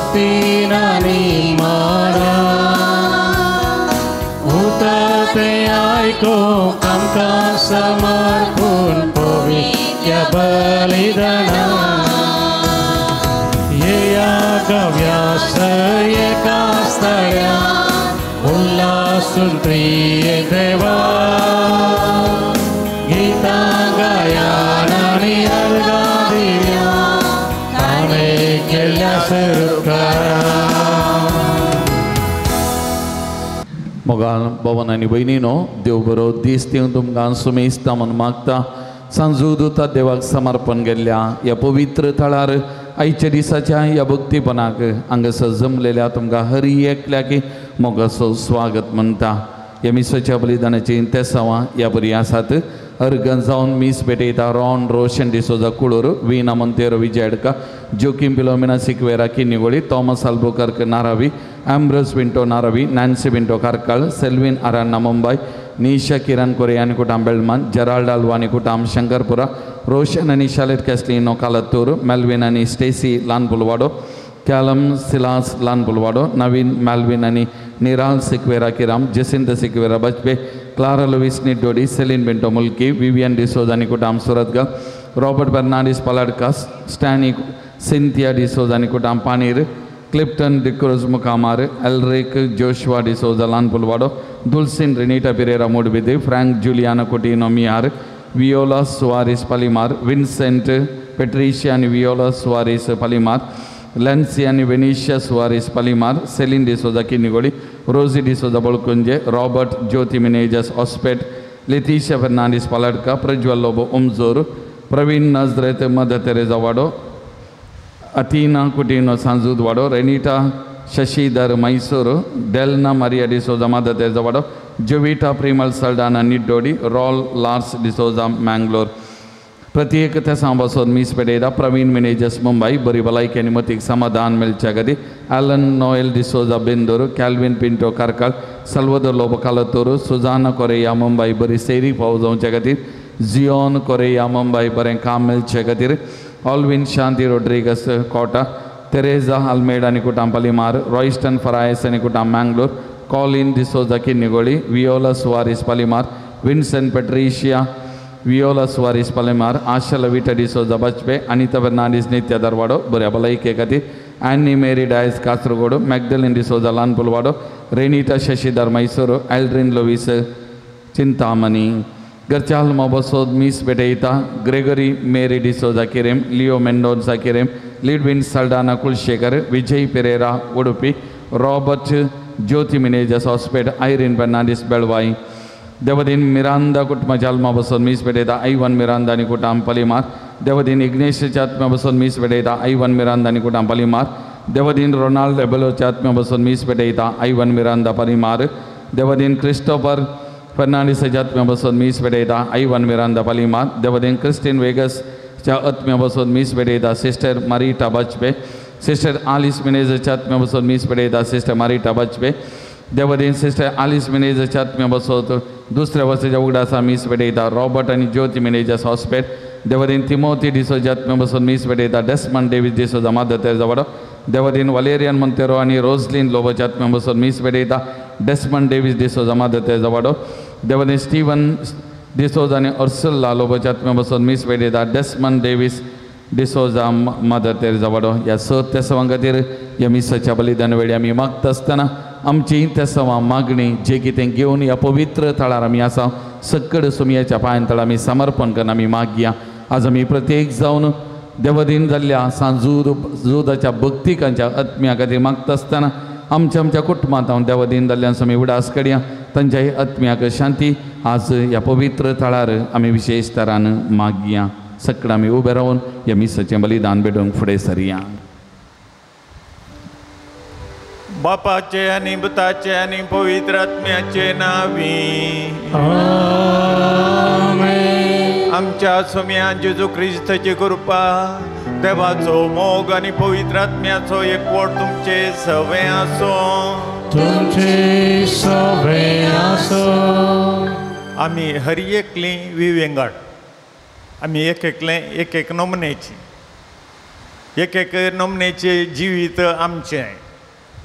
मतीन आनी मनान उतर तें आयकूंक आमकां समर्पूण पवित्र बलिदानान येया गव्या एका स्थळ्या उल्हासून प्रिय देवा गीतां गायान आनी अर्गां दिया ताणें केल्ल्या उपकारान. मोगाळ भवन आनी भयणीनो देव बरो दीस दिवन तुमकां सुमेस्ता म्हूण मागता. सांजू दुता देवाक समर्पण केल्ल्या ह्या पवित्र थळार आयच्या दिसाच्या ह्या भक्तीपणाक हांगासर जमलेल्या तुमकां हरी एकल्याक मोगाचो स्वागत म्हणटा. ह्या मिसाच्या बलिदानाची तेसांवां ह्या बरी आसात. अर्गन जावन मीस भेटयता Ron Roshan D'Souza Kulur, Veena Monteiro Vijayadka, Joaquim Philomena Sequeira Kinnigoli, Thomas Albuquerque Naravi, Ambrose Pinto Naravi, Nancy Pinto Karkala, Selvin Aranha Mumbai, Nisha Kiran Correa Kutam Belman, Gerald Alwani Kutam Shankarpura, Roshan आनी शालेट कॅस्लिनो कालत्तूर, मेल्विन आनी Stacy लानपुलवाडो, Callum Silas लानपुलवाडो, नवीन मेल्विन आनी Niral Sequeira Kiram, Jacinta Sequeira Bajpe, Clara Luis Niddodi, Celine Pinto Mulki, Vivian D'Souza आनी कुटाम सुरतगल, Robert Fernandes पलाडकास, Stany Cynthia D'Souza आनी कुटाम पानीर, क्लिप्टन डिक्रोज मुखामार, Elric Joshua D'Souza Lanpulwado, Dulcin Renita Pereira Moodbidri, Frank Juliana Coutinho Miyar, Viola Soares Palimar, Vincent Patricia आनी Viola Soares पालिमार, Lancy आनी Venetia Soares Palimar, Celine D'Souza Kinnigoli, Rosy D'Souza Balkunje, Robert Jyothi Menezes Hospet, Letitia Fernandes Paladka, Prajwal Lobo Umzor, Praveen Nazareth Mother Teresa Wado, Athena Coutinho Sanjud Wado, Renita Shashidhar Mysore, Delna Maria D'Souza Mother Teresa Wado, Jovita Premal Saldanha Niddodi, Rol Lars D'Souza Mangalore. प्रत्येक तेसां बसून मीस पेटयता. प्रवीण मिनेजस मुंबय, बरी भलायकी आनी मतीक समाधान मेळच्या खातीर Alan Noel D'Souza Bendur, Calvin Pinto Karkala, Salvador Lobo Kalathur, Sujana Correa Mumbai, बरी सेरी फाव जावच्या खातीर जियोन कोरेया मुंबय, बरें काम मेळचे खातीर ऑल्विन शांती रोड्रिगस कोटा, तेरेजा आल्मेडा आनी कुटाम पालिमार, रॉयस्टन फरायस आनी कुटाम Mangalore, Colin D'Souza Kinnigoli, Viola Soares Palimar, Vincent Patricia Viola Soares Palimar, Asha Lavita D'Souza Bajpe, Anita Fernandes Nitya Dharwad, बऱ्या भलायके खातीर Annie Mary Dias Kasaragod, Magdalene D'Souza Lanpulwado, Renita Shashidhar Mysore, Aldrin Luis Chintamani. घरच्या आल्मा मीस भेटयता. Gregory Mary D'Souza Querim, Leo Mendonca Querim, Lidwin Saldanha Kulshekar, Vijay Pereira Udupi, Robert Jyothi Menezes Hospet, Irene Fernandes Belvai. देवदीन Miranda कुटुंबाच्या आल्मा बसून मीस भेटयता. Ivan Miranda आनी कुटाम polymer. देवदीन इग्नेशियाच्या आत्म्या बसून मीस भेटयता. Ivan Miranda आनी कुटाम पलिमार. देवदीन रोनाल्ड रेबेलोच्या आत्म्या बसून मीस भेटयता. Ivan Miranda Palimar. देवदीन क्रिस्टोफर फर्नांडीसाच्या आत्म्या बसून मीस भेटयता. Ivan Miranda Palimar. देवदीन क्रिस्टीन वेगसच्या आत्म्या बसून मीस भेटयता. Sister Marita Bajpe. Sister Alice मिनेजाच्या आत्म्या बसून मीस भेटयता. Sister Marita Bajpe. देवदीन सिस्टर आलिस मिनेजाच्या आत्म्या बसोत दुसऱ्या वर्साच्या उगडासा मीस भेटयता. रॉबर्ट आनी ज्योती मिनेजस हॉस्पेट. देवदीन तिमोती डिसोजा आत्म्या बसून मीस भेटयता. Desmond Davis D'Souza Mother Teresa Wado. देवदीन वलेरियन मंतेरो आनी रोजलीन लोबोच्या आत्म्या बसून मीस भेटयता. Desmond Davis D'Souza Mother Teresa Wado. देवदीन स्टीवन डिसोजा आनी अर्सुल्ला लोबोच्या आत्म्या बसून मीस भेटयता. Desmond Davis D'Souza Mother Teresa Wado. ह्या स तेसांवां खातीर ह्या मिसाच्या बलिदान वेळी आमी मागता आसतना आमची तेसांवां मागणी जे कितें घेवन ह्या पवित्र थळार आमी आसा सक्कड सुमयाच्या पांयां तळार आमी समर्पण करून आमी मागया. आज आमी प्रत्येक जावन देवदीन जाल्ल्या सांजूर जुदाच्या भक्तिकांच्या आत्म्या खातीर मागता आसतना आमच्या आमच्या कुटुंबांत हांव देवदीन जाल्ल्यान आमी उडास कडया तांच्याय आत्म्याक शांती आज ह्या पवित्र थळार आमी विशेश तरान मागया. सगळं आमी उबे रावन ह्या मिसाचें बलिदान भेटोवंक फुडें सरया. बापाचे आनी पुताचे आनी पवित्र आत्म्याचे नावी आमेन. आमच्या सोम्या जेजू क्रिस्ताची कृपा, देवाचो मोग आनी पवित्र आत्म्याचो एकवट तुमचे सवे आसो. तुमचे सवे आसो. आमी हर एकली विवेंगड, आमी एक एकले एक एक नमुनेची. एक एक नमनेचें जिवीत आमचें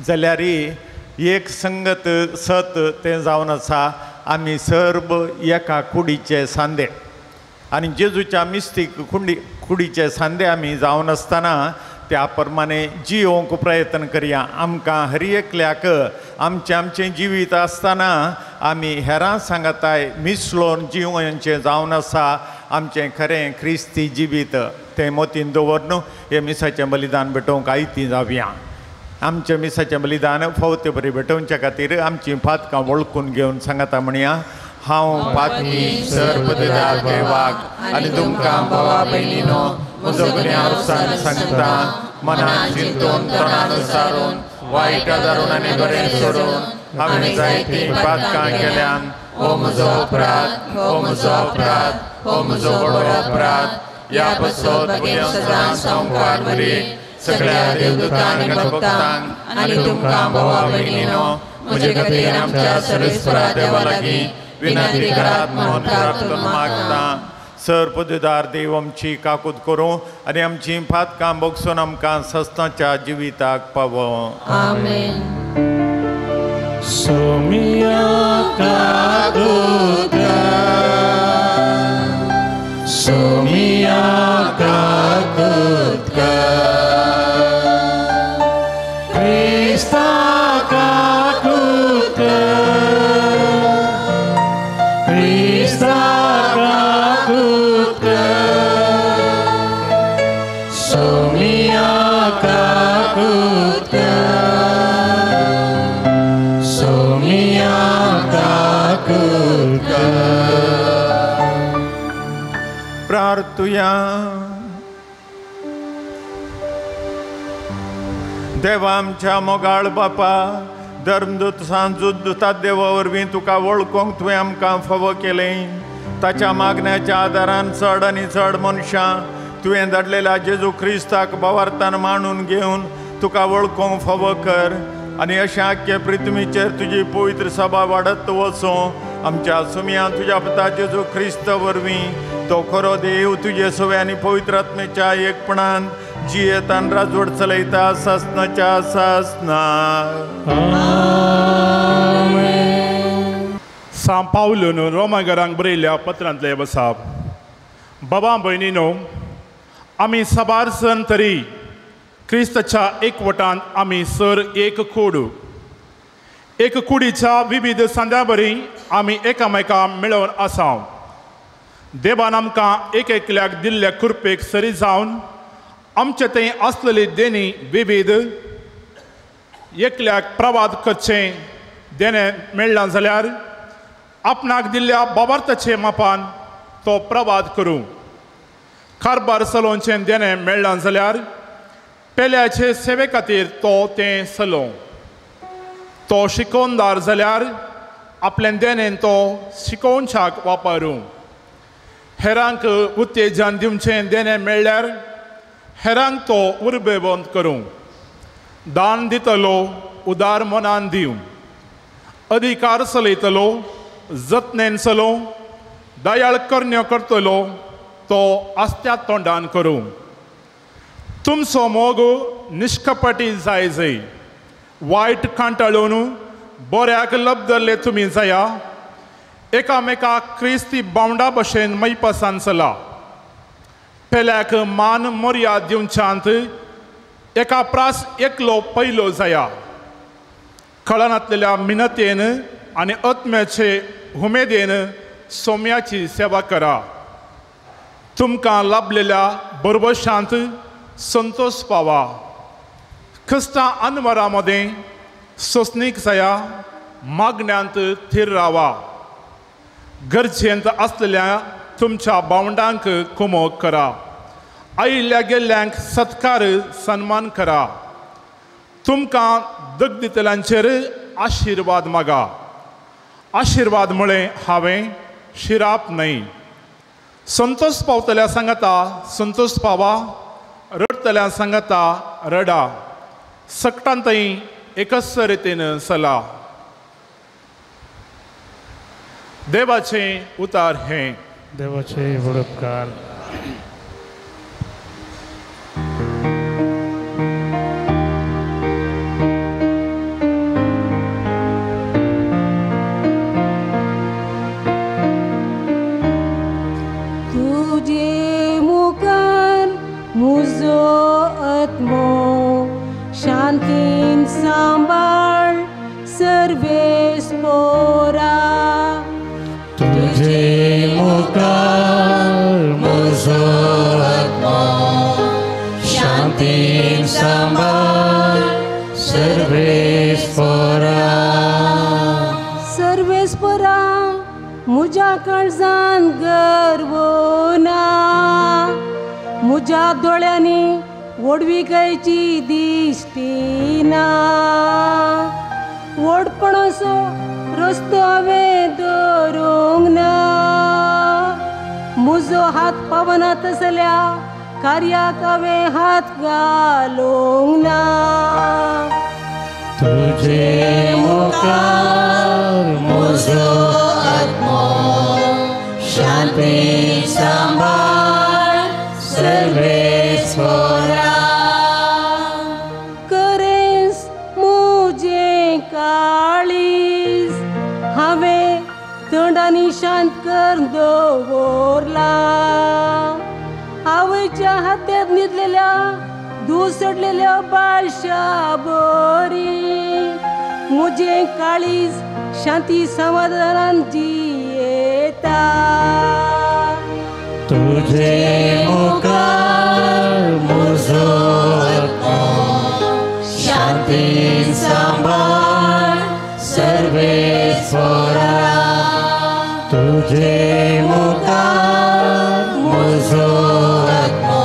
जाल्यार एक संगत सत तें जावन आसा. आमी सर्व एका कुडीचे सांदे आनी जेजूच्या मिस्तीक कुडीचे सांदे आमी जावन आसतना त्या प्रमाणे जियोवंक प्रयत्न करया. आमकां हर एकल्याक आमचें आमचें जिवीत आसतना आमी हेरां सांगाताय मिसळोन जिवनचें जावन आसा आमचें खरें क्रिस्ती जिवीत तें मोतीन दवर न्हू हें मिसाचें बलिदान भेटोवंक आयती जावया. आमचें मिसाचें बलिदान फावते बरी भेटोवच्या खातीर आमचीं पातकां वळखून घेवन सांगाता म्हणया. हांव पातकी सर्वदार देवाक आनी तुमकां भावा भयणीनो म्हजो गुन्यांव सांगता. मनान चिंतून तोंडान सारून वायट धरून आनी बरें सोडून हांवें जायतीं पातकां केल्यान. हो म्हजो अपराध, हो म्हजो अपराध, हो म्हजो व्हडलो अपराध. ह्या पासत म्हज्या सदांच संवकार मरे सगळ्या देवदूतांक आनी भक्तांक आनी तुमकां भावा भयणीनो म्हजे खातीर आमच्या सर्वेस्परा देवा लागीं विनंती करात म्हणून प्रार्थना मागता. सर पदवीदार देव आमची काकूत करूं आनी आमची पातकां भोगसून आमकां सस्ताच्या जिविताक पावो. आमेन. सोमिया काकूत कर, सोमिया काकूत कर, क्रिस्ता काकूत कर, क्रिस्ता काकूत कर, सोमिया काकूत कर, सोमिया काकूत कर. प्रार्थुया. देवा आमच्या मोगाळ बापा, धर्मदूत सांजूत देवा वरवीं तुका वळखूंक तुवें आमकां फावो केलें. ताच्या मागण्याच्या आदारान चड आनी चड मनशां तुवें धाडलेल्या जेजू क्रिस्ताक भावार्थान मांडून घेवन तुका वळखूंक फावो कर आनी अशें आख्खे पृथ्वीचेर तुजी पवित्र सभा वाडत वचूं. आमच्या सुमया तुज्या पुता जेजू क्रिस्त वरवीं तो खरो देव तुजे सवे आनी पवित्र आत्मेच्या एकपणान जियेतान राजवट चलयता सासनाच्या सासना. सांव पावलून रोमागरांक बरयल्ल्या पत्रांतले बसाप. बाबा भयणीनो, आमी साबार जण तरी क्रिस्ताच्या एकवटांत आमी सर एक कूड, एक कुडीच्या विविध सांद्या बरी आमी एकामेका मेळोवन आसाव. देवान आमकां एक एकल्याक दिल्ल्या कृपेक सरी जावन आमचे थंय आसलेली देणी विविध एकल्याक प्रवाद करचें देणें मेळ्ळां जाल्यार आपणाक दिल्ल्या बाबार्थाचे मापान तो प्रवाद करूं. कारबार चलोवचें देणें मेळ्ळां जाल्यार पेल्याचे सेवे खातीर तो तें चलोवं. तो शिकोवणदार जाल्यार आपलें देणें तो शिकोवच्याक वापरूं. हेरांक उत्तेजन दिवचें देणें मेळ्ळ्यार हेरांक तो उर्बेवंत करूं. दान दितलो उदार मनान दिवं. अधिकार चलयतलो जतनेन चलोवं. दयाळ करण्यो करतलो तो आस्त्या तोंडान करूं. तुमचो मोग निश्कपटी जाय जय वायट कांटाळून बऱ्याक लब्धरले तुमी जाया. एकामेका क्रिस्ती बावंडा भशेन मैपासान चला. पेल्याक मान मर्याद दिवच्यांत एका प्रास एकलो पयलो जाया. कळनातलेल्या मिनतेन आनी आत्म्याचे हुमेदेन सोम्याची सेवा करा. तुमकां लाभलेल्या बरबशांत संतोष पावा. क्रिस्ता अनवरा मदें सोंसणीक जाया. मागण्यांत थीर रावा. गरजेंत आसलेल्या तुमच्या भावंडांक कुमोक करा. आयिल्ल्या गेल्ल्यांक सत्कार सन्मान करा. तुमकां दग दितल्यांचेर आशिर्वाद मागा. आशिर्वाद म्हळें हांवें शिराप न्हय. संतोष पावतल्या सांगाता संतोष पावा, रडतल्या सांगाता रडा. सकटांतय एकच रितीन चला. देवाचें उतार हें. देवाचे उपकार. पोरा तुझे मुखार म्हजो आत्मो शांतीन सांबाळ सर्वेस्परा सर्वेस्परा म्हज्या काळजान गर्व ना म्हज्या दोळ्यांनी व्हडविकायेची दिश्टी ना व्हडपणाचो रस्तो हांवें धरूंक ना म्हजो हात पावना तसल्या कार्याक हांवें हात घालूंक ना तुझे मुखार म्हजो आत्मो शांतीन सांबाळ सर्वेस्परा करेंस म्हजें काळीज हांवें थंड आनी शांत कर दवरलां आवयच्या हात्यांत न्हिदलेल्या दुसडलेल्या बाळशा बरी म्हजें काळीज शांती समाधानान जियेता तुझे मुखार म्हजो आत्मो शांतीन सांबाळ सर्वेस्परा तुझे मुखार म्हजो आत्मो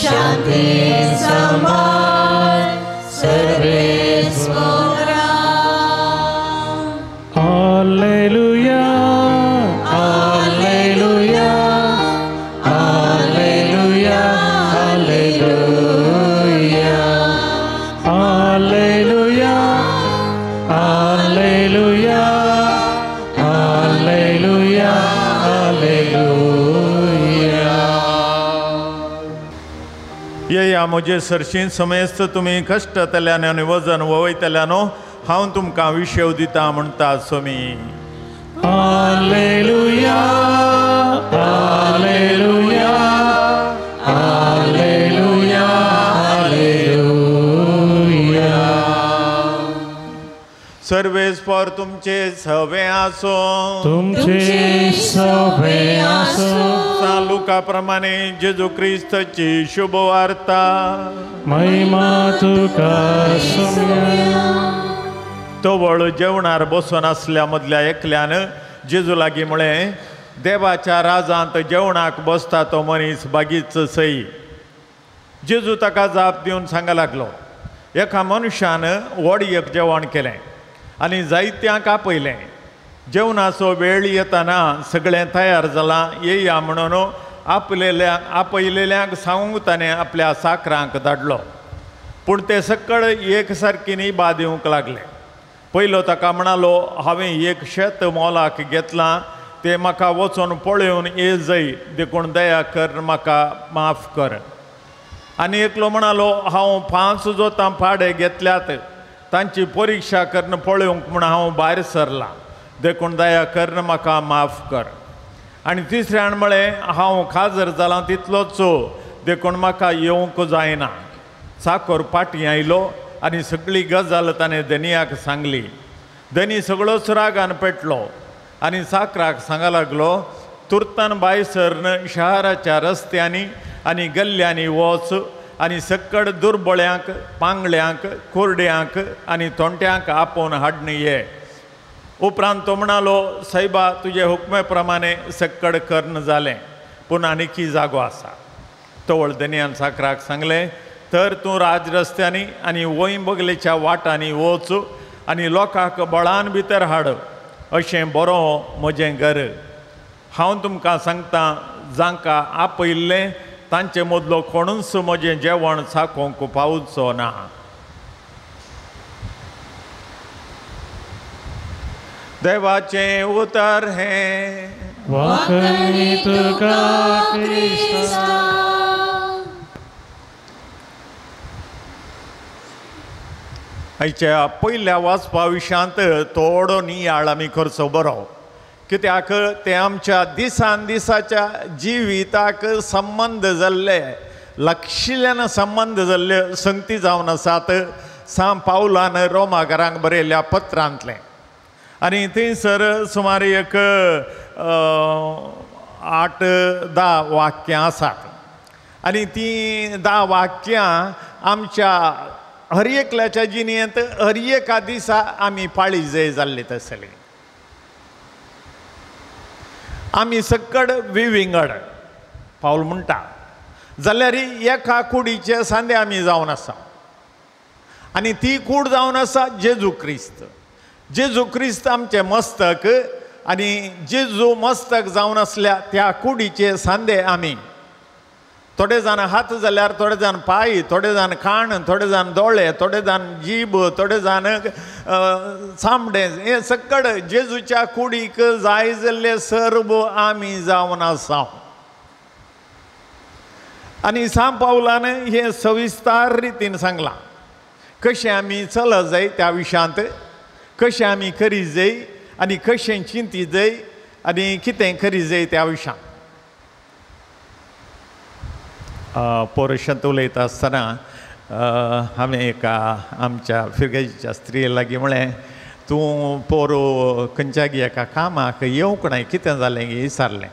शांतीन सांबाळ सर्वेस्परा Alleluia, Alleluia, Alleluia, Alleluia, Alleluia, Alleluia, Alleluia, Alleluia. येया म्हजे सरशीं समेस्त तुमी कश्टतल्यान आनी वजन वयतल्यानो हांव तुमकां विशेव दिता म्हणटा Somi. Alleluia, Alleluia, Alleluia, Alleluia. सर्वेस्पर तुमचे सवे आसो तुमचे सवे आसो. सा लुका प्रमाणे जेजू क्रिस्ताची शुभवार्ता. महिमा तुका सोम्या. तवळ जेवणार बसून आसल्या मदल्या एकल्यान जेजू लागीं म्हळें, देवाच्या राजांत जेवणाक बसता तो मनीस बागीच सई. जेजू ताका जाप दिवन सांगा लागलो, एका मनशान व्हड एक जेवण केलें आनी जायत्यांक आपयलें. जेवणाचो वेळ येताना सगळें तयार जालां येया म्हणून आपयलेल्यांक सांगूंक ताणें आपल्या साकरांक धाडलो. पूण ते सकळ एक सारकी निभा दिवंक लागले. पयलो ताका म्हणालो, हांवें एक शेत मोलाक घेतलां, तें म्हाका वचून पळोवन ये जय, देखून दया कर म्हाका माफ कर. आनी एकलो म्हणालो, हांव 5 जोतां पाडे घेतल्यात, तांची परिक्षा करून पळोवंक म्हूण हांव भायर सरलां, देखून दया कर म्हाका माफ कर. आनी तिसऱ्यान म्हळें, हांव खाजर जालां तितलोच, देखून म्हाका येवंक जायना. चाकोर पाटी आयलो आनी सगळी गजाल ताणें धनियाक सांगली. धनी सगळोच रागान पेटलो आनी चाकराक सांगा लागलो, तुर्तान भायर सरन शहराच्या रस्त्यांनी आनी गल्ल्यांनी वच आनी सक्कड दुर्बळ्यांक, पांगळ्यांक, कुरड्यांक आनी तोंट्यांक आपोवन हाडून ये. उपरांत तो म्हणालो, सायबा तुजे हुकमे प्रमाणे सक्कड कर्ण जालें, पूण आनीकी जागो आसा. तवळ धनयान चाकराक सांगलें, तर तूं राजरस्त्यांनी आनी वंय बगलेच्या वाटांनी वच आनी लोकांक बळान भितर हाड, अशें बरो म्हजें घर. हांव तुमकां सांगतां, जांकां आपयल्लें तांचे मदलो कोणूच म्हजें जेवण चाखोवंक पावचो ना. देवाचें उतर हें. वाखणी तुका क्रिस्ता. आयच्या पयल्या वाचपा विशयांत थोडो नियाळ आमी करचो बरो, कित्याक तें आमच्या दिसान दिसाच्या जिविताक संबंद जाल्ले, लागशिल्ल्यान संबंद जाल्ले संगती जावन आसात. सां पावलान रोमाकारांक बरयल्ल्या पत्रांतलें. आनी थंयसर सुमार एक 8-10 वाक्यां आसात आनी तीं 10 वाक्यां आमच्या हर एकल्याच्या जिणेंत हर एका दिसा आमी पाळी जाय जाल्ली तसली. आमी सकड विविंगड पावल म्हणटा जाल्यार एका कुडीचे सांदे आमी जावन आसा आनी ती कूड जावन आसा जेजू क्रिस्त. जेजू क्रिस्त आमचें मस्तक आनी जेजू मस्तक जावन आसल्या त्या कुडीचे सांदे आमी. थोडे जाण हात जाल्यार थोडे जाण पांय, थोडे जाण कान, थोडे जाण दोळे, थोडे जाण जीब, थोडे जाण चामडें, हें सकड जेजूच्या कुडीक जाय जाल्ले सर्व आमी जावन आसा. आनी सांत पावलान हें सविस्तार रितीन सांगलां कशें आमी चलत जाय त्या विशयांत, कशें आमी करी जाय आनी कशें चिंती जाय आनी कितें करी जाय त्या विशयांत. पोरशांत उलयता आसतना हांवें एका आमच्या फिर्गजीच्या स्त्रिये लागीं म्हळें, तूं पोरू खंयच्या गी एका कामाक येवंक नाय, कितें जालें गी विचारलें.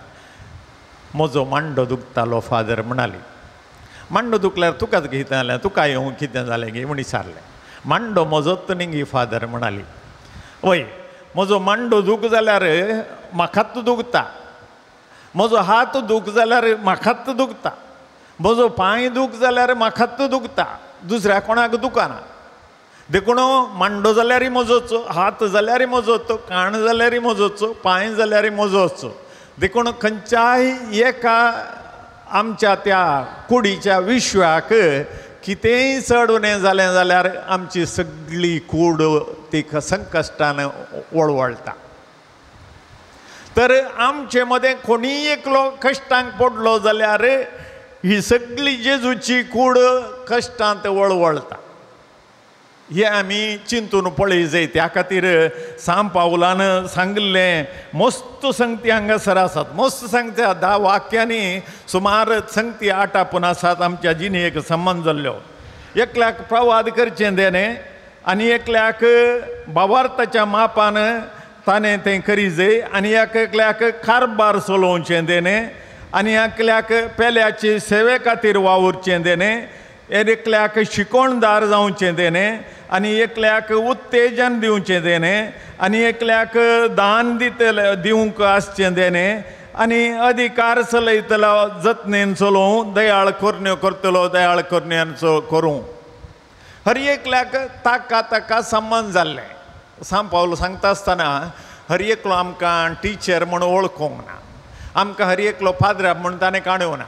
म्हजो मांडो दुखतालो फादर म्हणाली. मांडो दुखल्यार तुकाच कितें जालें, तुका येवंक कितें जालें गी म्हूण विचारलें. मांडो म्हजोच न्ही गी फादर म्हणाली. वय, म्हजो मांडो दूख जाल्यार म्हाकाच दुखता, म्हजो हात दूख जाल्यार म्हाकाच दुखता, म्हजो पांय दूख जाल्यार म्हाकाच दुखता, दुसऱ्या कोणाक दुखना. देखून मांडो जाल्यारय म्हजोच, हात जाल्यारय म्हजोच, कान जाल्यारय म्हजोच, पांय जाल्यारय म्हजोच. देखून खंयच्याय एका आमच्या त्या कुडीच्या विश्वाक कितेंय चड उणें जालें जाल्यार आमची सगळी कूड ती संकश्टान वळवळटा. तर आमचे मदें कोणीय एकलो कश्टांक पडलो जाल्यार ही सगळी जेजूची कूड कश्टांत वळवळटा. हें आमी चिंतून पळय जाय. त्या खातीर सांत पावलान सांगिल्लें मस्त संगती हांगासर आसात, मस्त संगती 10 वाक्यांनी सुमार संगती आटापून आसात आमच्या जिणेक संबंद जाल्ल्यो. एकल्याक प्रवाद करचें देणें आनी एकल्याक भावार्थाच्या मापान ताणें तें करी जाय आनी एकल्याक कारबार चलोवचें देणें आनी एकल्याक पेल्याचे सेवे खातीर वावुरचें देणें, एकल्याक शिकोणदार जावचें देणें आनी एकल्याक उत्तेजन दिवचें देणें आनी एकल्याक दान दितले दिवंक आसचें देणें आनी अधिकार चलयतलो जतनेन चलोवं, दयाळ करण्यो करतलो दयाळ करण्यांचो करूं. हर एकल्याक ताका ताका संबंद जाल्लें. सांत पावल सांगता आसतना हर एकलो आमकां टिचर म्हूण वळखूंक ना, आमकां हर एकलो पाद्राब म्हूण ताणें काणूंक ना,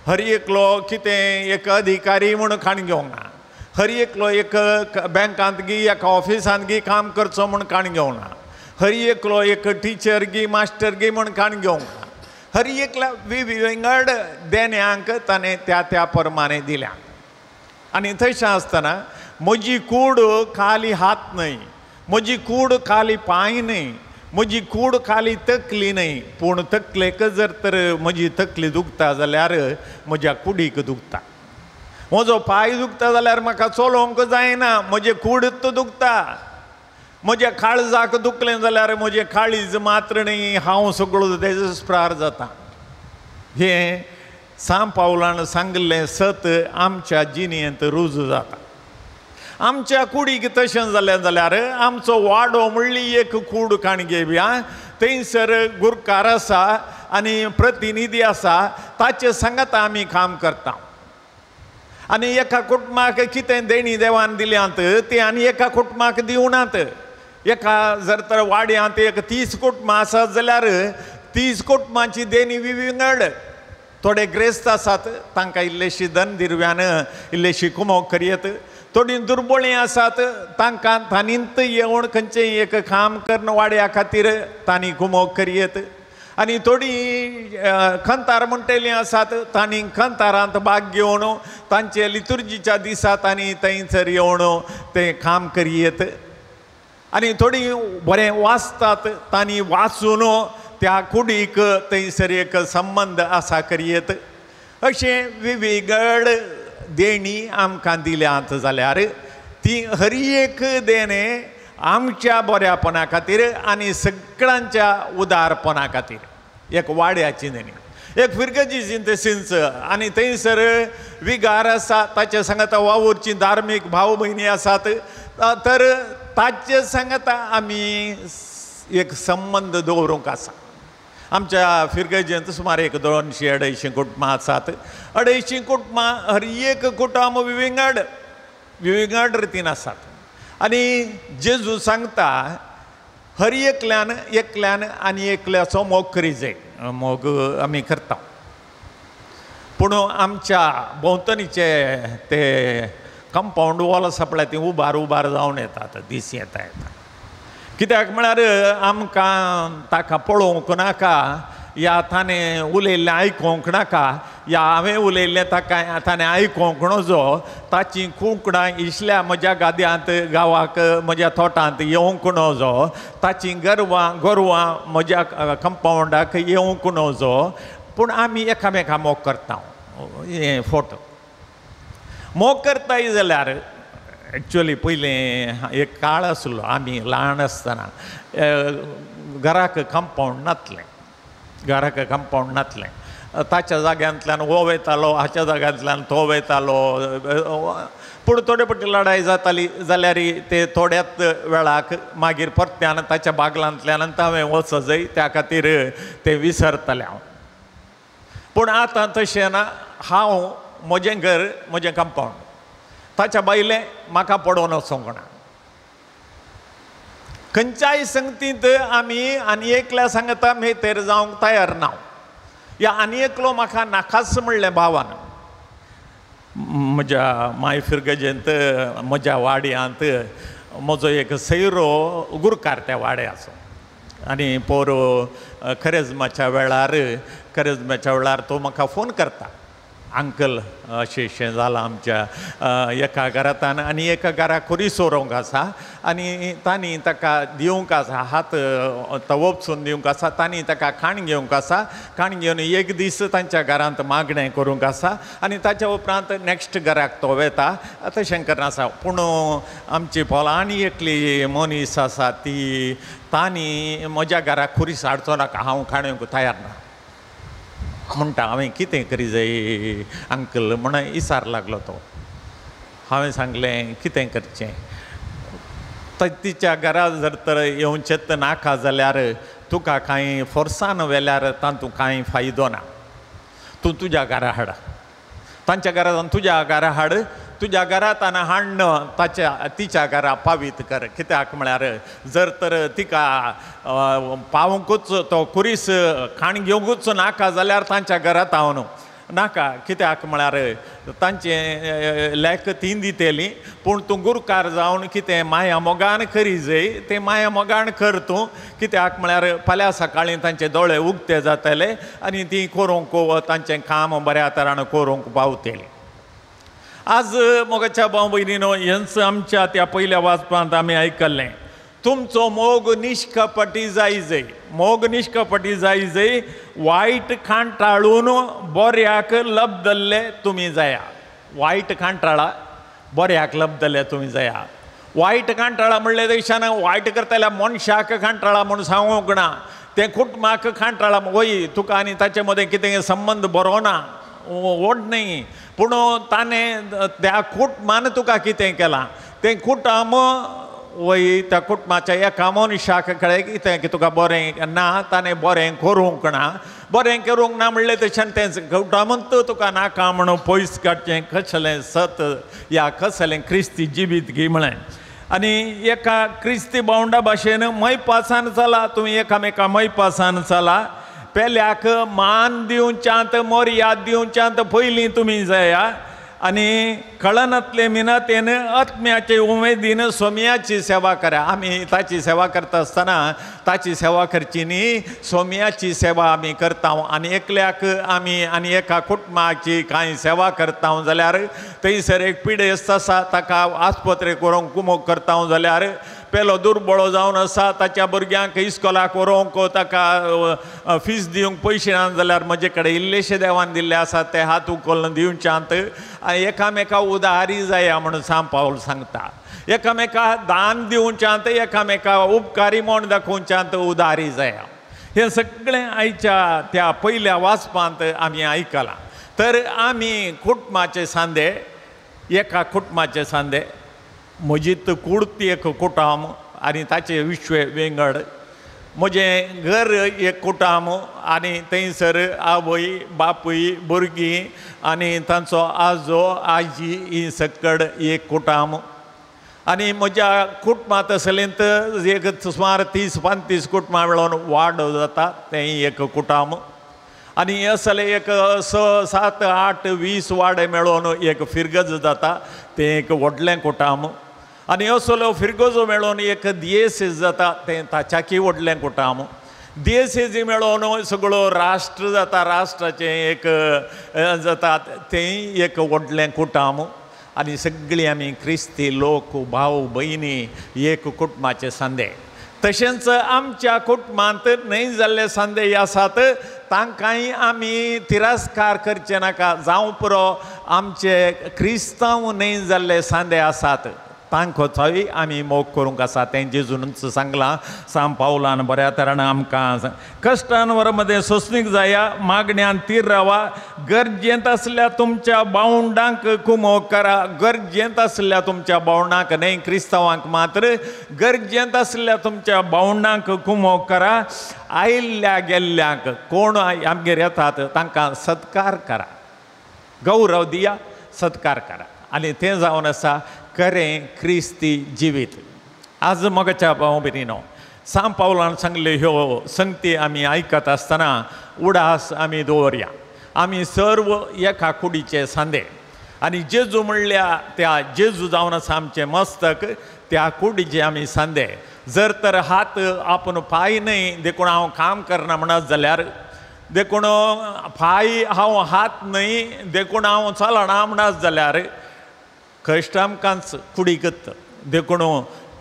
हर एकलो कितें एक अधिकारी म्हूण काण घेवंक ना, हर एकलो एक बँकांत गी एका ऑफिसांत गी काम करचो म्हूण काण घेवंक ना, हर एकलो एक टिचर गी मास्टर गी म्हूण काण घेवंक ना. हर एकल्या विंगड देण्यांक ताणें त्या त्या प्रमाणे दिल्या. आनी तशें आसतना म्हजी कूड खाली हात न्हय, म्हजी कूड खाली पांय न्हय, म्हजी कूड खाली तकली न्हय, पूण तकलेक जर तर म्हजी तकली दुखता जाल्यार म्हज्या कुडीक दुखता, म्हजो पांय दुखता जाल्यार म्हाका चलोवंक जायना, म्हजें कूडच दुखता, म्हज्या काळजाक दुखलें जाल्यार म्हजें काळीज मात्र न्हय, हांव सगळो देजस्प्रार जाता. हें सांत पावलान सांगिल्लें सत आमच्या जिणेंत रुजू जाता. आमच्या कुडीक तशें जालें जाल्यार आमचो वाडो म्हणली एक कूड काणगे बी थंयसर गुरकार आसा आनी प्रतिनिधी आसा, ताचे सांगात आमी काम करता. आनी एका कुटुंबाक कितें देणी देवान दिल्यांत तें आनी एका कुटुंबाक दिवनात. एका जर तर वाड्यांत एक 30 कुटुंबां आसात जाल्यार 30 कुटुंबांची देणी विंगड. थोडे ग्रेस्त आसात तांकां इल्लेशी धन दिरव्यान इल्लेशी कुमोक करयत, थोडीं दुर्बळीं आसात तांकां ताणींत येवन खंयचें एक काम करून वाड्या खातीर तांणी कुमोक करयत, आनी थोडीं खंतार म्हणटलीं आसात तांणी खंतारांत भाग घेवन तांचे लितुर्जीच्या दिसा तांणी थंयसर येवन तें काम करयत, आनी थोडीं बरें वाचतात तांणी वाचून त्या कुडीक थंयसर एक संबंद आसा करयत. अशें विविगड देणी आमकां दिल्यांत जाल्यार ती हर एक देणें आमच्या बऱ्यापणा खातीर आनी सगळ्यांच्या उदारपणा खातीर एक वाड्याची न्ही एक फिरगजी तशींच आनी थंयसर विगार आसा ताचे सांगता वावुरची धार्मीक भाव भयणी आसात तर ताचे सांगता आमी एक संबंद दवरूंक आसा. आमच्या फिरगजेंत सुमार एक 200-250 कुटुंबां आसात. 250 कुटुंबां हर एक कुटुंब विविंगड विविंगड रितीन आसात. आनी जेजू सांगता हर एकल्यान एकल्यान आनी एकल्याचो मोग करी जाय. मोग आमी करता पूण आमच्या भोंवतणीचे ते कंपावंड वॉल आसा पळय ती उबार उबार जावन येतात दीस येता येता. कित्याक म्हळ्यार आमकां ताका पळोवंक नाका या ताणें उलयल्लें आयकूंक नाका या हांवें उलयल्लें ताका ताणें आयकूंक नजो ताची कुंकडां इसल्या म्हज्या गाद्यांत गांवाक म्हज्या तोटांत येवंक नजो ताची गरवां गोरवां म्हज्या कंपावंडाक येवंक नजो. पूण आमी एकामेका मोग करता. हें फोटो मोग करताय जाल्यार एक्चुअली पयलें एक काळ आसलो आमी ल्हान आसतना घराक कंपावंड नासलें घराक कंपावंड नासलें ताच्या जाग्यांतल्यान हो वयतालो हाच्या जाग्यांतल्यान तो वयतालो. पूण थोडे फावटी लडाय जाताली जाल्यार ते थोड्याच वेळाक मागीर परत्यान ताच्या बागलांतल्यान हांवें वचो जाय त्या खातीर ते विसरताले हांव. पूण आतां तशें ना. हांव म्हजें घर म्हजें कंपावंड ताच्या बायलें म्हाका पडोवन वचोंक ना. खंयच्याय संगतींत आमी आनी एकल्या सांगता मेतेर जावंक तयार ना या आनी एकलो म्हाका नाकाच म्हणलें भावान. म्हज्या माय फिरगजेंत म्हज्या वाड्यांत म्हजो एक सैरो गुरकार त्या वाड्याचो आनी पोर खरेजमाच्या वेळार तो म्हाका फोन करता अंकल अशें अशें जालां आमच्या एका घरांतान आनी एका घराक खुरीस व्हरूंक आसा आनी तांणी ताका दिवंक आसा हात वपसून दिवंक आसा तांणी ताका खाण घेवंक आसा खाण घेवन एक दीस तांच्या घरांत मागणें करूंक आसा आनी ताच्या उपरांत नॅक्स्ट घराक तो वेता तशें करून आसा. पूण आमची फलांणी एकली मनीस आसा ती तांणी म्हज्या घराक खुरीस हाडचो नाका हांव खाण येवंक तयार ना म्हणटा. हांवें कितें करी जाय अंकल म्हण इसार लागलो तो. हांवें सांगलें कितें करचें तिच्या घरा जर तर येवचेंच नाका जाल्यार तुका कांय फोर्सान व्हेल्यार तातूंत कांय फायदो ना. तूं तुज्या घरा हाड तांच्या घरांत तुज्या घरा हाड तुज्या घरांत आनी हाडण ताच्या तिच्या घरा पावीत कर. कित्याक म्हळ्यार जर तर तिका पावंकूच तो खुरीस खाण घेवंकूच नाका जाल्यार तांच्या घरांत हांव न्हू नाका. कित्याक म्हळ्यार तांचें लेख ती दितली पूण तूं गुरकार जावन कितें माया मोगान करी जाय तें माया मोगान कर तूं. कित्याक म्हळ्यार फाल्यां सकाळीं तांचे दोळे उक्ते जातले आनी ती करूंक तांचें काम बऱ्या तरान करूंक पावतलीं. आज मोगाच्या भाव भयणीनो हेंच आमच्या त्या पयल्या वाचपांत आमी आयकल्लें तुमचो मोग निश्कपटी जाय जाय मोग निश्कपटी जाय जाय वायट कांटाळून बऱ्याक लब्दल्ले तुमी जाया. वायट कांटाळा बऱ्याक लब्दल्ले तुमी जाया. वायट कांटाळा म्हणले देशान वायट करतल्या मनशाक कांटाळा म्हूण सांगूंक ना तें कुटुंबाक कांटाळा वय तुका आनी ताचे मदें कितें संबंद बरो ना व्हड न्ही पूण ताणें त्या कुटुंबान तुका कितें केलां तें कुटुंब वय त्या कुटुंबाच्या एका मनशाक कळ्ळें कितें की तुका बरें ना ताणें बरें करूंक ना बरें करूंक ना म्हणलें तशें तें कुटुंबांत तुका नाका म्हणून पयस काडचें कसलें सत या कसलें क्रिस्ती जिवीत गी म्हळें. आनी एका क्रिस्ती भावंडा भाशेन मैपासान चला तुमी एकामेका मैपासान चला पेल्याक मान दिवच्यांत मर्याद दिवच्यांत पयलीं तुमी जाया आनी कळनातले मिनातेन आत्म्याचे उमेदीन सोम्याची सेवा करा. आमी ताची सेवा करता आसतना ताची सेवा करची न्ही सोम्याची सेवा आमी करता आनी एकल्याक आमी आनी एका कुटुंबाची कांय सेवा करता जाल्यार थंयसर एक पिडेस्त आसा ताका आस्पत्रे करूंक कुमोक करता जाल्यार पेलो दुर्बळो जावन आसा ताच्या भुरग्यांक इस्कोलाक व्हरूंक ताका फीस दिवंक पयशे ना जाल्यार म्हजे कडेन इल्लेशे देवान दिल्ले आसा ते हात उखलून दिवच्यांत आनी एकामेका उदारी जाया म्हणून सांग पावल सांगता. एकामेका दान दिवच्यांत, एकामेका उपकारी म्हूण दाखोवच्यांत उदारी जाया. हें सगळें आयच्या त्या पयल्या वाचपांत आमी आयकलां. तर आमी कुटुंबाचे सांदे, एका कुटुंबाचे सांदे, म्हजी कुर्त एक कुटुंब आनी ताचें विश्व वेंगड, म्हजें घर एक कुटुंब आनी थंयसर आवय बापूय भुरगीं आनी तांचो आजो आजी ही सकड एक कुटुंब. आनी म्हज्या कुटुंबांत आसलेंत एक सुमार 30-35 कुटुंबां मेळोवन वाड जाता, तेंय एक कुटुंब. आनी असले एक 6, 7, 8, 20 वाडे मेळोवन एक फिरगज जाता, तें एक व्हडलें कुटुंब. आनी असलो फिरगजो मेळोवन एक दियेसेज जाता, तें ताच्याकी व्हडलें कुटुंब. दियेसेजी मेळोवन सगळो राष्ट्र जाता, राष्ट्राचें एक जाता, तेंय एक व्हडलें कुटुंब. आनी सगळीं आमी क्रिस्ती लोक, भाव भयणी एक कुटुंबाचे सांदे. तशेंच आमच्या कुटुंबांत न्हय जाल्ले सांदे आसात, तांकांय आमी तिरस्कार करचे नाका. जावं पुरो आमचे क्रिस्तांव न्हय जाल्ले सांदे आसात, तांकांचोय आमी मोग करूंक आसा. तें जेजूनच सांगलां सांग पावलान बऱ्या तरान आमकां कश्टांवर मदें सोंसणीक जाया, मागण्यान तीर रावा, गरजेंत आसल्या तुमच्या बावंडांक कुमोक करा. गरजेंत आसल्या तुमच्या बावंडांक न्हय क्रिस्तांवांक मात्र, गरजेंत आसल्या तुमच्या बावंडांक कुमोक करा. आयिल्ल्या गेल्ल्यांक कोण आमगेर येतात तांकां सत्कार करा, गौरव दिया, सत्कार करा. आनी तें जावन आसा खरें क्रिस्ती जिवीत. आज मगाच्या भाव भयणीनो, सांग पावलान सांगल्यो ह्यो संगती आमी आयकत आसतना उडास आमी दवरया. आमी सर्व एका कुडीचे सांदे आनी जेजू म्हणल्या त्या जेजू जावन आसा आमचें मस्तक, त्या कुडीचे आमी सांदे. जर तर हात आपूण पांय न्हय देखून हांव काम करना म्हणत जाल्यार, देखून पांय हांव हात न्हय देखून हांव चलना म्हणत जाल्यार कश्ट आमकांच कुडीकत. देखून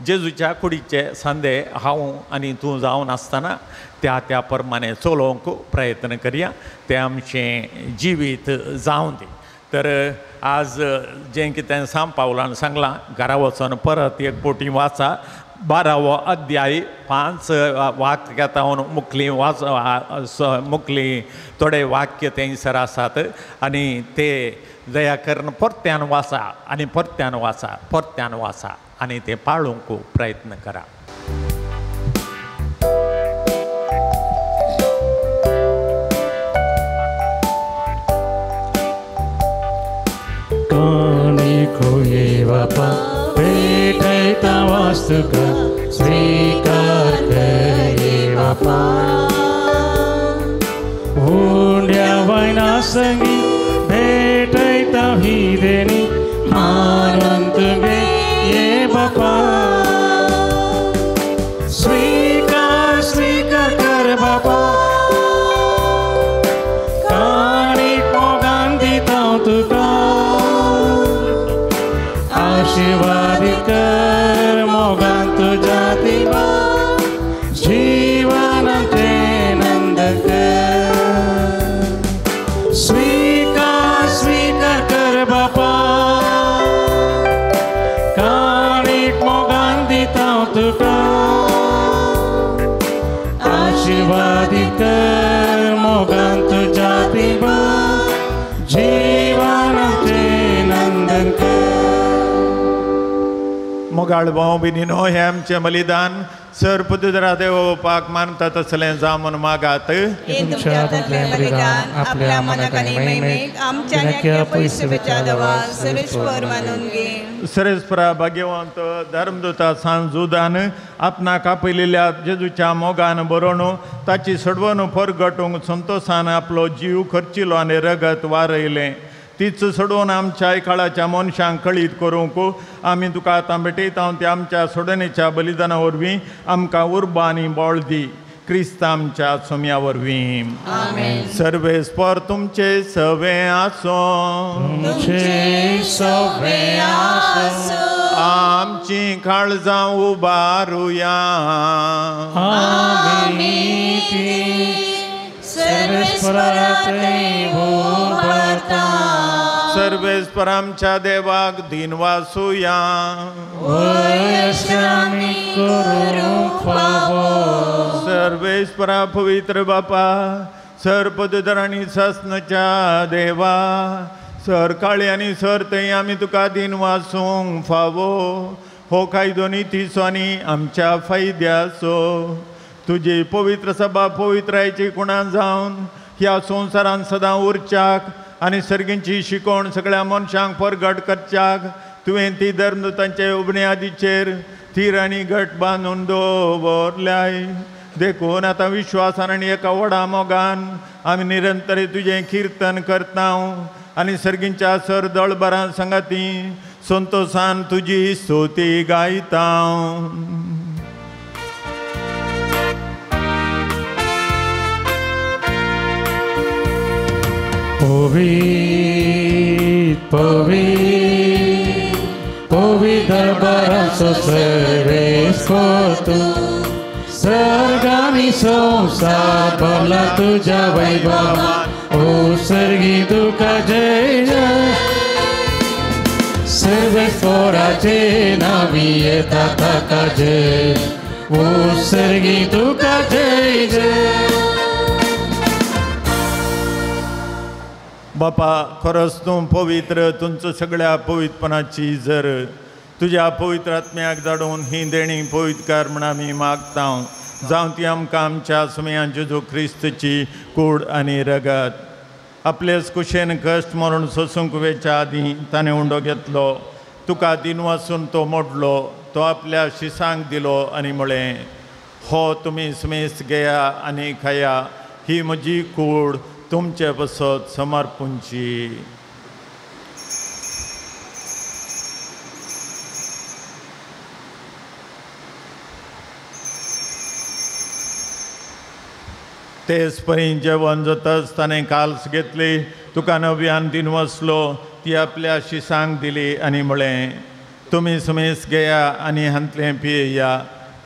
जेजूच्या कुडीचे सांदे हांव आनी तूं जावन आसतना त्या त्या प्रमाणे चलोवंक प्रयत्न करया, तें आमचें जिवीत जावं दी. तर आज जें कितें सांग पावलान सांगलां, घरा वचून परत एक पोटी वाचा. 12वो अध्याय 5 वाक्यां मुखली वाच, मुखली थोडे वाक्य थंयसर आसात आनी ते दया करून परत्यान वाचा आनी परत्यान वाचा, परत्यान वाचा आनी ते पाळूंक प्रयत्न करा. भेटयता वास्तुका स्वीकार करे बापा, उंड्या वयना संगी भेटयता ही देणी मानून तुगे ये बापा. स्वीकार स्वीकार कर बापा, काणीक मोगान दिता तुका, आशीर्वादित कर मोगान तुज्या देवा, जीवन आमचें नंद कर. स्वीकार स्वीकार कर बापा, काणीक मोगान दिता तुका, आशीर्वादित कर मोगान तुज्या देवा, जीवन आमचें नंदन कर. मोगाळ भाव भयणीनो, हें आमचें बलिदान सर पुदुरा देवपाक मानता तसलें जावं म्हूण मागात. तुमच्या हातांतलें बलिदान आपल्या मनाक आनी महिमेक आमच्या न्याक्या पयसुच्या देवा सरेश्वर मानून घे. सरेस्परा भाग्यवंत धर्मदूता सांज जुदान आपणाक आपयलेल्या जेजूच्या मोगान बरोवन ताची सोडवण परगटूंक संतोशान आपलो जीव खर्चिलो आनी रगत वारयलें. तीच सोडोवन आमच्या काळाच्या मनशांक कळीत करूंक आमी तुका आतां भेटयता. त्या आमच्या सोडणेच्या बलिदाना वरवीं आमकां उर्बा आनी बळ दी, क्रिस्त आमच्या सोम्या वरवीं. सर्वेस्पर तुमचे सवे आसूं, आमची काळजां उबारुया. सर्वेस्पर आमच्या देवाक दिनवासुया. सर्वेस्परा पवित्र बापा, सर पदधर आनी सासनाच्या देवा, सर काळी आनी सर थंय आमी तुका दिनवासूंक फावो. हो कायदो नितीचो आनी आमच्या फायद्याचो. तुजी पवित्र सभा पवित्रायची कुणां जावन ह्या संवसारान सदां उरच्याक आनी सर्गींची शिकवण सगळ्या मनशांक परगट करच्याक तुवें ती धर्मदूतांचे उबण्यादीचेर थीर आनी घट बांदून दवरल्याय. देखून आतां विश्वासान आनी एका व्हडा मोगान आमी निरंतर तुजें किर्तन करता आनी सर्गींच्या सर दळबरां सांगाती संतोसान तुजी स्तुती गायता. पवित्र पवित्र पवित्र दरबाराचो सर्वेस्पर तूं, सर्गानी संवसार भरला तुज्या वैभवान. ओ सर्गी तुका जय जय, सर्वेस्पराचे नावी येता ताका जय. ओ सर्गी तुका जय जय. बापा खरोच तूं पवित्र, तुमचो सगळ्या पवित्रपणाची जर तुज्या पवित्र आत्म्याक धाडून ही देणी पवित्रकार म्हण आमी मागता. जावं ती आमकां आमच्या सुमयान जेजू क्रिस्तची कूड आनी रगत. आपलेच कुशेन कश्ट मरण सोसूंक वेच्या आदीं ताणें उंडो घेतलो, तुका दिनवासून तो मोडलो, तो आपल्या शिसांक दिलो आनी म्हळें, हो तुमी सुमेस घेया आनी खाया, ही म्हजी कूड तुमचे पसत समर्पूंची. तेच परी जेवण जाताच ताणें काल्स घेतली, तुका नव्यान दिनवासलो, ती आपल्या शिसांक दिली आनी म्हळें, तुमी सुमेस घेया आनी हांतलें पियेया,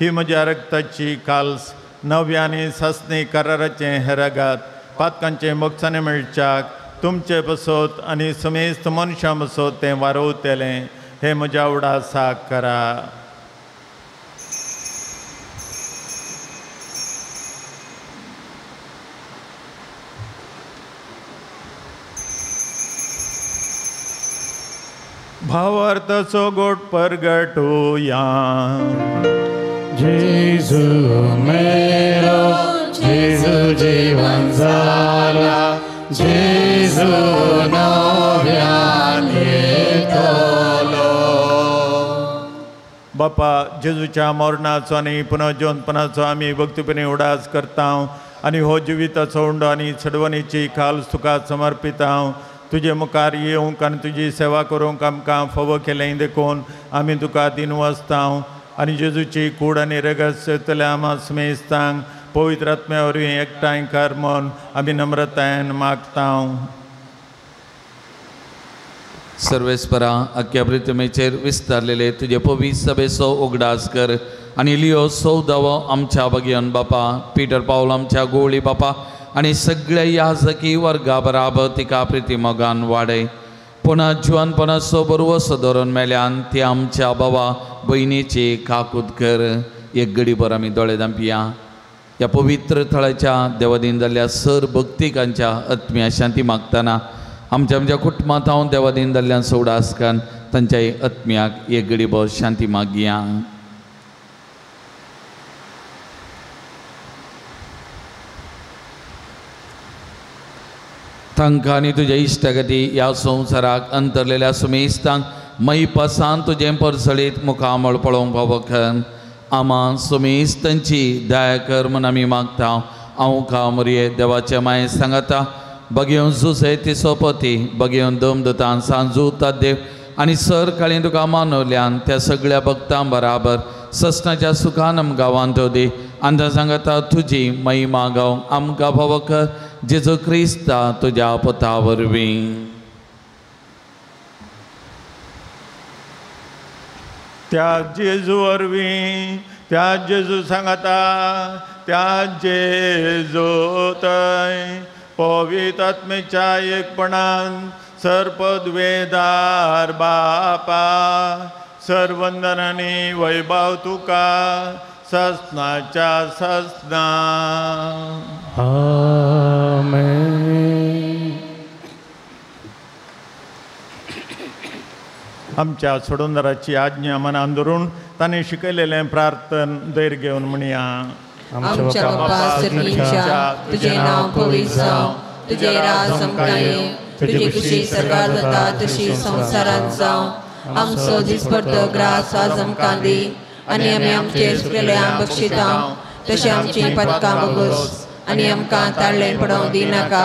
ही म्हज्या रक्ताची काल्स, नव्या आनी सासणी कराराचें हें रगत, पातकांचें मोगसाणें मेळच्याक तुमचे बसत आनी समेस्त मनशां बसत तें वारोवतलें. हें म्हज्या उडासाक करा. भावार्थाचो गोट परगटुया. जेजू मेरो, जेजू जीवन जाला, जेजू नव्यान येतलो. बापा, जेजूच्या मरणाचो आनी पुनर्जीवनपणाचो आमी भक्तीपणी उडास करता आनी हो जिविताचो उंडो आनी चडवणीची खाल तुका समर्पिता. तुजे मुखार येवंक आनी तुजी सेवा करूंक आमकां फावो केलें देखून आमी तुका दिनवासता. आनी जेजूची कूड आनी रगत सेवतल्या आमा स्मेस्तांक पवित्र आत्म्या वरवीं एकठांय कर म्हूण आमी नम्रतायेन मागता. सर्वेस्परा, अख्ख्या पृथ्वीचेर विस्तारलेले तुजे पवित्र सभेचो उगडास कर आनी लियो सौदावो आमच्या बगयन बापा, पीटर पावल आमच्या गोवळी बापा आनी सगळ्या याजकी वर्गा बराबर तिका प्रिती मोगान वाडय. पुणा जिवनपणाचो बरवसो धरून मेल्यान ती आमच्या बाबा भयणीची काकूत कर. एक गडीभर आमी दोळे धांपया. ह्या पवित्र थळाच्या देवादीन जाल्ल्या सर भक्तिकांच्या आत्म्या शांती मागतना आमच्या आमच्या कुटुंबांत हांव देवादीन जाल्ल्यान सोडास कारण तांच्या आत्म्याक एक गडीभर शांती मागया. तांकां आनी तुज्या इश्टागती ह्या संवसाराक अंतरलेल्या सुमेस्तांक मैपासान तुजें परसळीत मुखामळ पळोवंक पावखन आमा सुमेस्तांची दया कर म्हूण आमी मागता. हांव कामरये देवाचे माये सांगता बगेवन जुसे ती सोपती बगेवन दमदतान सांजू देव आनी सर काळी तुका मानवल्यान त्या सगळ्या भक्तां बराबर ससनाच्या सुखान आमकां वांटो दी आनी सांगता तुजी महिमा गावंक आमकां फावो कर जेजू क्रिस्ता तुज्या पुता वरवीं. त्या जेजू वरवीं, त्या जेजू सांगता, त्या जेजू थंय पवित्र आत्म्याच्या एकपणान सर्पद्वेदार बापा सर्वंदनानी वैभव तुका ससनाच्या ससना. आमेन. आमच्या सोडूनदाराची आज्ञा मनान धरून तांणी शिकयलेलें प्रार्थन धैर्य घेवन म्हणया. आमच्या बापा सर्गीच्या, तुजें नांव पवित्र जावं, तुजें राज आमकां येवं, तुजी खुशी सर्गार जाता तशी संवसारांत जावं. आमचो दिसपडतो ग्रास आज आमकां दी आनी आमी आमचे चुकलेल्यांक बक्षिता तशें आमचीं पदकां बगोस आनी आमकां ताळ्ळें पडोवंक दिनाका,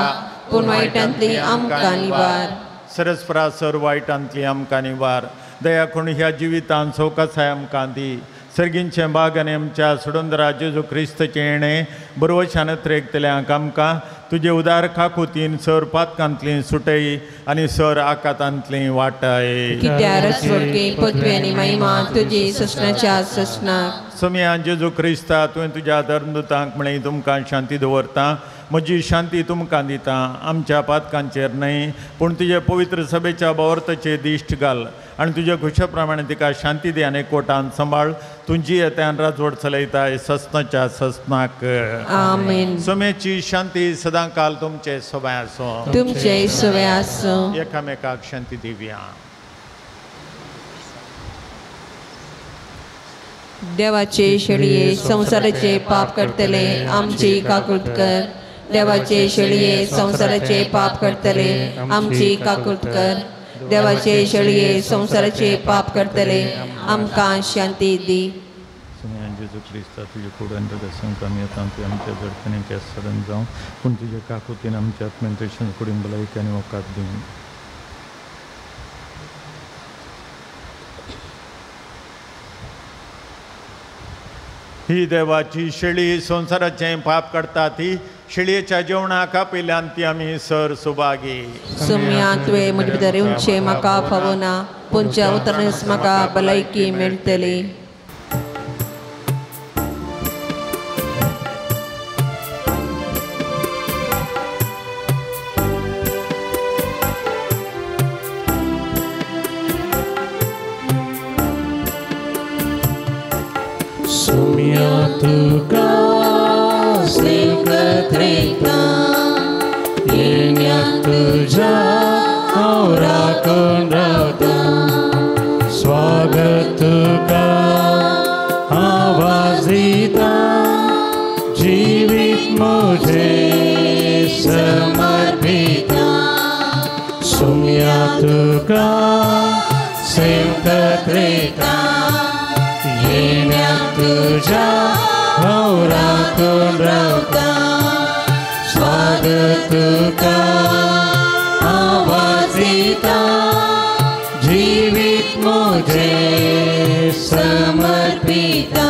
पूण वायटांतली आमकां निवार. सरस्परा सर वायटांतली आमकां निवार. दया करून ह्या जिवितांत सवकासाय आमकां दी. सर्गींचें बाग आनी आमच्या सोडूनदारा जेजू क्रिस्तचें येणें बरवशान त्रेकतल्यांक आमकां तुजे उदार काकुतीन सर पातकांतली सुटय आनी सर आकातांतली वाटाय. कित्यार सोडकी पदवी आनी महिमा तुजी ससनाच्या ससनाक. समिया जेजू क्रिस्ता, तुवें तुज्या धर्मदूतांक म्हळें तुमकां शांती दवरता, म्हजी शांती तुमकां दिता. आमच्या पातकांचेर न्हय पूण तुजे पवित्र सभेच्या बावर्ताचेर दिश्ट घाल आनी तुज्या खुशे प्रमाणे तिका शांती दी आनी कोटान सांबाळ. तुजी येत्यान राजवट चलयताय ससनाच्या ससनाक. आमेन. समेची शांती सदां काल तुमचे सबाय आसूं. तुमचे सबाय आसूं. एकामेकाक शांती दिवया. देवाचे शेळये संवसाराचे पाप करतले आमची काकूत कर. देवाचे शेळये संवसाराचे पाप करतले आमची काकूत कर. देवाचे शेळये संवसाराचे पाप करतले आमकां शांती दी. जेजू क्रिस्ता, तुजे कुडान रगत आमी येता तुवें आमच्या जडपणेचें सरण जावं, पूण तुजे काकुतीन आमच्या आत्मेंतशन कुडीन भलायकी आनी वकात दिवं. ही देवाची शेळी संवसाराचें पाप काडटा ती शेळयेच्या जेवणाक आपयल्यान ती आमी सर सुभागी. सुम्या तुवें म्हजे भितर येवचें म्हाका फावना, पूण ज्या उतरानच म्हाका भलायकी मेळटली. सुम्या तुका सेवकत रेता, येण्या तुझ्या हांव राखून रावता. स्वागत तुका आवाज दिता, जिवीत म्हजें समर्पिता. सुम्या तुका सेवकत रेता, येण्या तुझ्या हांव राखून रावता. स्वागत तुका आवाज दिता, जिवीत म्हजें समर्पिता.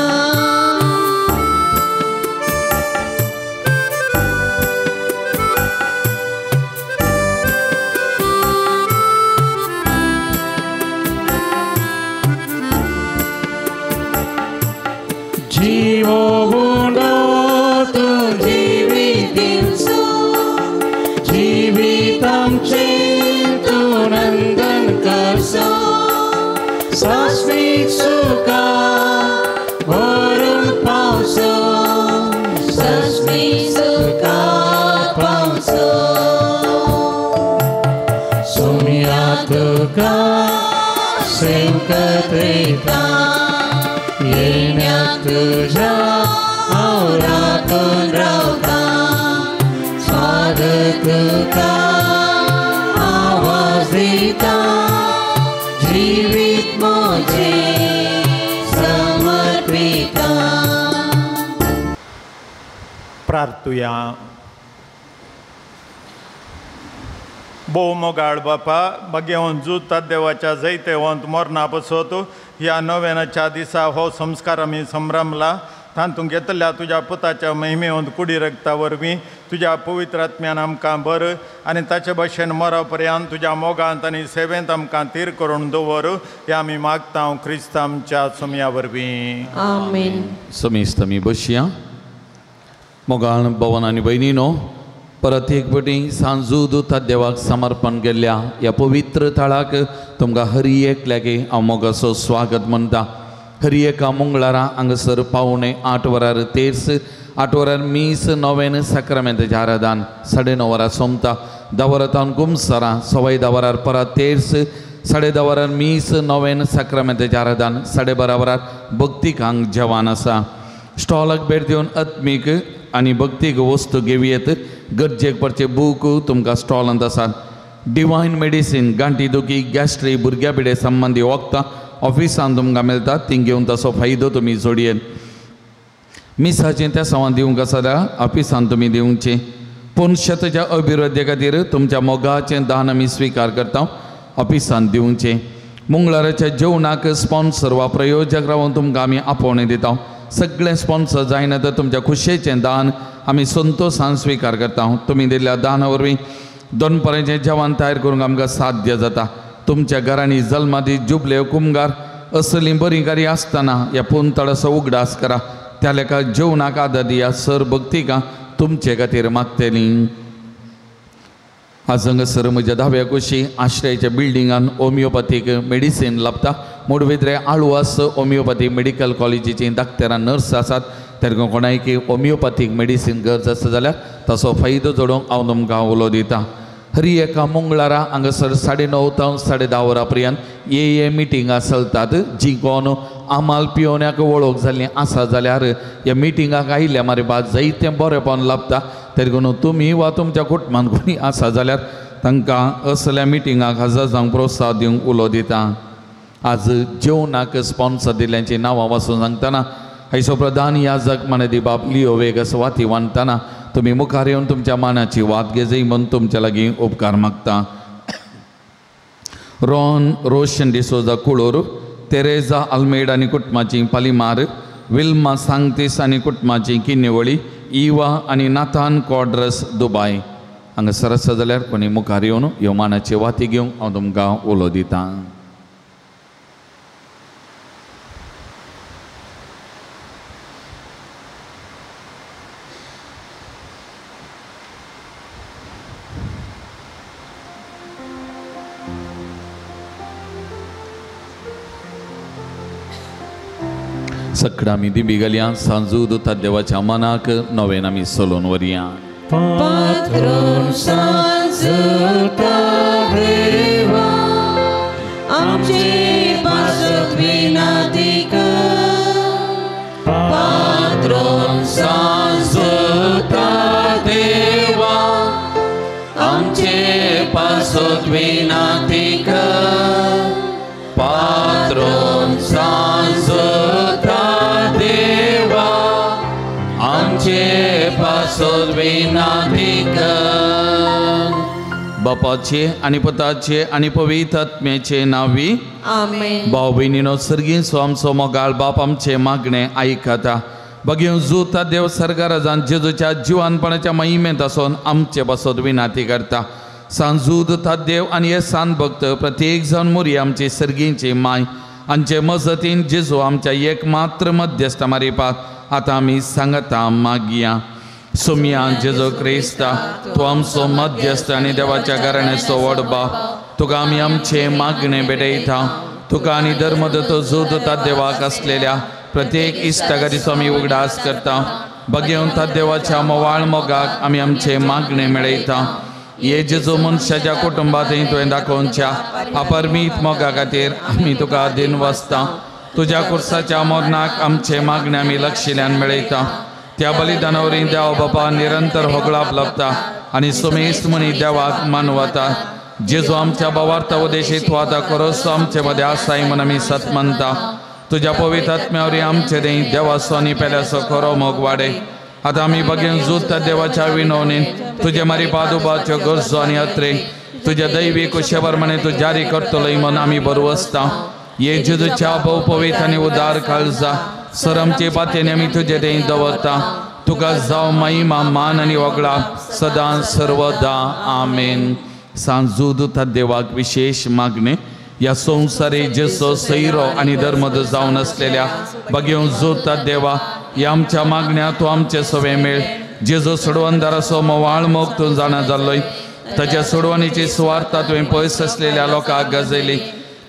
जीवो उंडो तूं जिवीत दिवचो, जिवीत आमचें तूं नंदन करचो. सास्वीक सुखा व्हरून पावचो, सास्वीक सुखा पावचो. सुम्या तुका सेवकत रेता, येण्या तुझ्या हांव राखून रावता. स्वागत तुका आवाज दिता, जिवीत म्हजें समर्पिता. प्रार्थुया. भोव मोगाळ बापा, भाग्यवंत जुता देवाच्या जैतेवंत मरणा पसत ह्या नव्यानाच्या दिसा हो संस्कार आमी संभ्रमला. तातूंत घेतल्या तुज्या पुताच्या महिमेवंत कुडी रगता वरवीं तुज्या पवित्र आत्म्यान आमकां बर आनी ताचे भशेन मरा पर्यंत तुज्या मोगांत आनी सेवेंत आमकां तीर करून दवर, हें आमी मागता क्रिस्त आमच्या सोमया वरवीं. आमेन. समेस्त आमी बसया. मोगाळ भवन आनी भयणीनो, परत एक पटी सांजू दुता देवाक समर्पण केल्ल्या ह्या पवित्र थळाक तुमकां हरी एकल्याक हांव मोगाचो स्वागत म्हणटा. हरी एका मंगळारा हांगासर 7:45 वरार तेर्स, 8 वरार मीस, नोवेन साक्रामेंताचें आराधन, 9:30 वरां सोमता, 10 वरां तावन कुमसरां, 10:15 वरार परत तेर्स, 10:30 वरार मीस, नोवेन साक्रामेंताचें आराधन, 12:30 वरार भक्तीक हांग जेवण आसा. स्टॉलाक भेट दिवन आत्मीक आनी भक्तीक वस्तू घेवयेत. गरजेक पडचे बूक तुमकां स्टॉलांत आसात. डिवायन मेडिसीन, गांठी दुखी, गॅस्ट्री, भुरग्या पिडे संबंदी वखदां ऑफिसान तुमकां मेळटा, ती घेवन ताचो फायदो तुमी जोडयेत. मिसाचें त्या सवान दिवंक आसा जाल्यार ऑफिसान तुमी दिवचें. पूण शेताच्या अभिवृद्धी खातीर तुमच्या मोगाचें दान आमी स्विकार करता, ऑफिसान दिवचें. मंगळाराच्या जेवणाक स्पॉन्सर वा प्रयोजक रावन तुमकां आमी आपोवणें दिता. सगळें स्पॉन्सर जायना तर तुमच्या खुशयेचें दान आमी संतोशान स्विकार करता. तुमी दिल्ल्या दाना वरवीं दनपारांचें जेवण तयार करूंक आमकां साध्य जाता. तुमच्या घरांनी जल्मादी जुबले कुमगार असलीं बरीं कार्यां आसतना ह्या पुंतळाचो उगडास करा. त्या लेखा जेवणाक आदार दिया. सर भक्तिका तुमचे खातीर मागतली. आज हांगासर म्हज्या धाव्या कुशी आश्रयाच्या बिल्डिंगान होमियोपॅथीक मेडिसीन लाभता. मोडवेद्रे आळवास होमियोपॅथी मेडिकल कॉलेजीची डाक्टरां नर्स आसात. तेन्ना कोणायकी होमियोपॅथीक मेडिसीन गरज आसा जाल्यार ताचो फायदो जोडूंक हांव तुमकां उलो दिता. हरी एका मंगळारा हांगासर 9:30 तावन 10:30 वरां पर्यंत ए मिटिंगां चलतात. जी कोण आमाल पिवण्याक वळख जाल्ली आसा जाल्यार ह्या मिटिंगाक आयिल्ल्या मारे बाद जायतें बरेंपण लाभता. तरी तुमी वा तुमच्या कुटुंबान कोणी आसा जाल्यार तांकां असल्या मिटिंगाक हजर जावंक प्रोत्साहन दिवंक उलो दिता. आज जेवणाक स्पॉन्सर दिल्ल्यांची नांवां वाचून सांगतना हायचो प्रधान याजक मानेदी बाब लियो वेगस वाती वांदतना तुमी मुखार येवन तुमच्या मानाची वात घेजय म्हूण तुमच्या लागीं उपकार मागता. रोहन रोशन डिसोजा कुळूर, तेरेजा आल्मेड आनी कुटुंबाची पालिमार, विल्मा सांगतीस आनी कुटुंबाची किन्नेवळी, इवा आनी नाथान क्वाड्रस दुबाय. हांगासर आसा जाल्यार कोणी मुखार येवन ह्यो मानाची वाती घेवंक हांव तुमकां उलो दितां. सगळं आमी दिंबी घालया. सांजू दुता देवाच्या मनाक नवेन आमी सोलोन वरया. पात्रोन सांजूता देवा आमचे पासत विनाती कर. पात्रोन सांजूता देवा आमचे पासत विनाती कर. पात्रोन सांजूता देवा आमचे पासत विनाती कर. बापाचे आनी पुताचे आनी पवित्र आत्म्याचे नांवी आमेन. भाव भयणीनो, सर्गीचो आमचो मोगाळ बाप आमचे मागणें आयकता. बगेवन जुता देव सर्गाराजान जेजूच्या जिवानपणाच्या महिमेंत आसून आमचे पासत विनाती करता. सांजूद देव आनी हे सान भक्त प्रत्येक जावन मोरी आमची सर्गींची माय आमचे मजतीन जेजू आमच्या एक मात्र मध्यस्थ मारिपात आतां आमी सांगता मागया. सोमया जेजू क्रिस्ता, तूं आमचो मध्यस्थ आनी देवाच्या घराण्याचो व्हड बाप, तुका आमी आमचे मागणें भेटयता. तुका आनी धर्मदत्त जोदता देवाक आसलेल्या प्रत्येक इश्टागतीचो आमी उगडास करता. बगेवन देवाच्या मोवाळ मोगाक आमी आमचे मागणें मेळयता. हे जेजू मनशाच्या कुटुंबांत तुवें दाखोवच्या अपरमीत मोगा खातीर आमी तुका दिन वाचता. तुज्या कुर्साच्या मरणाक आमचे मागणें आमी लक्षिल्यान मेळयता. त्या बलिदाना वरवीं देव बापा निरंतर होगळाप लाभता आनी सुमेस्त मनी देवाक मानवता. जेजू आमच्या भावार्थ उदेशी तूं आतां खरोच आमचे मदें आसाय म्हूण आमी सत मानता. तुज्या पवित्र आत्म्या वरवीं आमचे दें देवाचो आनी पेल्याचो खरो मोग वाडय. आतां आमी बगेन जुता देवाच्या विनवणीन तुजे मारी पादुबाच्यो गरजो आनी अत्रे तुज्या दैवी कुशे प्रमाणे तूं जारी करतलोय म्हूण आमी बरवसता. हे जेजूच्या भोव पवित्र आनी उदार काळजा सर आमचे पातयेन आमी तुजे दें दवरता. तुका जावं महिमा मान आनी वगळा सदां सर्वदा. आमेन. सांजूद देवाक विशेष मागणें ह्या संवसारी जेसो सैरो आनी धर्मद जावन आसलेल्या बगेवन जोता देवा ह्या आमच्या मागण्या तूं आमचे सवे मेळ. जेजू सोडवणदाराचो मोवाळ मोग तूं जाणा जाल्लोय ताच्या सोडवणीची सुवार्ता तुवें पयस आसलेल्या लोकांक गाजयली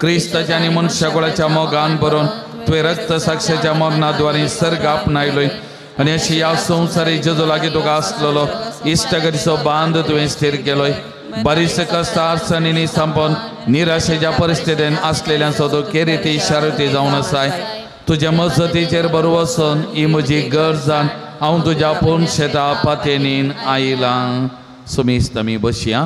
क्रिस्ताच्या आनी मनशाकुळाच्या मोगान भरून तुवें रक्त साक्षाच्या मरणाद्वारे सर्ग आपणायलोय आनी अशी ह्या संवसारी जेजू लागीं तुका आसलेलो इश्टागतीचो बांद तुवें स्थीर केलोय बारीक कश्ट अडचणींनी संपोवन निराशेच्या परिस्थितीन आसलेल्यांचो तूं केरिती शारती जावन आसाय तुज्या मजतीचेर बरो वचून ही म्हजी गरज हांव तुज्या पूर्ण शेता पातेनीन आयलां. सुमीस्त आमी बसया.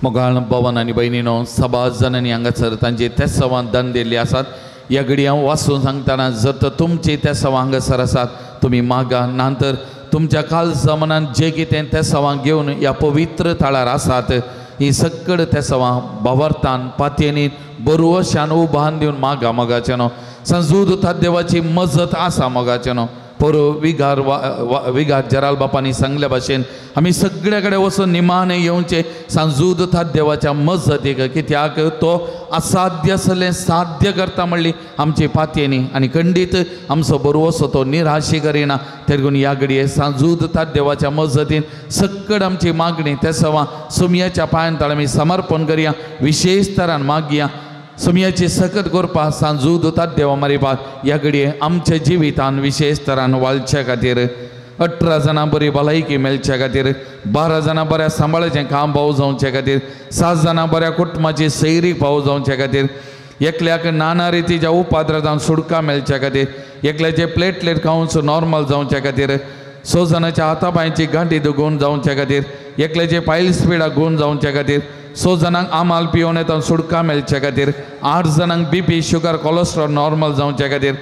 मोगाळ भवन आनी भयणीनो सभा जाणांनी हांगासर तांची तेसवां दान दिल्ली आसात. ह्या घडी हांव वाचून सांगतना जर तर तुमची तेसवां हांगासर आसात तुमी मागा ना तर तुमच्या कालजा मनान जे कितें तेसवां घेवन ह्या पवित्र थळार आसात ही सकड तेसवां भावार्थान पातयेनी बरोवशान उबान दिवन मागा मोगाचें न्हू संजूद देवाची मजत आसा मोगाचें न्हू पोरू विगार विगार जराल बापांनी सांगल्या भाशेन आमी सगळे कडेन वचून निमाणें येवचें सांजूद देवाच्या मजतीक कित्याक तो असाध्य आसलें साध्य करता म्हणली आमची पातयेनी आनी खंडीत आमचो बरो तो निराशी करिना. तेगून ह्या घडये सांजूद देवाच्या मजतीन सकड आमची मागणी ते सवां सुमयाच्या पांयान ताळ आमी समर्पण करया विशेष तरान मागया सुमयाची सकत करपा सांजूद देवा मारिपाक ह्या घडये आमच्या जिवितान विशेष तरान वाळच्या खातीर 18 जाणां बरी भलायकी मेळच्या खातीर 12 जाणां बऱ्या सांबाळाचें काम पावो जावचे खातीर 7 जाणां बऱ्या कुटुंबाची सैरी पावो जावचे खातीर एकल्याक नाना रितीच्या उपाद्रांत सुटका मेळच्या खातीर एकल्याचे प्लेटलेट काउंट्स नॉर्मल जावचे खातीर 6 जाणांच्या हाता पांयची गांठी दुगून जावचे खातीर एकल्याचे पायल्स पिडा गूण जावचे खातीर 6 जाणांक आमाल पिवन येता सुटका मेळचे खातीर 8 जाणांक बीपी शुगर कोलेस्ट्रॉल नॉर्मल जावचे खातीर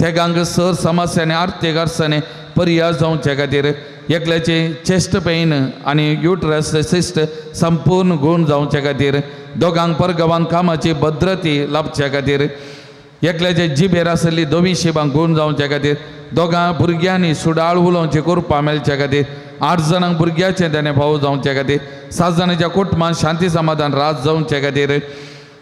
तेगांक सर समस्या आनी आर्थीक अडचणी पर्याय जावचे खातीर एकल्याचे चेस्ट पेन आनी युट्रस सिस्ट संपूर्ण गूण जावचे खातीर दोगांक परगांवान कामाची भद्रती लाभचे खातीर एकल्याचे जिबेर आसली धवी शिबां गूण जावचे खातीर दोगां भुरग्यांनी सुडाळ उलोवचे कृपा मेळचे खातीर 8 जाणांक भुरग्याचें तेणें भाव जावचे खातीर 7 जाणांच्या कुटुंबान शांती समाधान रात जावचे खातीर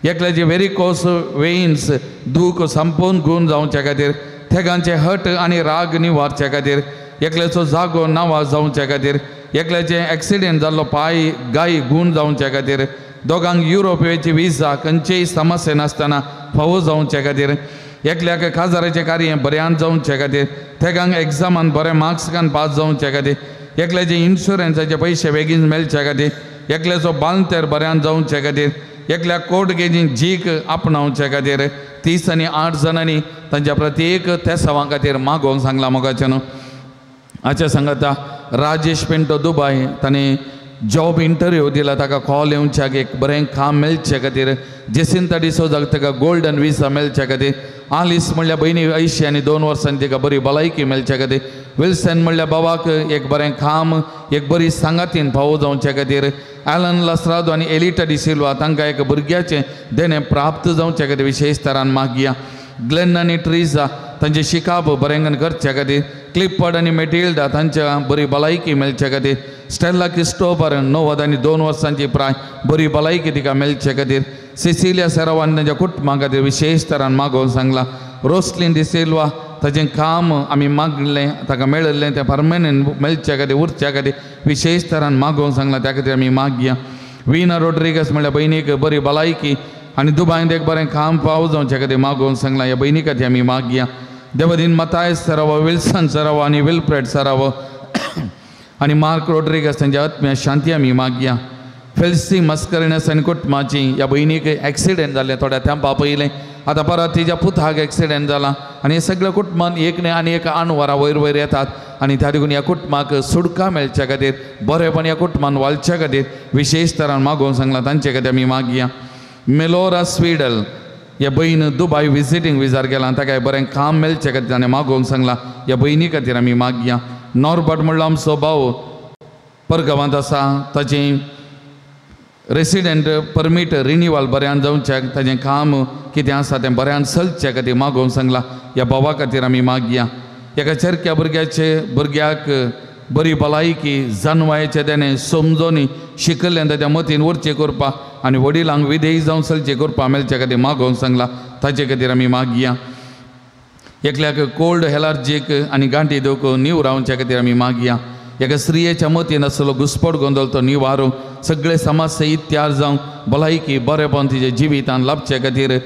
एकल्याचे वेरिकोस वेन्स दूख संपूर्ण गूण जावचे खातीर थेगांचे हट आनी राग निवारचे खातीर एकल्याचो जागो नावा जावचे खातीर एकल्याचे एक्सिडेंट जाल्लो पांय गाय गूण जावचे खातीर दोगांक युरोपेची विजा खंयचेय समस्या नासतना फावो जावचे खातीर एकल्याक काजाराचें कार्य बऱ्यान जावचे खातीर थेगांक एग्जामान बरे मार्क्स कान पास जावचे खातीर एकल्याचे इन्शुरन्साचे पयशे बेगीन मेळचे खातीर एकल्याचो बालतेर बऱ्यान जावचे खातीर एकल्याक कोर्ट केजीन जीक आपणावचे खातीर 30 आनी 8 जाणांनी तांच्या प्रत्येक तेसावां खातीर मागोवंक सांगलां मोगाचें न्हू. आच्या सांगता राजेश पिंटो दुबाय ताणें जॉब इंटरव्यू दिला ताका कॉल येवच्याक एक बरें काम मेळचे खातीर जेसिंता डिसोजाक ताका गोल्डन विसा मेळचे खातीर आलिस म्हणल्यार भयणी 80 आनी 2 वर्सांनी तिका बरी भलायकी मेळचे खातीर विल्सन म्हणल्यार बाबाक एक बरें काम एक बरी सांगातीन फावो जावचे खातीर ॲलन लास्रादो आनी एलिटा डिसिल्वा तांकां एक भुरग्याचें देणें प्राप्त जावचे खातीर विशेष तरान मागया ग्लेन आनी ट्रिजा तांचें शिकाप बरें करचे खातीर क्लिपवर्ड आनी मेटिल्डा तांच्या बरी भलायकी मेळचे खातीर स्टेल्ला क्रिस्टोफर 90 आनी 2 वर्सांची प्राय बरी भलायकी तिका मेळचे खातीर सिसिलिया सेरावान तांच्या कुटुंबा खातीर विशेष तरान मागोवन सांगलां रोसलीन डिसिल्वा ताचें काम आमी मागलें ताका मेळिल्लें तें परमनंट मेळचे खातीर उरच्या खातीर विशेष तरान मागोवन सांगलां त्या खातीर आमी मागया विना रोड्रिगस म्हणल्यार भयणीक बरी भलायकी आनी दुबायंत एक बरें काम पाव जावचे खातीर मागोवन सांगलां ह्या भयणी खातीर आमी मागया देवदीन मतायस सरावो विल्सन सरावो आनी विल्फ्रेड सरावो आनी मार्क रोड्रिगस तांच्या आत्म्या शांती आमी मागया फेल्सी मस्करिनस आनी कुटुंबाची ह्या भयणीक एक्सिडेंट जालें थोड्या तेंपा पयलें आतां परत तिच्या पुताक एक्सिडेंट जाला आनी हे सगळ्या कुटुंबान एक न्हय आनी एक आणवारां वयर वयर येतात आनी त्या देखून ह्या कुटुंबाक सुटका मेळच्या खातीर बरेपण ह्या कुटुंबान वाळच्या खातीर विशेष तरान मागोवन सांगलां तांचे खातीर आमी मागया. मेलोरा स्वीडल ह्या भयण दुबाय विजिटींग विजार गेला ताका बरें काम मेळचे खातीर ताणें मागोवंक सांगलां ह्या भयणी खातीर आमी मागया. नॉर्बर्ट म्हणलो आमचो भाव परगांवांत आसा ताचें रेसिडेंट परमीट रिनिवल बऱ्यान जावच्याक ताचें काम कितें आसा तें बऱ्यान चलच्या खातीर मागोवंक सांगलां ह्या भावा खातीर आमी मागया. एका चरक्या भुरग्याक बरी भलायकी जानवायचें तेणें समजोनी शिकल्लें ताच्या मतीन उरचें करपाक आनी वडिलांक विदेश जावन चलचें करपाक मेळचे खातीर मागोवंक सांगलां ताचे खातीर आमी मागया. एकल्याक कोल्ड एलर्जीक आनी गांठी दुख नीव रावच्या खातीर आमी मागया. एका स्त्रियेच्या मतीन आसलो घुस्पट गोंदळ तो निवारूंक सगळे समाज सहित तयार जावंक भलायकी बरेपण तिच्या जिवितान लाभचे खातीर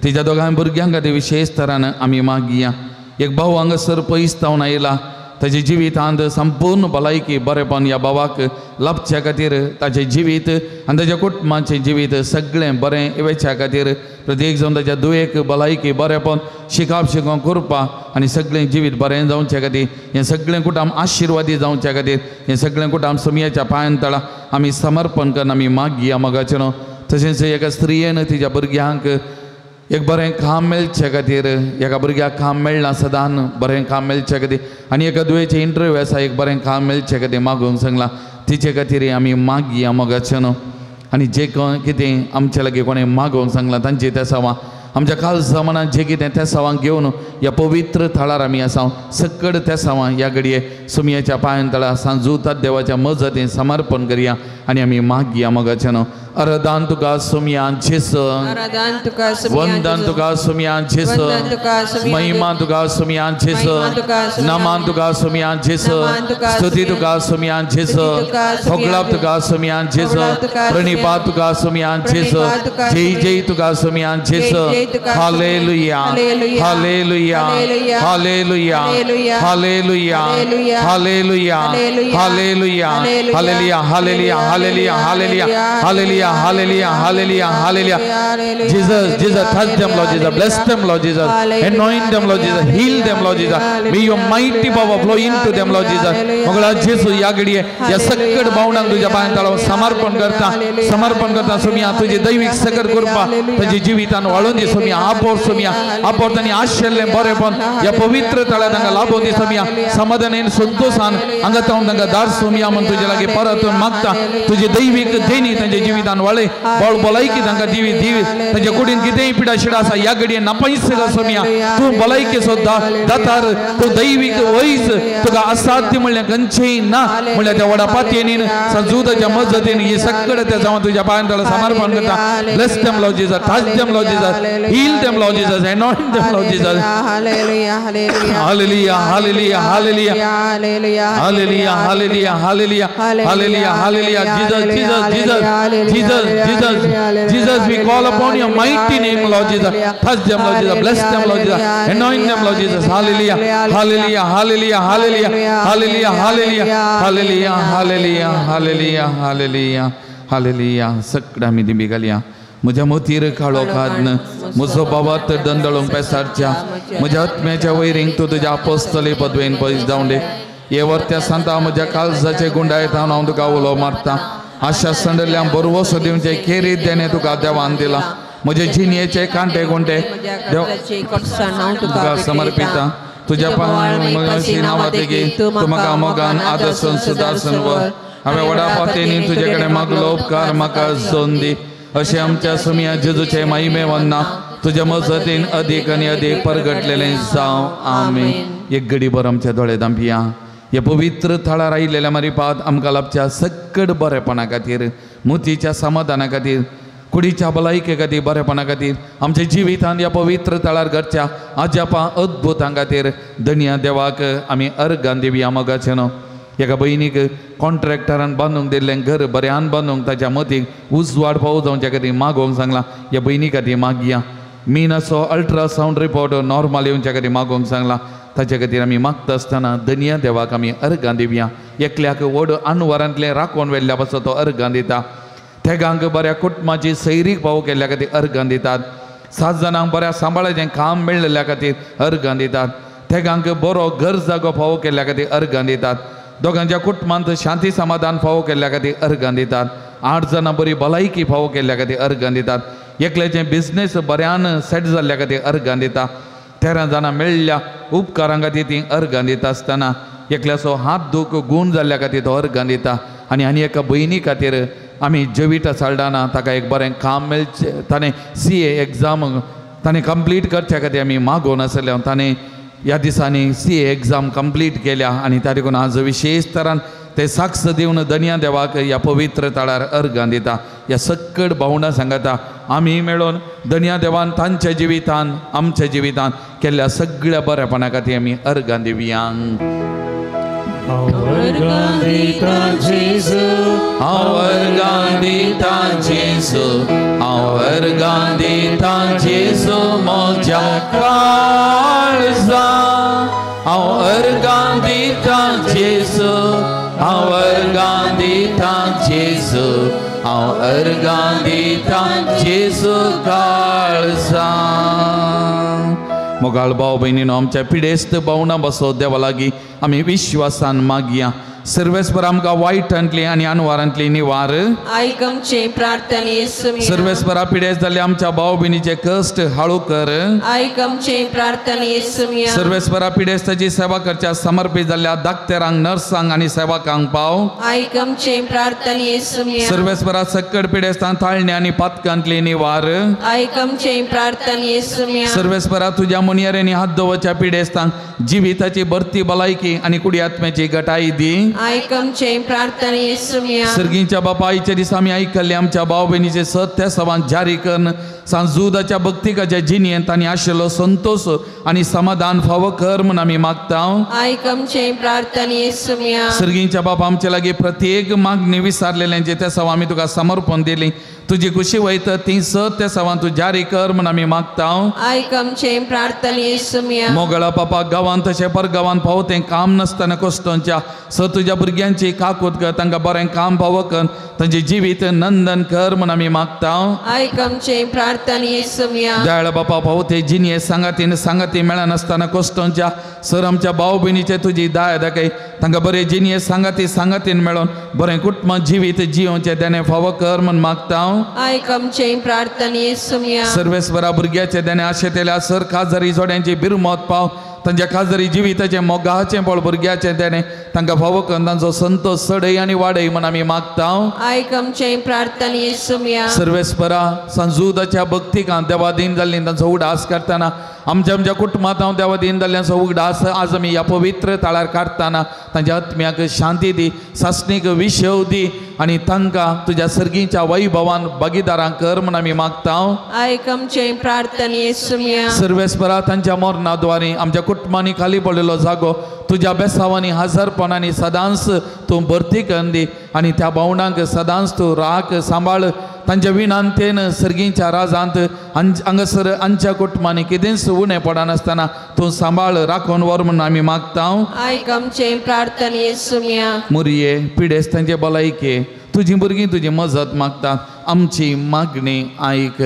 तिच्या दोगां भुरग्यां खातीर विशेष तरान आमी मागया. एक भाव हांगासर पयस जावन आयला ताजे जिवितांत संपूर्ण भलायकी बरेपण ह्या भावाक लाभच्या खातीर ताचें जिवीत आनी ताच्या कुटुंबाचें जिवीत सगळें बरें वेच्या खातीर प्रत्येक जावन ताच्या दुयेक भलायकी बरेपण शिकाप शिकोवंक करपा आनी सगळें जिवीत बरें जावचे खातीर हें सगळें कुटुंब आशिर्वादी जावच्या खातीर हें सगळें कुटुंब सुमयाच्या पांयान तळा आमी समर्पण करून आमी मागया मोगाचें न्हू. तशेंच एका स्त्रियेन तिच्या भुरग्यांक एक बरें काम मेळचे खातीर एका भुरग्याक काम मेळना सदान बरें काम मेळचे खातीर आनी एका दुयेचें इंटरव्यू आसा एक बरें काम मेळचे खातीर मागूंक सांगलां तिचे खातीर आमी मागया मोगाचें न्हू. आनी जे कितें आमचे लागीं कोणें मागोवंक सांगलां तांची तेसावां आमच्या काळजा मनांत जें कितें तेसावां घेवन ह्या पवित्र थळार आमी आसा सकड तेसावां ह्या घडये सुमयाच्या पांयान तळा सांजूतात देवाच्या मजतीन समर्पण करया आनी आमी मागया मोगाचें न्हू. अरदान तुका सुमयान जेस, वंदन तुका सुमयान जेस, महिमा तुका सुमयान जेस, नमान तुका सुमयान जेस, स्तुती तुका सुमयान जेस, होगळाप तुका सुमयान जेस, प्रणिपात तुका सुमयान जेस, जय जय तुका सुमयान जेस. Hallelujah, hallelujah, hallelujah, hallelujah, hallelujah, hallelujah, hallelujah, hallelujah, hallelujah, hallelujah, hallelujah, hallelujah, hallelujah, hallelujah. Jesus, Jesus, touch them, Lord Jesus. Bless them, Lord Jesus. Anoint them, Lord Jesus. Heal them, Lord Jesus. May your mighty power flow into them, Lord Jesus. मगळा जेसू या घडये या सकट भावनांक तुझ्या पांयां तळावर समर्पण करता, समर्पण करता सुमिया तुझी दैवीक सकट कृपा तुझी जिवितान वाळून दी सुमिया, आपोर सुमिया, आपोर तांणी आशिल्लें बरेपण ह्या पवित्र तळ्या तांकां लाभोवन दी सुमिया, समाधानान संतोशान हांगा तावन तांकां दार सुमिया म्हूण तुजे लागीं परतून मागता. तुजी दैवीक देणी तांच्या जिवितान वाळे बळ भलायकी तांकां दिवी दिवी तांच्या कुडीन कितेंय पिडा शिडा आसा ह्या घडये नापायस सोमिया तूं भलायकेचो दातार तूं दैवीक वयस तुका असाध्य म्हणल्यार खंयचेंय ना म्हणल्यार त्या व्हडा पातयेनीन संजुताच्या मजतीन ही सगळें त्या जावन तुज्या पांयां तळा समर्पण करता. Bless them, Lord Jesus. Touch them, Lord Jesus. Heal them, Lord Jesus. Anoint them, Lord Jesus. Hallelujah, hallelujah, hallelujah, hallelujah, hallelujah, hallelujah, hallelujah, hallelujah, hallelujah. Jesus, Jesus, Jesus, Jesus, Jesus, Jesus, we call upon your mighty name, Lord Jesus. Touch them, Lord Jesus. Bless them, Lord Jesus. Anoint them, Lord Jesus. Hallelujah, hallelujah, hallelujah, hallelujah, hallelujah, hallelujah, hallelujah, hallelujah, hallelujah, hallelujah, hallelujah. सगळ्या आमी दिंबी घालया. म्हज्या मोतीर काळो खादन म्हजो बाबात दंदळूंक पेसारच्या म्हज्या आत्म्याच्या वैरींक तूं तुज्या आपोस्तली पदवेन पयस जावं दे. हे वर्त्या सांता म्हज्या काळजाचे गुंडायत हांव तुका उलो मारता. आशा संडल्या बरवसो दिवचे केरीत देणे तुका देवान दिला. म्हजे जिणयेचे कांटे गुंटे देव तुका समर्पिता. तुज्या पांयां नांवां तूं म्हाका मोगान आदर्शन सुदार्शन वर. हांवें व्हडा पातयेनी तुजे कडेन मागलो उपकार म्हाका जोन दी. अशें आमच्या सुमया जेजूचे महिमे वन्ना तुज्या मजतीन अदीक आनी अदीक परगटलेलें जावं. आमेन. एक घडीभर आमच्या दोळे धांपया. ह्या पवित्र थळार आयिल्ल्या मारिपाद आमकां लाभच्या सकट बरेपणा खातीर, मोतीच्या समाधाना खातीर, कुडीच्या भलायके खातीर, बरेपणा खातीर, आमच्या जिवितांत ह्या पवित्र थळार घडच्या अजापां अद्भुतां खातीर धनया देवाक आमी अर्गान दिवया मोगाचें न्हू. एका भयणीक कॉन्ट्रॅक्टरान बांदूंक दिल्लें घर बऱ्यान बांदूंक ताच्या मतीक उजवाड पावो जावच्या खातीर मागोवंक सांगलां. ह्या भयणी खातीर मागया. मीनाचो अल्ट्रासावंड रिपोर्ट नॉर्मल येवच्या खातीर मागोवंक सांगलां. ताच्या खातीर आमी मागता आसतना धनया देवाक आमी अर्गां दिवया. एकल्याक व्हड अनवरांतलें राखोवन व्हेल्ल्या पासून तो अर्गां दिता. तेगांक बऱ्या कुटुंबाची सैरीक पावो केल्ल्या खातीर अर्गां दितात. 7 जाणांक बऱ्या सांबाळाचें काम मेळिल्ल्या खातीर अर्गां दितात. तेगांक बरो घर जागो फावो केल्ल्या खातीर अर्गां दितात. दोगांच्या कुटुंबांत शांती समाधान फावो केल्ल्या खातीर अर्गां दितात. 8 जाणां बरी भलायकी फावो केल्ल्या खातीर अर्गां दितात. एकल्याचें बिजनेस बऱ्यान सेट जाल्ल्या खातीर अर्गां दिता. 13 जाणां मेळिल्ल्या उपकारां खातीर तीं अर्गां दिता आसतना एकल्याचो हात दूख गूण जाल्ल्या खातीर तो अर्गां दिता. आनी आनी एका भयणी खातीर आमी जेविटा साल्डाना ताका एक बरें काम मेळचें, ताणें CA exam ताणें कंप्लीट करच्या खातीर आमी मागोवन आसले. ताणें ह्या दिसांनी CA exam complete केल्या आनी त्या देखून आज विशेष तरान ते साक्ष दिवन धनया देवाक ह्या पवित्र तळार अर्गां दिता. ह्या सकट भावंडां सांगता आमी मेळोन धनया देवान तांच्या जिवितान आमच्या जिवितान केल्ल्या सगळ्या बरेपणा खातीर आमी अर्गां दिवया. हांव दिता जेजू, हांव वर्गां दिता जेजू, हांव वर्गां दिता जेजू म्हज्या काळजा. हांव वर्गां दिता जेजू, हांव वर्गां दिता जेजू, हांव वर्गां दिता जेजू काळजा. मोगाळ भाव भयणीनो, आमच्या पिडेस्त भावना बसो देवा लागीं आमी विश्वासान मागया. सर्वेस्पर आमकां वायटांतली आनी अनवारांतली निवार. आयक आमचे प्रार्थने. सर्वेस्परा पिडेस्त जाल्ले आमच्या भाव भयणीचे कश्ट हाळू कर. आयक आमचे प्रार्थने. सर्वेस्परा पिडेस्ताची सेवा करच्या समर्पित जाल्ल्या डाक्टरांक, नर्सांक आनी सेवकांक पाव. आयक आमचे प्रार्थने. सर्वेस्परा सक्कड पिडेस्तांक ताळणे आनी पातकांतली निवार. आयक आमचे प्रार्थने. सर्वेस्परा तुज्या मुनियरेंनी हात दवरच्या पिडेस्तांक जिविताची भरती भलायकी आनी कुडी आत्म्याची गटाई दी. आयक आमचे प्रार्थने. सर्गीच्या बापा, आयच्या दिसा आमी आयकल्ले आमच्या भाव भयणीचे सत्य सवान जारी करून सांजुदाच्या भक्तिकाच्या जिणेंत आनी आशिल्लो संतोष आनी समाधान फावो कर म्हूण आमी मागता. आयक आमचे प्रार्थने. सर्गीच्या बापा, आमचे लागीं प्रत्येक मागणी विसारलेल्यांचे त्या सवा आमी तुका समर्पण दिली. तुजी खुशी वयता ती सत त्या सवान तूं जारी कर म्हूण आमी मागता. आयक आमचे प्रार्थने. मोगळा पापा, गांवांत तशें परगांवांत पावो तें काम नासतना कश्टोंच्या स तुज्या भुरग्यांची काकूत कर, तांकां बरें काम पावो कर, तांचें जिवीत नंदन कर म्हूण आमी मागता. आयक आमचे प्रार्थने. दयाळ बापा, पावो ते जिणये सांगातीन सांगाती मेळनासतना कश्टोंच्या सर आमच्या भाव भयणीचे तुजी दया दाखय, तांकां बरें जिणये सांगाती सांगातीन मेळोन बरें कुटुंब जिवीत जियोवचें देणें फावो कर म्हूण मागता. आयक आमचे प्रार्थने. सर्वेस्वरा भुरग्याचे देणें आशेतल्या सर खाजरी जोड्यांची बिरमत पाव, तांच्या खाजरी जिविताचें मोगाचें बळ भुरग्याचें देणें तांकां फावो करून तांचो संतोष चडय आनी वाडय म्हूण आमी मागता. आयक आमचे प्रार्थने. सर्वेस्परा सांजुदाच्या भक्तिकांत देवादीन जाल्ली तांचो उडास करतना आमच्या आमच्या कुटुंबांत हांव देवादीन जाल्ल्यांचो उगडास आज आमी ह्या पवित्र ताळार काडटना तांच्या आत्म्याक शांती दी, सासणीक विशव दी आनी तांकां तुज्या सर्गीच्या वैभवान भागीदारांक कर म्हूण आमी मागता. आयक आमचे प्रार्थने. सर्वेस्परा तांच्या मरणाद्वारे आमच्या कुटुंबांनी खाली पडलेलो जागो तुज्या बेसावांनी हजारपणांनी सदांच तूं भरती करून दी आनी त्या भावणांक सदांच तूं राख सांबाळ. तांच्या विणांतेन सर्गीच्या राजांत हांगासर आमच्या कुटुंबांनी कितेंच उणें पडनासतना तूं सांबाळ राखून व्हर म्हूण आमी मागता. आयक आमचे प्रार्थने. मुरये पिडेस्तांचे भलायके तुजी भुरगीं तुजी मजत मागतात, आमची मागणी आयक.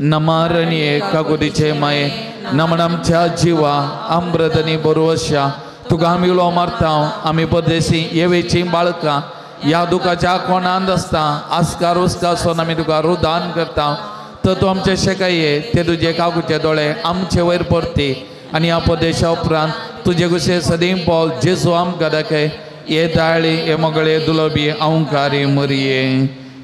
नमारणी काकुतीचे माये, नमन आमच्या जिवा अमृतनी बरोवशा तुका आमी उलो मारता. आमी परदेशी येवेची बाळकां ह्या दुखाच्या कोणांत आसता आस्कार उस्कार सोन आमी तुका रुदान करता. तर तूं आमचे शेकाये ते तुजे काकुचे दोळे आमचे वयर परती आनी ह्या परदेशा उपरांत तुजे गुशे सदीं पावल जेजू आमकां दाखय. हे दाळी हे मोगळे दुलबी अंकारी मरये.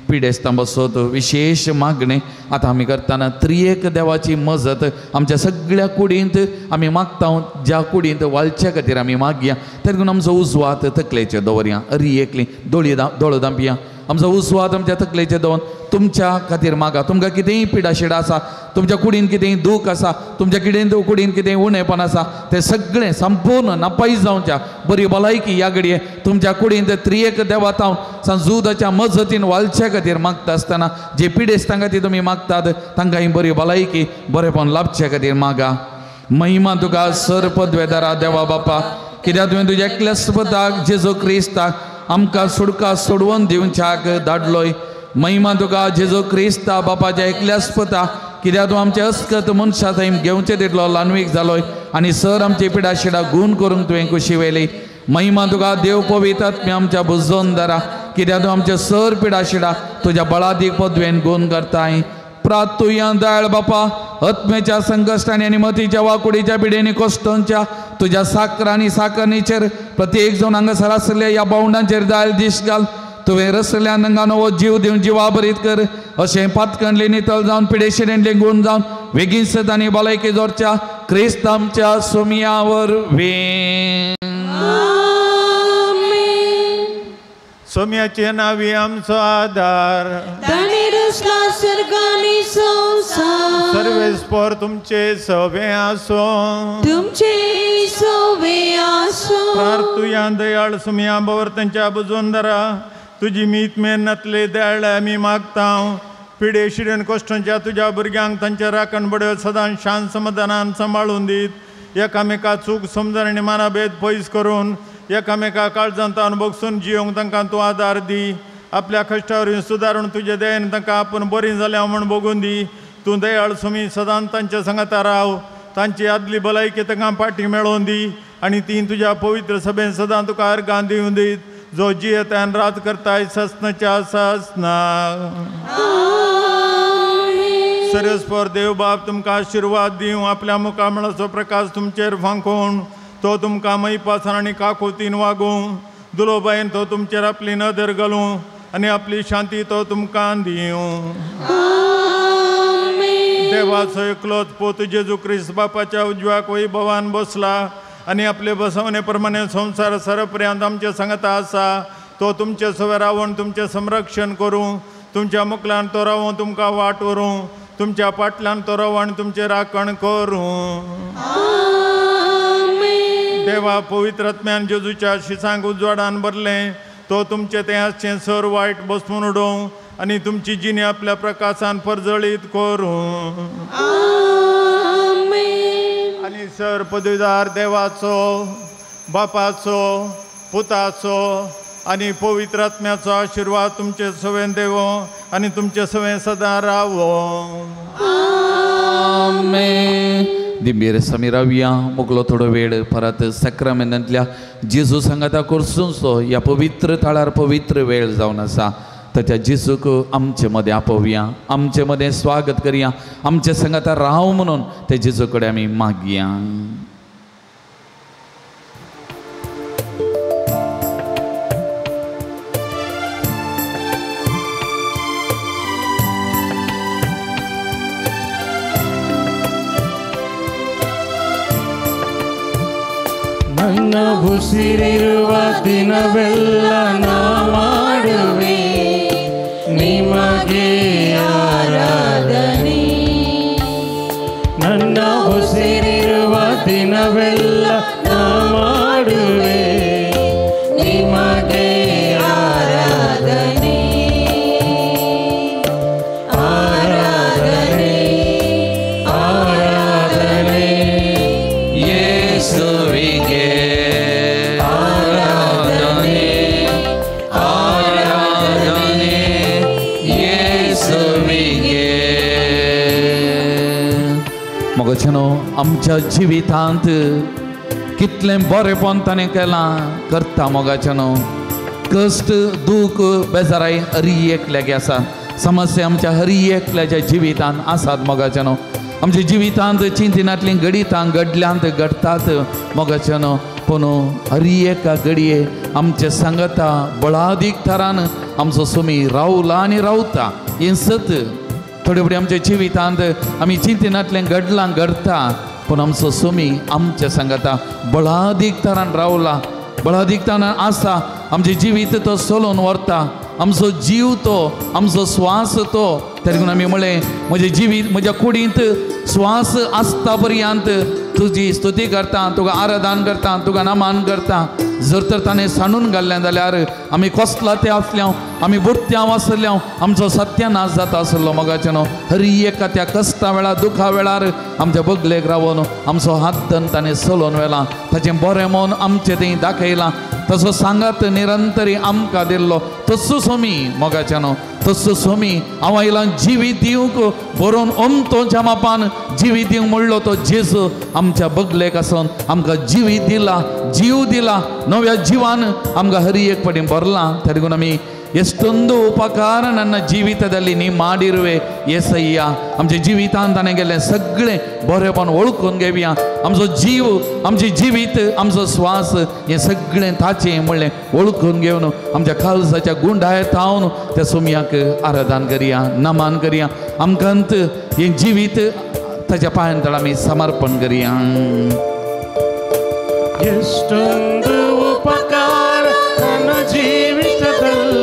पिडेस्तां बसत विशेश मागणें आतां आमी करतना त्रियेक देवाची मजत आमच्या सगळ्या कुडींत आमी मागता. ज्या कुडींत वालच्या खातीर आमी मागया तेन्ना आमचो उजवात तकलेचेर दवरया. अरी एकली दोळी दोळो दांपया. आमचो उजवात आमच्या तकलेचेर दवरून तुमच्या खातीर मागा. तुमकां कितेंय पिडाशिडा आसा, तुमच्या कुडीन कितेंय दूख आसा, तुमच्या कुडीन कितेंय उणेपण आसा, तें सगळें संपूर्ण नापायस जावच्या बरी भलायकी ह्या घडये तुमच्या कुडीन त्रियेक देवातावन सांजुदाच्या मजतीन वालच्या खातीर मागता आसतना जे पिडेस्तां खातीर तुमी मागतात तांकां ही बरी भलायकी बरेपण लाभच्या खातीर मागा. महिमा तुका सर पदवेदारा देवा बापा, कित्याक तुवें तुज्या एकल्याच पुताक जेजू क्रिस्ताक आमकां सुडका सोडवून दिवच्याक धाडलोय. महिमा तुका जेजू क्रिस्ता बापाच्या एकल्याच पुता, कित्याक तूं आमचे अस्कत मनशा थंय घेवचे तितलो ल्हानवीक जालोय आनी सर आमची पिडाशिडा गूण करूंक तुवें कुशी व्हेली. महिमा तुका देव पवित्र आत्म्या आमच्या बुजोन दारा, कित्याक तूं आमचे सर पिडाशिडा तुज्या बळादीक पदवेन गूण करताय. प्रातुया दयाळ बापा, आत्म्याच्या संकश्टांनी आनी मतीच्या वाकुडीच्या पिडेनी कश्टांच्या तुज्या साकर आनी साकरणीचेर प्रत्येक जावन हांगासर आसल्या ह्या बावंडांचेर दयाळ दीस घाल. तुवें रसल्या नंगा नवो जीव दिवन जिवा भरीत कर. अशें पातकणले नितळ जावन पिडेशिडेंतले गूण जावन वेगीन सदांनी भलायकी जोडच्या क्रिस्त आमच्या सोमयावर वे. सोम्याचे नावी आमचो आदार ताणे रचला सर्ग आनी संवसार सर्वेस्पर तुमचे सवे आसो तुमचे सवे आसो प्रार्थुया दयाळ सुम्या बवर तांच्या बुजोंदरा तुजी मीत मेहनतले दयाळ आमी मागता पिडे शिडेन कश्टांच्या तुज्या भुरग्यांक तांच्या राखण बड्यो सदां शांत समाधानान सांबाळून दीत एकामेका चूक समजण आनी मानाभेद पयस करून एकामेका काळजांत बगसून जियोंक तांकां तूं आदार दी आपल्या कश्टावर सुदारून तुजे दयेन तांकां आपूण बरीं जाल्या म्हूण बगून दी तूं दयाळ सुमी सदां तांच्या सांगाता राव तांची आदली भलायकी तांकां फाटी मेळोवन दी आनी ती तुज्या पवित्र सभेन सदां तुका अर्गां दिवन दीत जो जियेतान राज करताय ससनाच्या ससना सरस्पर देव बाप तुमकां आशिर्वाद दिवं आपल्या मुखामळाचो प्रकाश तुमचेर फांकोवन तो तुमकां मैपासान आनी काकुतीन वागूं दुलोबायन तो तुमचेर आपली नदर घालूं आनी आपली शांती तो तुमकां दिवं देवाचो एकलोच पूत जेजू क्रिस्त बापाच्या उजव्याक वैभवान बसला आनी आपले बसवणे प्रमाणे संवसार सरपर्यंत आमचे सांगता आसा तो तुमचे सवे रावन तुमचें संरक्षण करूं तुमच्या मुखल्यान तो रावूं तुमकां वाट व्हरूं तुमच्या पाटल्यान तो रावूं आनी तुमचें राखण करूं देवा पवित्र आत्म्यान जेजूच्या शिसांक उजवाडान भरलें तो तुमचें तें आसचें सर वायट बसून उडोवं आनी तुमची जिणी आपल्या प्रकाशान परजळीत करूं आनी सर पदवीदार देवाचो बापाचो पुताचो आनी पवित्र आत्म्याचो आशिर्वाद तुमचे सवें देवो आनी तुमचे सवें सदां रावो दिंबेर आमी रावया मुगलो थोडो वेळ परत साक्रामेंतांतल्या जेजू सांगाता कोर्सूंचो ह्या पवित्र थळार पवित्र वेळ जावन आसा ताच्या जेजूक आमचे मदें आपोवया आमचे मदें स्वागत करया आमचे सांगाता राव म्हणून त्या जेजू कडेन आमी मागया. ನನ್ನ ಉಸಿರಿರುವ ದಿನವೆಲ್ಲ ನಾ ಮಾಡುವೆ ನಿಮಗೆ ಆರಾಧನೆ ನನ್ನ ಉಸಿರಿರುವ ದಿನವೆಲ್ಲ ನಾ ಮಾಡುವೆ ನಿಮಗೆ ಆರಾಧನೆ ಆರಾಧನೆ ಆರಾಧನೆ ಯೇಸುವಿಗೆ मोगाचेनो आमच्या जिवितांत कितलें बरेपण ताणें केलां करता मोगाचेनो कश्ट दूख बेजाराय हरी एकल्याक आसा समस्या आमच्या हरी एकल्याच्या जिवितांत आसात मोगाचेनो आमच्या जिवितांत चिंतिनांतलीं घडितां घडल्यांत घडटात मोगाचेनो पूण हरी एका घडये आमचे सांगता बळादीक थरान आमचो सुमी रावला आनी रावता हें सत थोडे फुडें आमच्या जिवितांत आमी चिंतिनांतलें घडलां घडटा पूण आमचो सुमी आमच्या सांगाता बळादीक थरान रावला बळादीक थरान आसा आमचें जिवीत तो चलोवन व्हरता आमचो जीव तो आमचो स्वास तो तरी आमी म्हळें म्हजें जिवीत म्हज्या कुडींत स्वास आसता पर्यंत तुजी स्तुती करता तुका आराधन करता तुका नमन करता. जर तर ताणें सांडून घाल्लें जाल्यार आमी कसला ते आसल्या आमी बुडत्यांव आसल्या आमचो सत्यानाश जाता आसलो मोगाचें न्हू हरी एका त्या कश्टा वेळार दुखा वेळार आमच्या बगलेक रावन आमचो हात धरून ताणें चलोवन व्हेला ताचें बरें मन आमचें थंय दाखयलां तसो सांगात निरंतरी आमकां दिल्लो तसो सोमी मोगाचें न्हू तसो सोमी हांव आयलां जिवीत दिवंक बरोवन अमतोच्या मापान जिवीत दिवंक म्हणलो तो जेजू आमच्या बगलेक आसून आमकां जिवीत दिला जीव दिला नव्या जिवान आमकां हरी एक ಪಡಿ ಬರಲ್ಲ ತರಿಗೂ ನಮಿ ಎಷ್ಟೊಂದು ಉಪಕಾರ ನನ್ನ ಜೀವಿತದಲ್ಲಿ ನೀ ಮಾಡಿರುವೆ ಏಸಯ್ಯ आमचे जिवितान ताणें गेल्लें सगळें बरेपण वळखून घेवया आमचो जीव आमचें जिवीत आमचो श्वास हें सगळें ताचें म्हणलें वळखून घेवन आमच्या काळजाच्या गुंडाय थावन त्या सोमयाक आराधन करया नमन करया आमकां हें जिवीत ताच्या पांयां तळा आमी समर्पण करया. ಎಷ್ಟೊಂದು ಉಪಕಾರ ನನ್ನ ಜೀವಿತದಲ್ಲಿ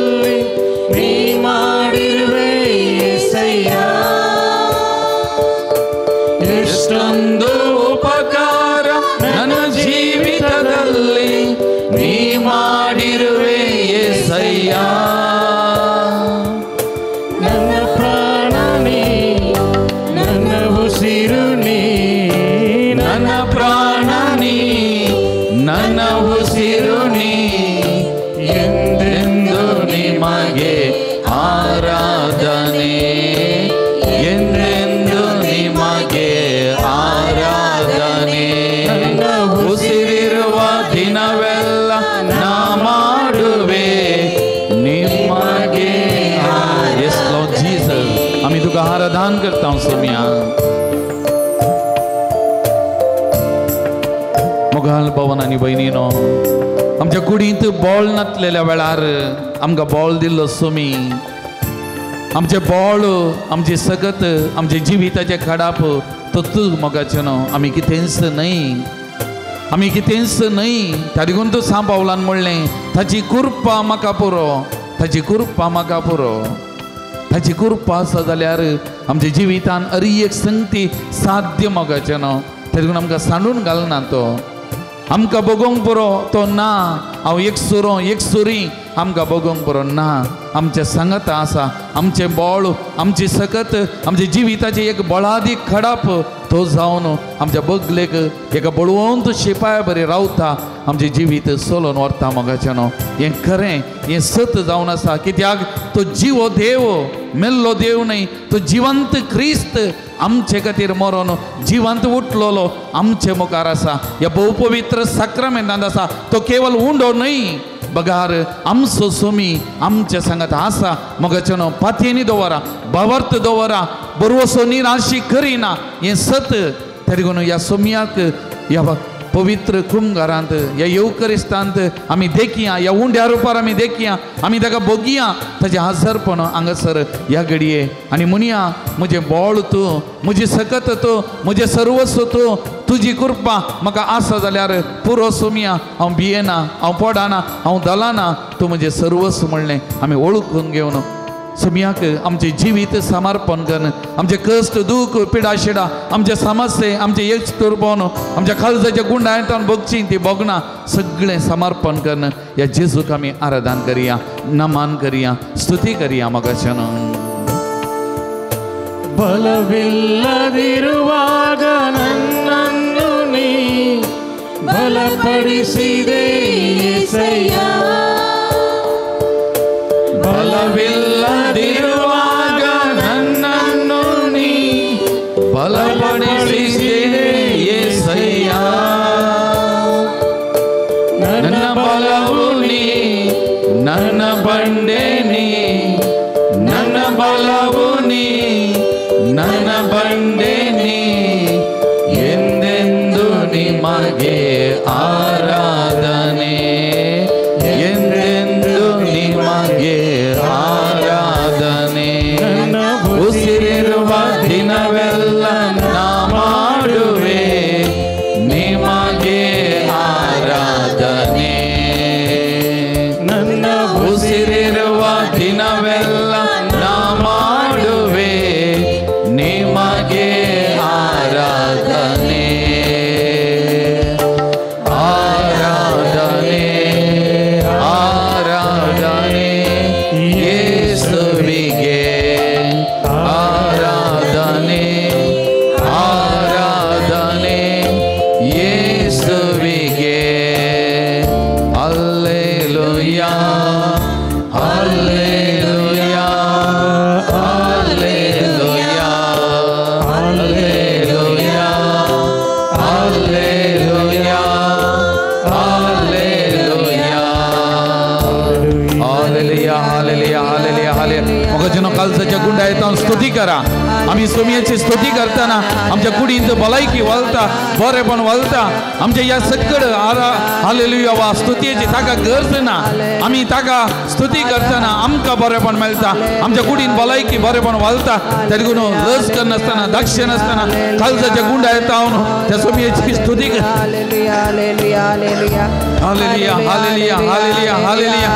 Hallelujah. ನನ್ನ ಪ್ರಾಣ ನೀ, ನನ್ನ ಉಸಿರು ನೀ, ನನ್ನ ಪ್ರಾಣ ನೀ, ನನ್ನ ಉಸಿರು ನೀ, ಎಂದೆಂದು ನಿಮಗೆ ಆರಾಧನೆ, ಎಂದೆಂದು ನಿಮಗೆ ಆರಾಧನೆ. ಉಸಿರಿರುವ ದಿನವೆಲ್ಲ ನಾ ಮಾಡುವೆ ನಿಮಗೆ. ಎಸ್ ಲಾರ್ಡ್ ಜೀಸಸ್, आम्ही तुका आराधन करता सोम्या. मोगाल भवन आनी भयणीनो, आमच्या कुडींत बोळ नातलेल्या वेळार आमकां बोळ दिल्लो सोमी. आमचें बोळ, आमचें सगत, आमच्या जिविताचें खडाप तो तूं मोगाचें न्हू. आमी कितेंच न्हय, आमी कितेंच न्हय. ताका तूं सांग पावलान म्हणलें, ताची कृपा म्हाका पुरो, ताची कृपा म्हाका पुरो. ताची कृपा आसा जाल्यार आमच्या जिवितान अरी एक संगती साध्य मोगाचें न्हू. ताका आमकां सांडून घालना तो. आमकां बगोवंक पुरो तो ना. हांव एक सुरो एक सुरी आमकां बगोवंक पुरो ना. आमचें सांगता आसा, आमचें बोळ, आमची सकत, आमच्या जिविताचें एक बळादीक खडाप तो जावन आमच्या बगलेक एका बळवंत शिपाया बरी रावता, आमचें जिवीत सोलोन व्हरता मोगाचें न्हू. हें खरें, हें सत जावन आसा. कित्याक तो जिवो देव, मेल्लो देव न्हय, तो जिवंत क्रिस्त आमचे खातीर मरोन जिवंत उठलोलो आमचे मुखार आसा. ह्या भोवपवित्र साक्रामेंतांत आसा. तो केवल उंडो न्हय, बगार आमचो सोमी आमचे सांगात आसा. मोगाचें न्हू पातयेनी दवरा, भावार्थ दवरा, बरवसो निराशी करिना, हें सत. तरी ह्या सोम्याक ह्या पवित्र कुमगारांत, ह्या येवकरिस्तांत आमी देखया, ह्या उंड्या रुपार आमी देखया, आमी ताका भोगया ताचें हजरपण हांगासर ह्या घडये. आनी म्हणया, म्हजें बोळ तूं, म्हजी सकत तूं, म्हजें सर्वस्व तूं, तुजी कृपा म्हाका आसा जाल्यार पुरो सोमया. हांव भियेना, हांव पडना, हांव दलाना, तूं म्हजें सर्वस्व म्हणलें आमी वळखून घेवन सोम्याक आमचें जिवीत समर्पण करून, आमचें कश्ट, दूख, पिडा शिडा, आमचे समस्ये, आमचें एक तुरबोन, आमच्या खालजाच्या गुंडायतान भोगची ती भोगना, सगळें समर्पण करून ह्या जेजूक आमी आराधन करया, नमन करया, स्तुती करया मोगाच्यान. ಬಲವಿಲ್ಲದಿರುವಾಗ ನನ್ನನ್ನು ನೀ ಬಲಪಡಿಸಿದೆ ಯೇಸಯ್ಯ. ಬಲವಿಲ್ಲದಿರುವಾಗ ನನ್ನನ್ನು ನೀ ಬಲಪಡಿಸಿದೆ ಯೇಸಯ್ಯ. ನನ್ನ ಬಲವು ನೀ, ನನ್ನ ಬಂಡೆ ನೀ, ನನ್ನ ಬಲವು ನೀ, ನನ್ನ ಬಂಡೆ ನೀ, ಎಂದೆಂದು ನಿಮಗೆ ಆರಾಧನೆ, ಎಂದೆಂದು ನಿಮಗೆ ಆರಾಧನೆ. ಉಸಿರಿರುವ ದಿನವೆಲ್ಲ ನಾ ಮಾಡುವೆ ನಿಮಗೆ ಆರಾಧನೆ. ನನ್ನ ಉಸಿರಿರುವ ದಿನವೆಲ್ಲ ನಾ ಮಾಡುವೆ ನಿಮಗೆ ಆರಾಧನೆ. ಆರಾಧನೆ, ಆರಾಧನೆ ಯೇಸುವಿಗೆ, ಆರಾಧನೆ, ಆರಾಧನೆ ಯೇಸುವಿಗೆ. Hallelujah, hallelujah, hallelujah, hallelujah, hallelujah, hallelujah, hallelujah, hallelujah, hallelujah, hallelujah. मोगाचें कालसाच्या गुंडा येता स्तुती करा. आमी सोमयेची स्तुती करतना आमच्या कुडींत भलायकी वालता, बरेपण वालता. आमच्या ह्या सकड हालेलुया वा स्तुतीची ताका गरज ना. आमी ताका स्तुती करतना आमकां बरेपण मेळटा, आमच्या कुडीन भलायकी बरेपण वालता. तरी लज करनासतना, दक्ष नासतना कालसाच्या गुंडा येता त्या सोमयेची स्तुती. Hallelujah, hallelujah, hallelujah. Hallelujah hallelujah hallelujah hallelujah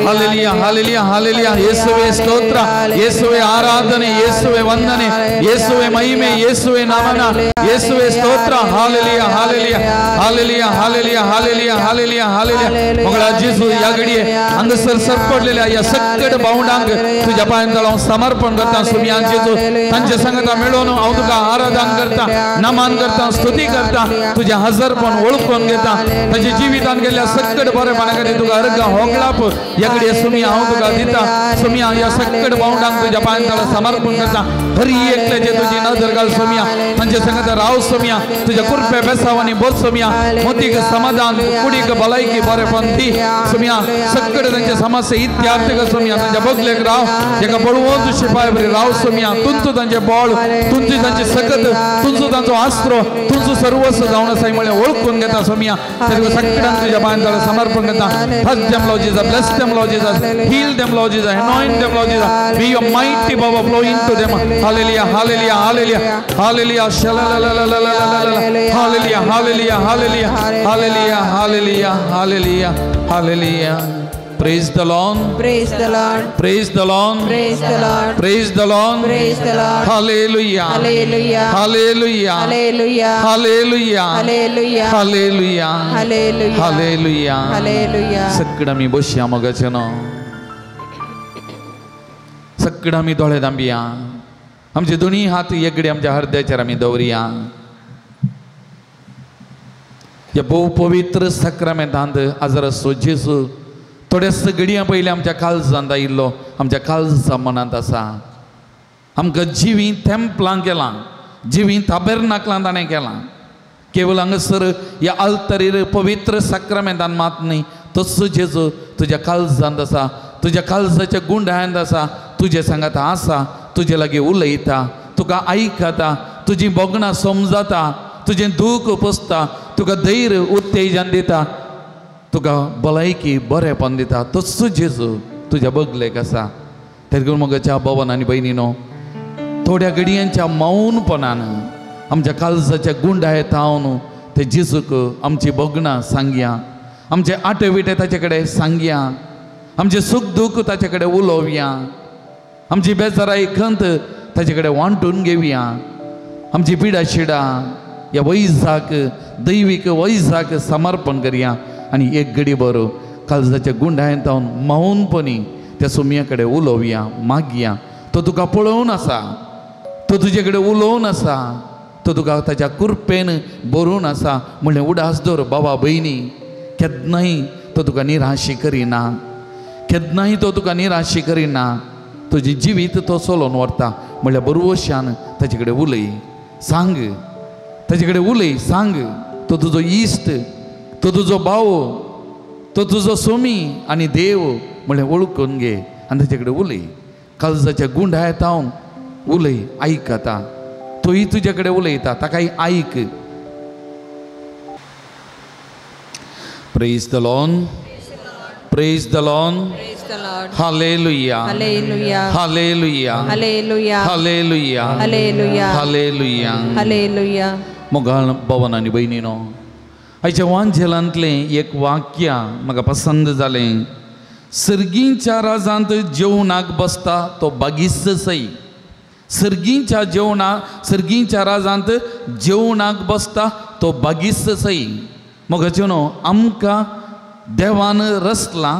hallelujah hallelujah hallelujah. ಯೇಸುವೇ ಸ್ತೋತ್ರ, ಯೇಸುವೇ ಆರಾಧನೆ, ಯೇಸುವೇ ವಂದನೆ, ಯೇಸುವೇ ಮಹಿಮೆ, ಯೇಸುವೇ ನಮನ, ಯೇಸುವೇ ಸ್ತೋತ್ರ. Hallelujah hallelujah hallelujah hallelujah hallelujah hallelujah hallelujah. मगळा जेजू ह्या घडये हांगासर सरपडलेल्या ह्या सकट भावंडांक तुज्या पांयांत हांव समर्पण करता. सुमिया जेजू तांच्या संगता मेळोवन हांव तुका आराधन करता, नमन करता, स्तुती करता, तुझ्या हजरपण ओळखून घेता. ताच्या जिवितान गेल्ल्या सकट बरेपणा खातीर तुका अर्घ होगळाप ह्या घडये सुमिया हांव तुका दिता. सुमिया ह्या सकट भावंडांक तुज्या पांयांत समर्पण करता. हरी एकल्याचे तुजी नजर घाल सुमिया, तांच्या संगता राव सुमिया, तुझ्या कृपे बेसावानी बोल सुमिया, मोतीक समाधान, कुडीक भलायकी बरेपण दी सुमिया. सकट तांच्या समस्या इत्यार्थक सुमिया, तांच्या बगलेक राव, ताका बळवंत शिपाय बरी राव सुमिया. तुमचो तांचे बळ, तुमची तांची सकत, तुमचो तांचो आस्रो, तुमचो सर्वस्व जावन आसा म्हणल्यार ओळखून घेता सुमिया. सगळ्यांक तुज्या पांयांत समर्पण करता. Touch them, Lord Jesus. Bless them, Lord Jesus. Heal them, Lord Jesus. Anoint them, Lord Jesus. Be your mighty power flow into them. Hallelujah, hallelujah, hallelujah, hallelujah. Shalalalalalalalala. Hallelujah, hallelujah, hallelujah, hallelujah, hallelujah, hallelujah, hallelujah. Praise the Lord. Praise the Lord. Praise the Lord. Praise the Lord. Praise the Lord. Praise the Lord. Hallelujah. Hallelujah. Hallelujah. Hallelujah. Hallelujah. Hallelujah. Hallelujah. Hallelujah. Hallelujah. Hallelujah. सगळं आमी बसया मोगाचें न्हू, सगळं आमी दोळे दांबया, आमचे दोनूय हात एकडे आमच्या हृदयाचेर आमी दवरया. ह्या भोव पवित्र साक्रामेंतांत आजर जेजू थोड्या सगळयां पयलीं आमच्या काळजांत आयिल्लो, आमच्या काळजा मनांत आसा. आमकां जिवीं तेंपलां केलां, जिवीं ताबेरनाकलां ताणें केलां. केवल हांगासर ह्या आल्तरीर पवित्र साक्रामेंतान मात न्ही, तस्सो जेजू तुज्या काळजांत आसा, तुज्या काळजाच्या गुंडायांत आसा, तुजे सांगात आसा, तुजे लागीं उलयता, तुका आयकता, तुजी भोगणां समजता, तुजें दूख पोसता, तुका धैर्य उत्तेजन दिता, तुका भलायकी बरेपण दिता. तस्सो जेजू तुज्या बगलेक आसा. तेदून मोगाच्या भवन आनी भयणीनो, थोड्या घडयांच्या मौनपणान आमच्या काळजाच्या गुंडायत हांव ते जेजूक आमची भोगणां सांगया, आमचे आटे विटे ताचे कडेन सांगया, आमचें सूख दूख ताचे कडेन उलोवया, आमची बेजाराय खंत ताचे कडेन वांटून घेवया, आमची पिडा शिडा ह्या वैजाक, दैवीक वैजाक समर्पण करया. आनी एक घडी बरो काळजाच्या गुंडायेंत हांव मौनपणी त्या सुमया कडेन उलोवया, मागया. तो तुका पळोवन आसा, तो तुजे कडेन उलोवन आसा, तो तुका ताच्या कृपेन भरून आसा. म्हणलें उडास दवर बाबा भयणी, केन्नाय तो तुका निराशी करिना, केन्नाय तो तुका निराशी करिना. तुजें जिवीत तो चलोवन व्हरता. म्हणल्यार बरवशान ताचे कडेन उलय, सांग, ताचे कडेन उलय, सांग. तो तुजो इश्ट, तो तुजो भाव, तो तुजो सोमी आनी देव म्हणल्यार वळखून घे आनी ताचे कडेन उलय. काळजाच्या गुंडायत हांव उलय, आयकता, तोय तुजे कडेन उलयता, ताकाय आयक. Praise the Lord. Praise the Lord. Praise the Lord. Hallelujah. Hallelujah. Hallelujah. Hallelujah. Hallelujah. Hallelujah. Hallelujah. Hallelujah. मोगाळ भवन आनी भयणीनो, आयच्या वांजेलांतलें एक वाक्य म्हाका पसंद जालें. सर्गींच्या राजांत जेवणाक बसता तो बागीस सई. सर्गींच्या जेवणा, सर्गींच्या राजांत जेवणाक बसता तो बागीस सई. मोगाचें न्हू, आमकां देवान रचलां,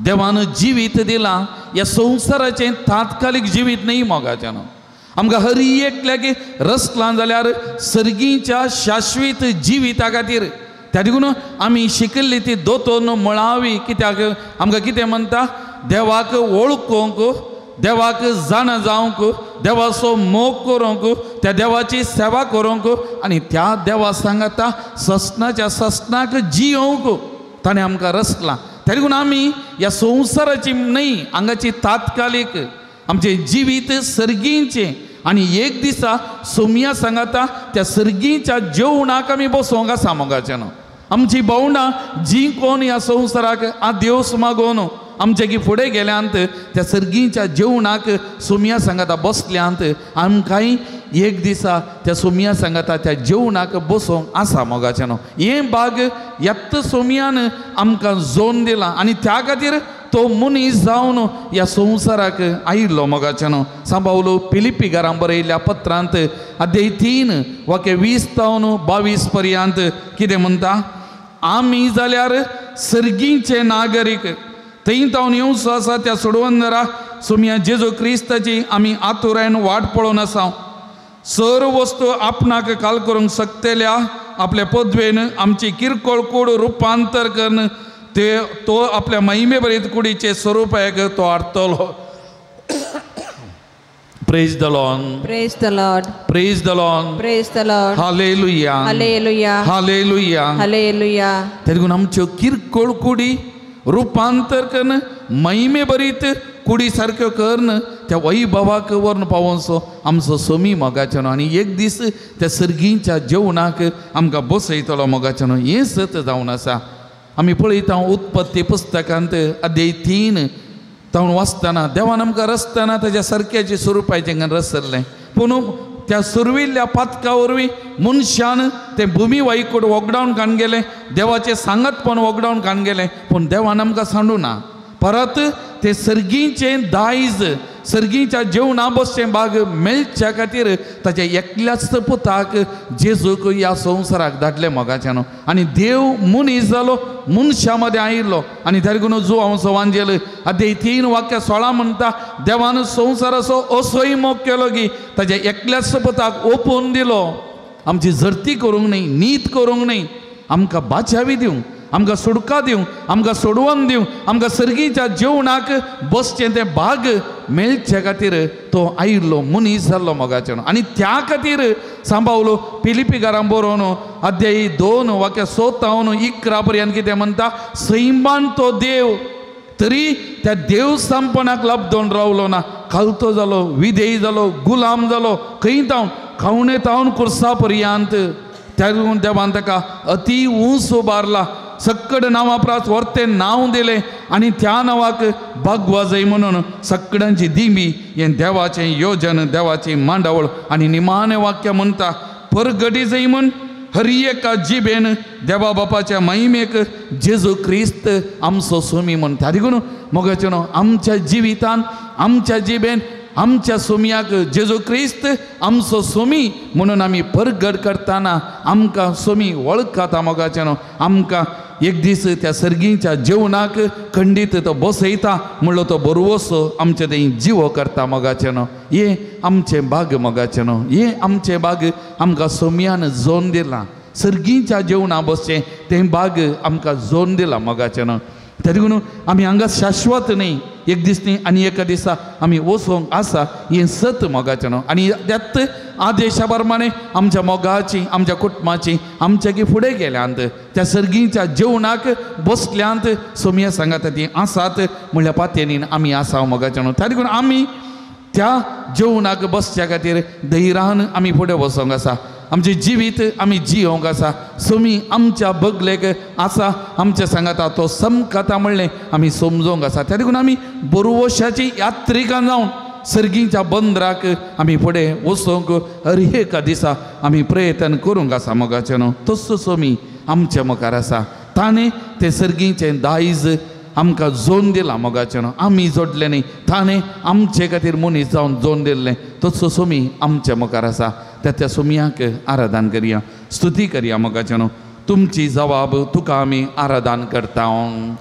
देवान जिवीत दिलां. ह्या संवसाराचें तात्कालीक जिवीत न्ही मोगाचें न्हू. आमकां हर एकल्याक रचलां जाल्यार सर्गींच्या शाश्वीत जिविता खातीर. त्या देखून आमी शिकिल्ली ती दोतोन मुळावी. कित्याक आमकां कितें म्हणटा, देवाक वळखूंक, देवाक जाणा जावंक, देवाचो मोग करूंक, त्या देवाची सेवा करूंक आनी त्या देवा सांगाता ससनाच्या ससनाक जियोवंक ताणें आमकां रचलां. त्या देखून आमी ह्या संवसाराची न्हय, हांगाची तात्कालीक आमचें जिवीत सर्गींचें. आनी एक दिसा सोमया सांगाता त्या सर्गींच्या जेवणाक आमी बसोवंक आसा मोगाचें न्हू. आमची भोवणां जी कोण ह्या संवसाराक आदेवस मागोवन आमचे की फुडें गेल्यांत, त्या सर्गींच्या जेवणाक सोमया सांगाता बसल्यांत, आमकांय एक दिसा त्या सोमया सांगाता त्या जेवणाक बसोंक आसा मोगाच्यानो. हें भाग येत्त सोमयान आमकां जोन दिलां आनी त्या खातीर तो मनीस जावन ह्या संवसाराक आयिल्लो मोगाच्यानो. सांबावलो फिलिप्पी घरां बरयल्ल्या पत्रांत अध्याय 3 वाक्य 20 तावन 22 पर्यंत कितें म्हणटा, आमी जाल्यार सर्गीचे नागरीक, थंय तावन येवचो आसा त्या सोडवंदरा सोमया जेजू क्रिस्ताची आमी आतुरायन वाट पळोवन आसा. सर्व वस्तू आपणाक काल करूंक शकतल्या आपल्या पदवेन आमची किरकोळ कूड रुपांतर करून ते तो आपल्या महिमे भरीत कुडीचे स्वरूपाक तो हाडटलो. Praise the Lord. Praise the Lord. Praise the Lord. Praise the Lord. Hallelujah. Hallelujah. Hallelujah. Hallelujah. देखून आमच्यो किरकोळ कुडी रुपांतर करून महिमे भरीत कुडी सारक्यो करून त्या वैभवाक व्हरून पावोवचो आमचो सोमी मोगाच्यानो. आनी एक दीस त्या सर्गींच्या जेवणाक आमकां बसयतलो मोगाच्यानो. हें सत जावन आसा. आमी पळयता उत्पत्ती पुस्तकांत अध्याय 3 तावन वाचतना देवान आमकां रचतना ताज्या सारक्याचे स्वरुपाचें रचल्लें, पूण त्या सुरविल्ल्या पातका वरवीं मनशान तें भुमी वाईकूड वगडावन काडून गेलें, देवाचें सांगतपण वगडावन काडून गेलें, पूण देवान आमकां सांडूं ना. परत ते सर्गीचें दायज सर्गीच्या जेवणा बसचें भाग मेळच्या खातीर ताच्या एकल्याच पुताक जेजूक ह्या संवसाराक धाडलें मोगाच्यानो. आनी देव मनीस जालो, मनशा मदें आयिल्लो. आनी देखून जुवांव वांजेल अध्याय 3 वाक्य 16 म्हणटा, देवान संवसाराचो असोय मोग केलो की ताच्या एकल्याच पुताक ओपून दिलो, आमची झडती करूंक न्हय, नीत करूंक न्हय, आमकां बाचावी दिवंक, आमकां सुडका दिवंक, आमकां सोडवण दिवंक, आमकां सर्गीच्या जेवणाक बसचें तें भाग मेळचे खातीर तो आयिल्लो मनीस जाल्लो मोगाच्यानो. आनी त्या खातीर सांबावलो फिलिप्पी घरां बरोवन अध्याय 2 वाक्य 6 तावन 11 पर्यंत कितें म्हणटा, सैमान तो देव तरी त्या देव सामपणाक लब्दोन रावलो ना, खालतो जालो, विधेयी जालो, गुलाम जालो, खंय तावन खावणे तावन कुर्सा पर्यंत. त्या देवान ताका अती उंच उबारला, सक्कड नांवा प्रास व्हरतें नांव दिलें आनी त्या नांवाक बागवा जाय म्हणून सक्कडांची दिंबी हें देवाचें योजन, देवाची मांडावळ. आनी निमाणें वाक्य म्हणटा, परगटी जाय म्हूण हर एका जिबेन देवा बापाच्या महिमेक जेजू क्रिस्त आमचो सोमी म्हणटा. देखून मोगाचें न्हू आमच्या जिवितान आमच्या जिबेन आमच्या सोमयाक जेजू क्रिस्त आमचो सोमी म्हणून आमी परगट करतना आमकां सोमी वळखता मोगाचें न्हू. आमकां एक दीस त्या सर्गीच्या जेवणाक खंडीत तो बसयता म्हणलो तो बरवसो आमचे थंय जिवो करता मोगाचें न्हू. हें आमचें भाग मोगाचें न्हू, हें आमचें भाग आमकां सोमयान जोन दिलां, सर्गीच्या जेवणा बसचें तें भाग आमकां जोन दिलां मोगाचें न्हू. देखून आमी हांगा शाश्वत न्हय, एक दीस न्ही आनी एका दिसा आमी वचोंक आसा हें सत मोगाचें न्हू. आनी त्यात आदेशा प्रमाणे आमच्या मोगाची, आमच्या कुटुंबाची आमच्या की फुडें गेल्यांत त्या सर्गीच्या जेवणाक बसल्यांत सोमया सांगाता ती आसात म्हणल्यार पातयेनीन आमी आसा मोगाचें न्हू. त्या देखून आमी त्या जेवणाक बसच्या खातीर धैर्यान आमी फुडें वचोंक आसा, आमचें जिवीत आमी जियोंक आसा, सोमी आमच्या बगलेक आसा, आमच्या सांगाता तो समकता म्हणलें आमी समजोंक आसा. त्या देखून आमी बरवशाची यात्रिकां जावन सर्गीच्या बंदराक आमी फुडें वचोंक हर एका दिसा आमी प्रयत्न करूंक आसा मोगाचें न्हू. तसो सोमी आमच्या मुखार आसा, ताणें तें सर्गीचें दायज आमकां जोन दिलां मोगाचें न्हू. आमी जोडलें न्ही, ताणें आमचे खातीर मनीस जावन जोन दिल्लें. तसो सोमी आमच्या मुखार आसा, त्या त्या सोमयाक आराधन करया, स्तुती करया मोगाचें न्हू. तुमची जवाब तुका आमी आराधन करता,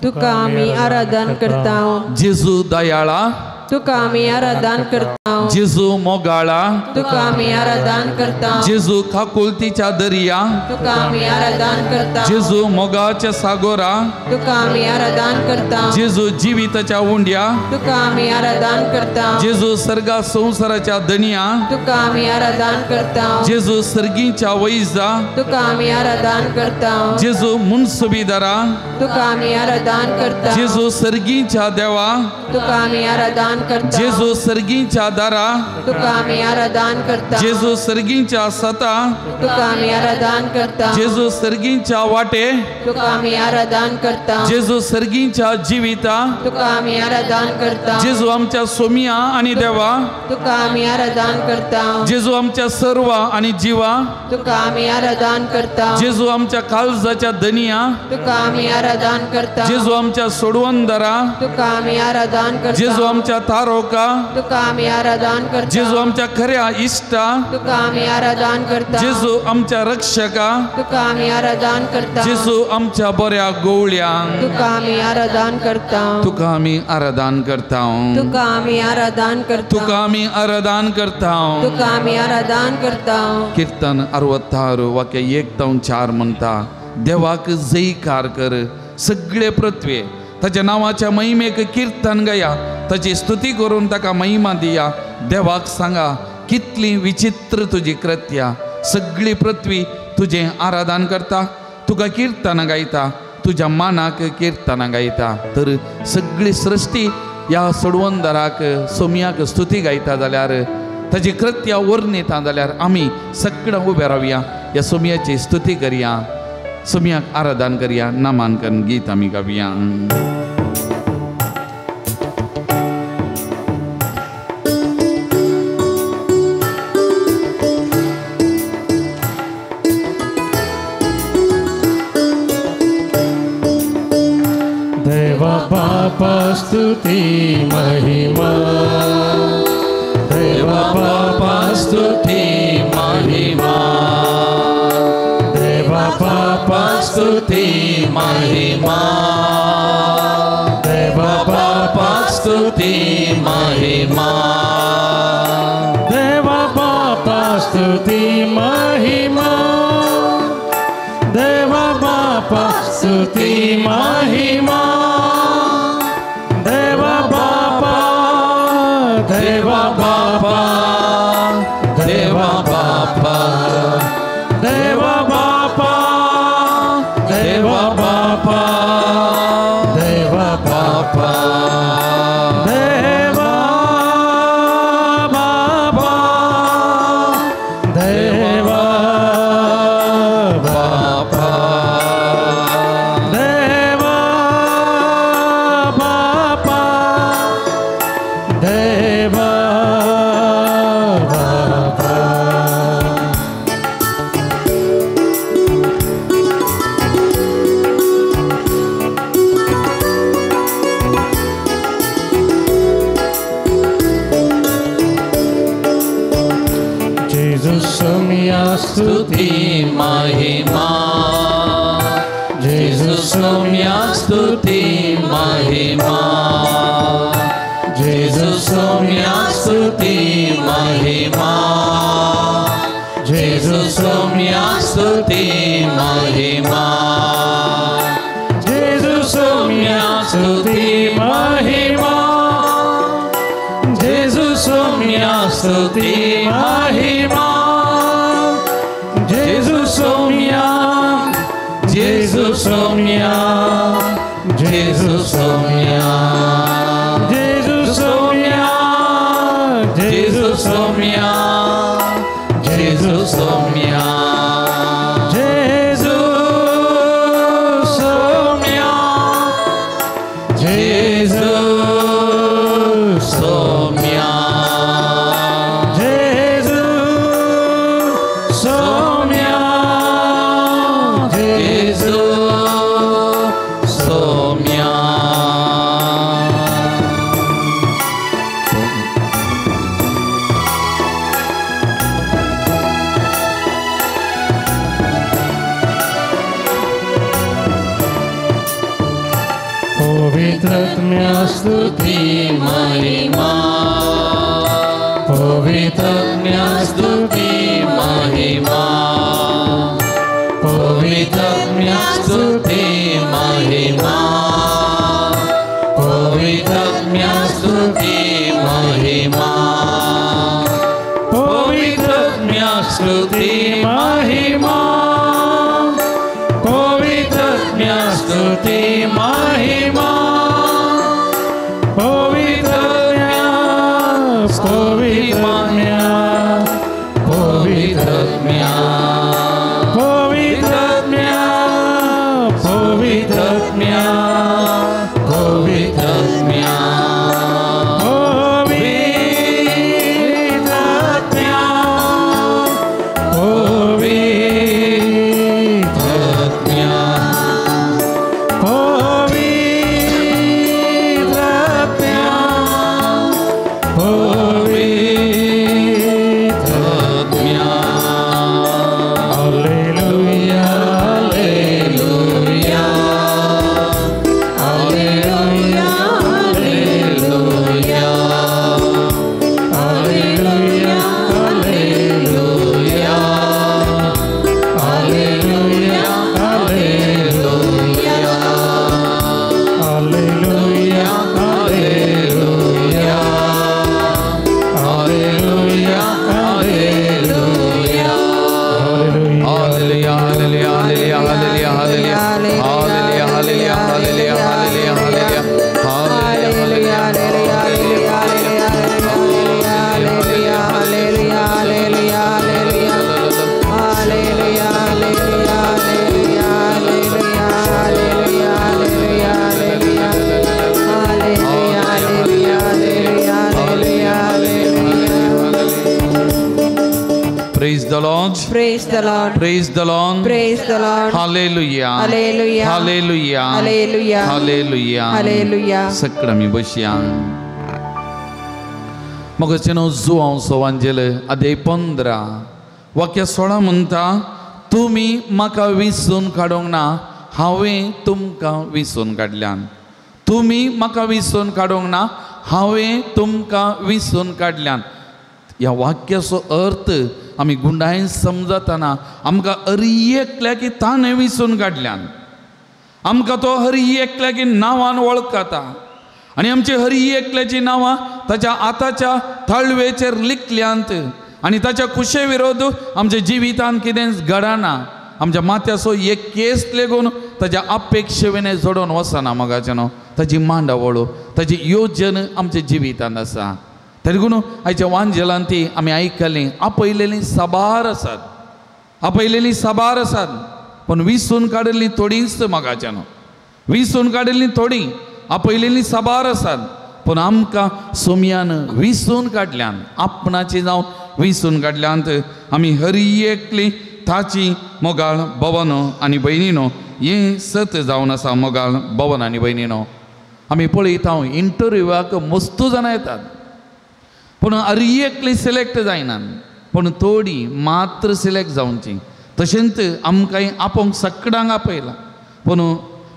तुका आमी आराधन करता. जेजू दयाळा तुका आमी आराधन करता, जेजू मोगाळा तुका आमी आराधन करता, जेजू काकुलतीच्या दर्या तुका आमी आराधन करता, जेजू मोगाच्या सागोरा तुका आमी आराधन करता, जेजू जिविताच्या उंड्या तुका आमी आराधन करता, जेजू सर्गा संवसाराच्या दनिया तुका आमी आराधन करता, जेजू सर्गीच्या वैजा तुका आमी आराधन करता, जेजू मुनसुबीदारा तुका आमी आराधन करता, जेजू सर्गीच्या देवा तुका आमी आराधन करता, जेजू सर्गीच्या दारा आदारा तुका आमी आराधन करता जेजू सर्गींच्या सता तुका आमी आराधन करता जेजू सर्गींच्या वाटे तुका आमी आराधन करता जेजू सर्गींच्या जिविता तुका आमी आराधन करता जेजू आमच्या सोमिया आनी देवा तुका आमी आराधन करता जेजू आमच्या सर्वा आनी जिवा तुका आमी आराधन करता जेजू आमच्या काळजाच्या धनिया तुका आमी आराधन करता जेजू आमच्या सोडवंदरा तुका आमी आराधन करता जेजू आमच्या तारोका तुका आमी आराधन करता जेजू आमच्या खऱ्या इश्टा तुका आमी आराधन करता जेजू आमच्या रक्षका तुका आमी आराधन करता जेजू आमच्या बऱ्या गोवळ्या तुका आमी आराधन करता तुका आमी आराधन करता तुका आमी आराधन करता तुका आमी आराधन करता तुका आमी आराधन करता. कीर्तन 66 वाक्य 1 ते 4 म्हणटा देवाक जयकार कर सगळे पृथ्वे ताच्या नांवाच्या महिमेक कीर्तन गाया ताची स्तुती करून ताका महिमा दिया. देवाक सांगा कितली विचित्र तुजी कृत्या सगळी पृथ्वी तुजें आराधन करता तुका कीर्तन गायता तुज्या मानाक कीर्तन गायता. तर सगळी सृश्टी ह्या सोडवंदराक सोमयाक स्तुती गायता जाल्यार ताजी कृत्या वर्णिता जाल्यार आमी सगळ्यां उबे रावया ह्या सोमयाची स्तुती करया सोमयाक आराधन करया नामांकन गीत आमी गावया. देवा बापा स्तुती महिमा देवा बापा स्तुती महिमा देवा बापा स्तुती महिमा देवा बापा स्तुती महिमा देवा बापा स्तुती महिमा देवा बापा स्तुती महिमा देवा बापा देवा बापा देवा बापा देवा बापा देवा बापा देवा बापा देवा बापा देवा बापा देवा बापा देवा बापा. जेजू सोमिया स्तुती महिमा जेजू सोमिया स्तुती महिमा जेजू सोमिया स्तुती महिमा जेजू सोमिया स्तुती महिमा जेजू सोमिया स्तुती महिमा जेजू सोमिया स्तुती महिमा जेजू सोमिया जेजू सोमिया जेजू सोमिया जेजू सोमिया जेजू सोमिया जेजू सोमिया जेजू सोमिया जेजू सोमिया जेजू सोमिया जेजू सोमिया. पवित्रत्म्या स्तुती महिमा पवित्रत्म्या स्तुती महिमा पवित्रत्म्या स्तुती महिमा पवित्रत्म्या स्तुती महिमा पवित्रत्म्या स्तुती महिमा पवित्रत्म्या स्तुती महिमा पवित्रत्म्या Lord. Praise the Lord. Praise the Lord. Praise the Lord. Hallelujah. Hallelujah. Hallelujah. Hallelujah. Hallelujah. Hallelujah. सगळं आमी बसया. मगचे न्हू जुवांव सवांजेल अध्याय 15 वाक्य 16 म्हणटा, तुमी म्हाका विसून काडूंक ना, हांवें तुमकां विसून काडल्यान. तुमी म्हाका विसून काडूंक ना, हांवें तुमकां विसून काडल्यान. ह्या वाक्याचो अर्थ आमी गुंडायन समजतना आमकां हरी एकल्याकी ताणें विसून काडल्यान. आमकां तो हरी एकल्याकी नांवान वळखता आनी आमची हरी एकल्याची नांवां ताच्या आताच्या थळवेचेर लिखल्यांत आनी ताच्या खुशे विरोध आमच्या जिवितांत कितेंच घडना. आमच्या माथ्याचो एक केस लेगून ताच्या अपेक्षे विणें जोडून वचना मगाचें न्हू. ताची मांडावळ, ताची योजन आमच्या जिवितांत आसा. तरी देखून आयच्या वांजेलान ती आमी आयकलीं, आपयलेलीं साबार आसात, आपयलेलीं साबार आसात, पूण विसून काडिल्लीं थोडींच मगाचें न्हू. विसून काडिल्लीं थोडीं, आपयलेलीं साबार आसात, पूण आमकां सोमयान विसून काडल्यान, आपणाची जावन विसून काडल्यांत. आमी हरी एकली ताची मोगाळ भवनो आनी भयणीनो, हें सत जावन आसा. मोगाळ भवन आनी भयणीनो, आमी पळयता इंटरव्यूवाक मस्तू जाणां येतात, पूण हरी एकली सिलेक्ट जायना, पूण थोडी मात्र सिलेक्ट जावची. तशेंच आमकां आपोवंक सगळ्यांक आपयलां, पूण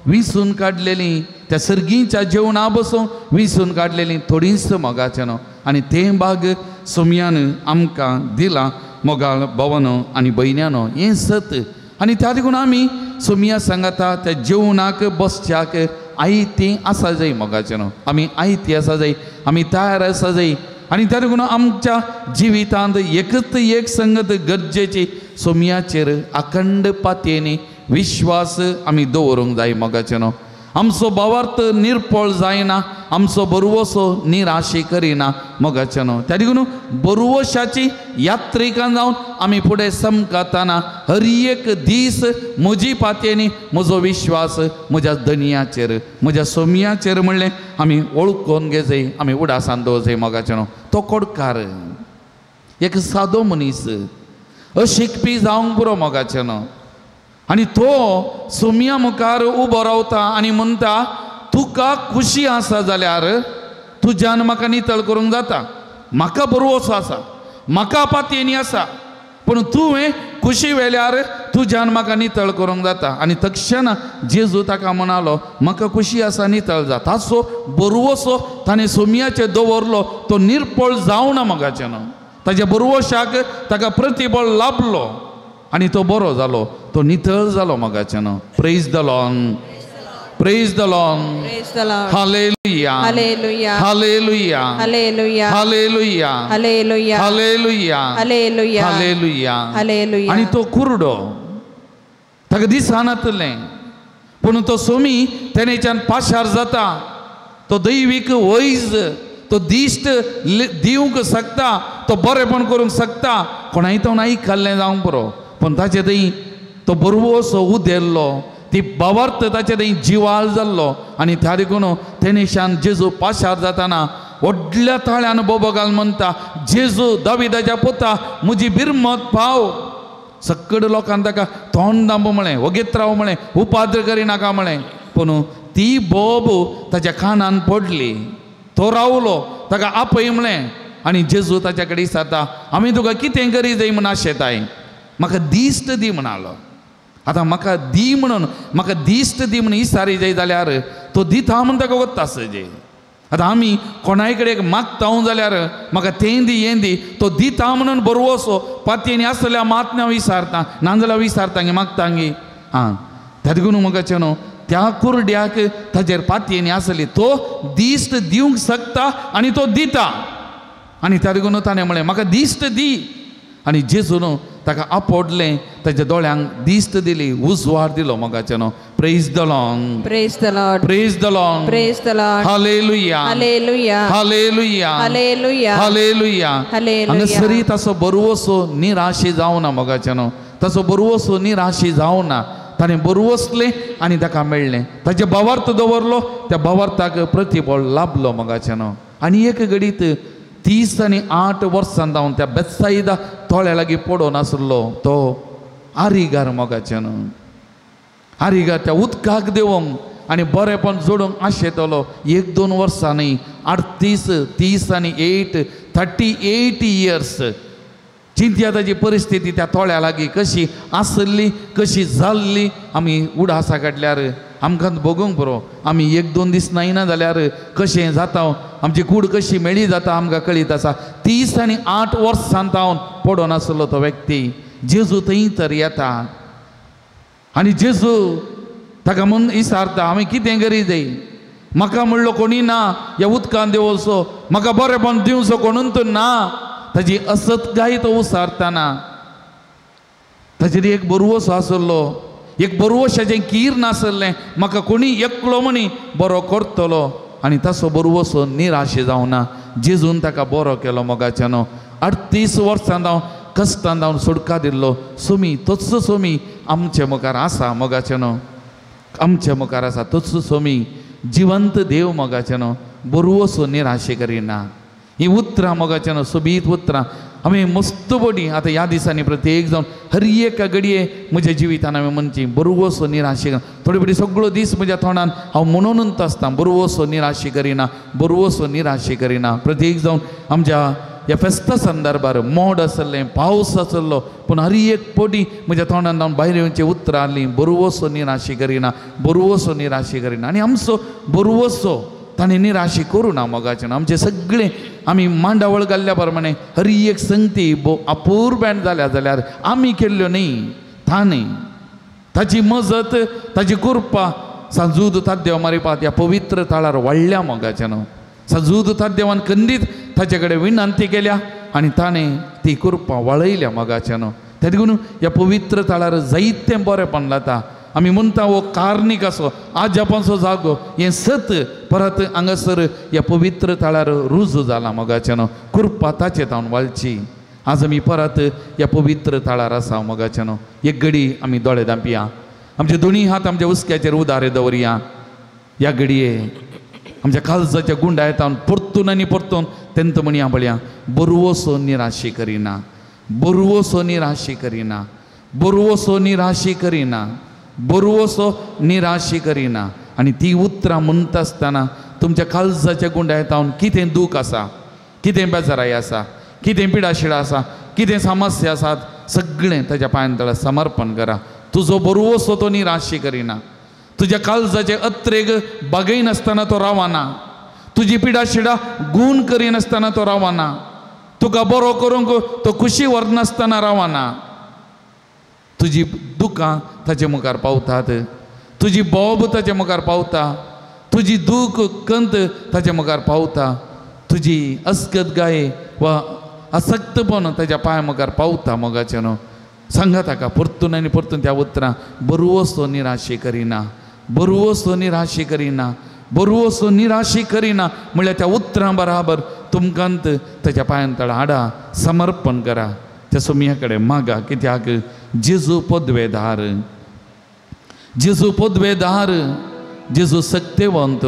विसून काडलेलीं त्या सर्गीच्या जेवणा बसून विसून काडलेलीं थोडींच मोगाचें न्हू. आनी तें भाग सोमयान आमकां दिलां मोगाळ भवनो आनी भयण्यानो, हें सत. आनी त्या देखून आमी सोमया सांगता त्या जेवणाक बसच्याक आयती आसा जाय मोगाचें न्हू. आमी आयती आसा जाय, आमी तयार आसा जाय. आनी त्या देखून आमच्या जिवितांत एकच एक संगत गरजेची, सोमयाचेर अखंड पातयेनी विश्वास आमी दवरूंक जाय मोगाचें न्हू. आमचो भावार्थ निर्पळ जायना, आमचो बरवसो निराशी करिना मोगाचें न्हू. त्या देखून बरवशाची यात्रिकां जावन आमी फुडें समकातना हर एक दीस म्हजी पातयेनी म्हजो विश्वास म्हज्या धनयाचेर, म्हज्या सोमयाचेर म्हणलें आमी वळखून घेजय, आमी उडासान दवरजय मोगाचें न्हू. तो कोडकार एक सादो मनीस, अशिकपी जावंक पुरो मोगाचें न्हू. आनी तो सोमया मुखार उबो रावता आनी म्हणटा, तुका खुशी आसा जाल्यार तुज्यान म्हाका नितळ करूंक जाता, म्हाका बरोवचो आसा, म्हाका पातयेनी आसा, पूण तुवें खुशी वेल्यार तुज्यान म्हाका नितळ करूंक जाता. आनी तक्षण जेजू ताका म्हणालो, म्हाका खुशी आसा, नितळ जा. ताचो बरवसो ताणें सोमयाचेर दवरलो, तो निर्पळ जावना मोगाचें न्हू. ताच्या बरवशाक ताका प्रतिबळ लाभलो आनी तो बरो जालो, तो नितळ जालो मोगाचें न्हू. Praise the Lord. Praise the Lord. Hallelujah. Hallelujah. Hallelujah. Hallelujah. Hallelujah. Hallelujah. Hallelujah. Hallelujah. Hallelujah. Hallelujah. आनी तो कुरडो, ताका दिसनातलें, पूण तो सोमी तेणेच्यान पाशार जाता. तो दैवीक वैज, तो दिश्ट दिवंक शकता, तो बरेपण करूंक शकता. कोणाय तो आयकल्लें जावंक पुरो, पूण ताचे थंय तो बरवसो उदेल्लो, ती भावार्थ ताचे थंय जिवाळ जाल्लो. आनी त्या देखून तेणेशान जेजू पाशार जाताना व्हडल्या ताळ्यान बोबो घाल म्हणटा, जेजू दाविदाच्या पुता, म्हजी बिरमत पाव. सगळे लोकान ताका तोंड दांबो म्हळें, वगेत राव म्हळें, उपाद्र करिनाका म्हळें, पूण ती बोब ताच्या कानान पडली. तो रावलो, ताका आपय म्हळें. आनी जेजू ताच्या कडेन विचारता, आमी तुका कितें करी जाय म्हूण आशेताय, म्हाका दिश्ट दी म्हणालो. आतां म्हाका दी म्हणून, म्हाका दिश्ट दी म्हणून इसारी जाय जाल्यार तो दिता म्हूण ताका वता आसचे. आतां आमी कोणाय कडेन मागता जाल्यार म्हाका तें दी हें दी, तो दिता म्हणून बरवसो पातयेनी आसल्यार मात हांव विसारता, नाजाल्यार विसारता गे मागता गे. आं, त्या देखून म्हाका न्हू त्या कुरड्याक ताचेर पातयेनी आसली, तो दिश्ट दिवंक शकता आनी तो दिता. आनी त्या देखून ताणें म्हळें, म्हाका दिश्ट दी. आनी जेजून ताका आपोडलें, ताच्या दोळ्यांक दिश्ट दिली, उजवाड दिलो मोगाचें न्हू. Praise the Lord. Praise the Lord. Praise the Lord. Praise the Lord. Hallelujah. Hallelujah. Hallelujah. Hallelujah. Hallelujah. Hallelujah. हांगासरी ताचो बरवसो निराशी जावना मोगाचें न्हू. ताचो बरवसो निराशी जावना. ताणें बरवसलें आनी ताका मेळ्ळें. ताचे भावार्थ दवरलो, त्या भावार्थाक प्रतिबळ लाभलो मोगाचें न्हू. आनी एक घडीत 38 वर्सां जावन त्या बेत्सायदा तोळ्या लागीं पडोन आसलो तो आरिगार मोगाच्यान आरिगार त्या उदकाक देवंक आनी बरेंपण जोडूंक आशेतलो 1-2 वर्सां न्ही 38 30 आनी 8 38 इयर्स चिंतया ताजी परिस्थिती त्या तोळ्या लागीं कशी आसली कशी जाल्ली आमी उडासा काडल्यार आमकां भोगूंक पुरो आमी 1-2 दीस नायना जाल्यार कशें जाता आमची कूड कशी मेळी जाता आमकां कळीत आसा 38 वर्सां जावन पडोन आसलो तो व्यक्ती जेजू थंय तर येता आनी जेजू ताका म्हूण विचारता हांवें कितें करी जाय म्हाका म्हणलो कोणी ना ह्या उदकान देंवचो म्हाका बरेंपण दिवचो कोणून तर ना ताजी असतगाय तो उसारतना ताजेर एक बरवसो आसलो एक बरवशाचें कीर नासलें म्हाका कोणी एकलो म्हणी बरो करतलो आनी ताचो बरवसो निराशे जावना जेजून ताका बरो केलो मोगाच्यानो 38 वर्सां जावन कश्टान जावन सोडका दिल्लो सोमी तोच सोमी आमचे मुखार आसा मोगाच्यानो आमचे मुखार आसा तोच सोमी जिवंत देव मोगाच्यानो बरवसो निराशे करिना ही उतरां मोगाच्यानो सोबीत उतरां आमी मस्त बडी आतां ह्या दिसांनी प्रत्येक जावन हर एका घडये म्हज्या जिवितान हांवें म्हणची बरवसो निराशे थोडे फावटी सगळो दीस म्हज्या तोंडान हांव म्हणूनच आसता बरवसो निराशे करिना बरवसो निराशे करिना प्रत्येक जावन आमच्या ह्या फेस्ता संदर्भार मोड आसलें पावस आसलो पूण हर एक पटी म्हज्या तोंडान जावन भायर येवचें उतरां आसलीं बरवसो निराशे करिना बरवसो निराशे करिना आनी आमचो बरवसो ताणें निराशे करूं ना मोगाचें आमचें सगळें आमी मांडावळ घाल्ल्या प्रमाणे हर एक संगती अपूर्बेण जाल्या जाल्यार आमी केल्ल्यो न्ही ताणें ताची मजत ताची कृपा सांजूद ताद्देव मारिपात ह्या पवित्र ताळार वाडल्या मोगाचें न्हू सांजूद ताद्देवान खंडीत ताचे कडेन विनंती केल्या आनी ताणें ती कृपा वाळयल्या मोगाचें न्हू तेका लागून ह्या पवित्र ताळार जायतें बरेंपण जाता आमी म्हणटा हो कार्नीक असो आजापांचो जागो हें सत परत हांगासर ह्या पवित्र ताळार रुजू जाला मोगाचें न्हू कृपा ताचे तावन वाळची आज आमी परत ह्या पवित्र ताळार आसा मोगाचें न्हू एक घडी आमी दोळे धांपया आमचे दोनी हात आमच्या हुस्क्याचेर उदारे दवरया ह्या घडये आमच्या काळजाच्या गुंडाय तावन परतून आनी परतून तेंत म्हणया पळया बरवसो निराशे करिना बरवसो निराशे करिना बरवसो निराशे करिना बरवसो निराशे करिना आनी ती उतरां म्हणटा आसतना तुमच्या काळजाच्या गुंडाय तावन कितें दूख आसा कितें बेजाराय आसा कितें पिडाशिडा आसा कितें समस्या आसात सगळें ताच्या पांयां तळा समर्पण करा तुजो बरवसो तो निराशे करिना तुज्या काळजाचे अत्रेग बागयनासतना तो रावना तुजी पिडाशिडा गूण करिनासतना तो रावना तुका बरो करूंक तो खुशी व्हरनासतना रावना तुजी दुकां ताचे मुखार पावतात तुजी बोब ताचे मुखार पावता तुजी दूख कंत ताचे मुखार पावता तुजी अस्कत गाय वा असक्तपण ताच्या पांया मुखार पावता मोगाचें न्हू सांगा ताका परतून आनी परतून त्या उतरां बरवसो निराशे करिना बरवसो निराशे करिना बरवसो निराशे करिना म्हणल्यार त्या उतरां बराबर तुमकां ताच्या पांयां तळा हाडा समर्पण करा त्या सोमया कडेन मागा कित्याक जेजू पदवेदार जेजू पदवेदार जेजू सक्तेवंत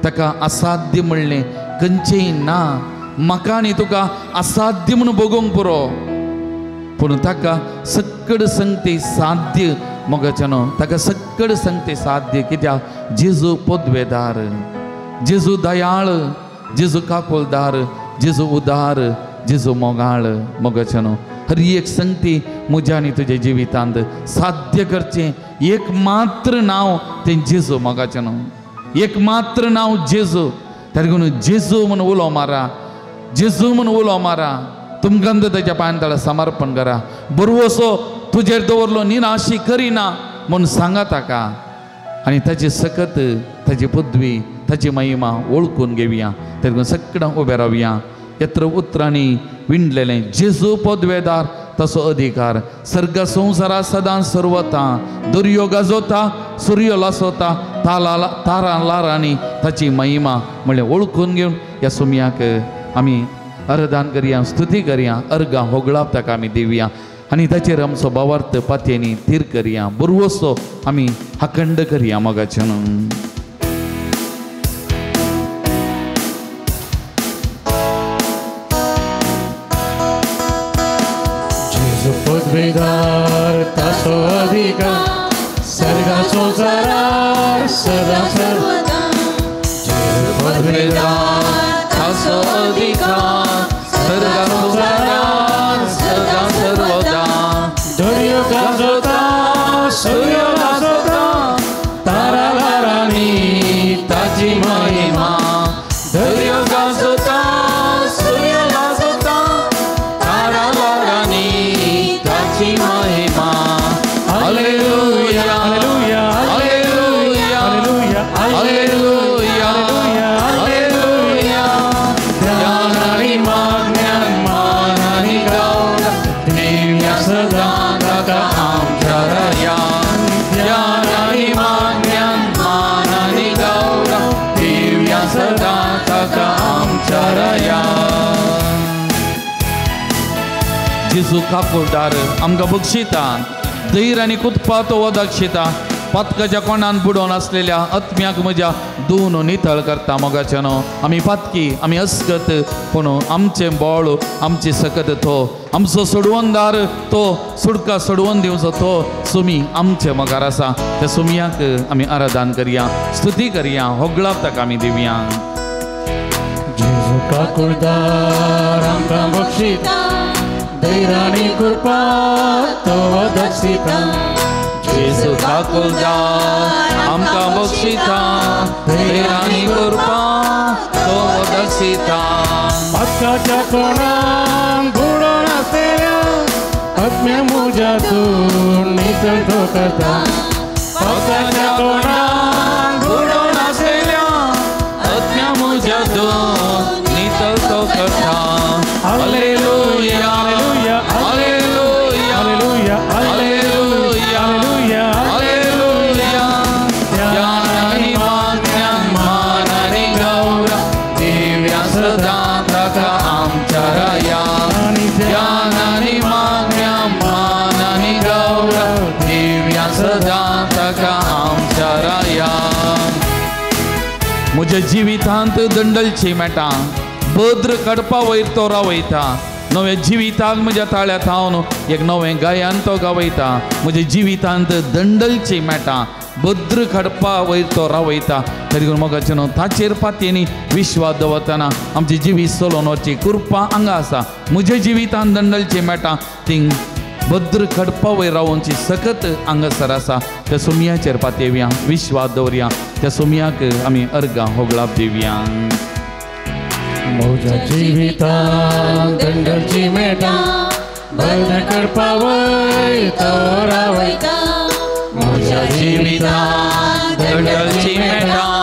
ताका असाध्य म्हणलें खंयचेंय ना म्हाका आनी तुका असाध्य म्हणून भोगोवंक पुरो पूण ताका सक्कड संगती साध्य मोगाचें न्हू ताका सक्कड संगती साध्य कित्याक जेजू पदवेदार जेजू दयाळ जेजू काकोलदार जेजू उदार जेजू मोगाळ मोगाचें न्हू हर एक संगती म्हज्या आनी तुज्या जिवितांत साध्य करचें एक मात्र नांव तें जेजू मोगाचें न्हू एक मात्र नांव जेजू ताका लागून जेजू म्हूण उलो मारा जेजू म्हूण उलो मारा तुमकां ताच्या पांयां तळा समर्पण करा बरवसो तुजेर दवरलो निराशी करिना म्हूण सांगा ताका आनी ताची सकत ताची पदवी ताची महिमा वळखून घेवया ताका सगळ्यां उबें रावया यत्र उतरांनी विणलेलें जेजू पदवेदार तसो अधिकार सर्ग संवसारा सदां सर्वता दर्यो गाजोता सूर्य लासोता तारा लारांनी ताची महिमा म्हणल्यार वळखून घेवन ह्या सोमयाक आमी अर्दान करया स्तुती करया अर्गां होगळाप ताका आमी दिवया आनी ताचेर आमचो भावार्थ पातयेनी थीर करया बरवसो आमी अखंड करया मोगाचें न्हू. जेजू काकुळदार आमकां बक्षिता धैर्य आनी कुतपा तो वदक्षिता पातकाच्या कोणान बुडोवन आसलेल्या आत्म्याक म्हज्या दोन नितळ करता मोगाच्यानो आमी पातकी आमी अस्कत पूण आमचें बळ आमची सकत तो आमचो सोडवणदार तो सुडका सोडवून दिवचो तो सुमी आमचे मगार आसा त्या सुमयाक आमी आराधन करया स्तुती करया होगळाप ताका आमी दिवया. जेजू काकुळदार आमकां बक्षिता धैर्यानी कृपा तो दक्षिता जेजू काकुळदार आमकां बक्षिता धैर्यानी कृपा तो दक्षिता पातकाच्या कोणाक बुडोवन आसलेल्या आत्म्या म्हज्या तूं नितळ तो करता पातकाच्या कोणाक बुडोवन आसलेल्या आत्म्या म्हज्या तूं नितळ तो करता. Hallelujah hallelujah hallelujah hallelujah hallelujah. ध्यान आनी मान्यान मान आनी गौरव दिव्या सदां ताका आमच्या राया. ध्यान आनी मान्यान मान आनी गौरव दिव्या सदां ताका आमच्या राया. म्हज्या जिवितांत दंडलची मेटां बद्र कडपा वयर तो रावयता नव्या जिविताक म्हज्या ताळ्या थावन एक नवें गायन तो गावयता. म्हज्या जिवितांत दंडलची मेटां बद्र खडपा वयर तो रावयता तरी मोगाचें न्हू ताचेर पातयेनी विश्वास दवरतना आमचें जिवीत चलोवन वचची कृपा हांगा आसा. म्हज्या जिवितांत दंडलची मेटां तींग बद्र खडपा वयर रावोवची सकत हांगासर आसा. त्या सुमयाचेर पातयेवया विश्वास दवरया त्या सुमयाक आमी अर्गां होगळाप दिवया. म्हज्या जिवितांत दंडलची मेटां बद्र कडपा वयर तो रावयता म्हज्या जिवितांत दंडलची मेटां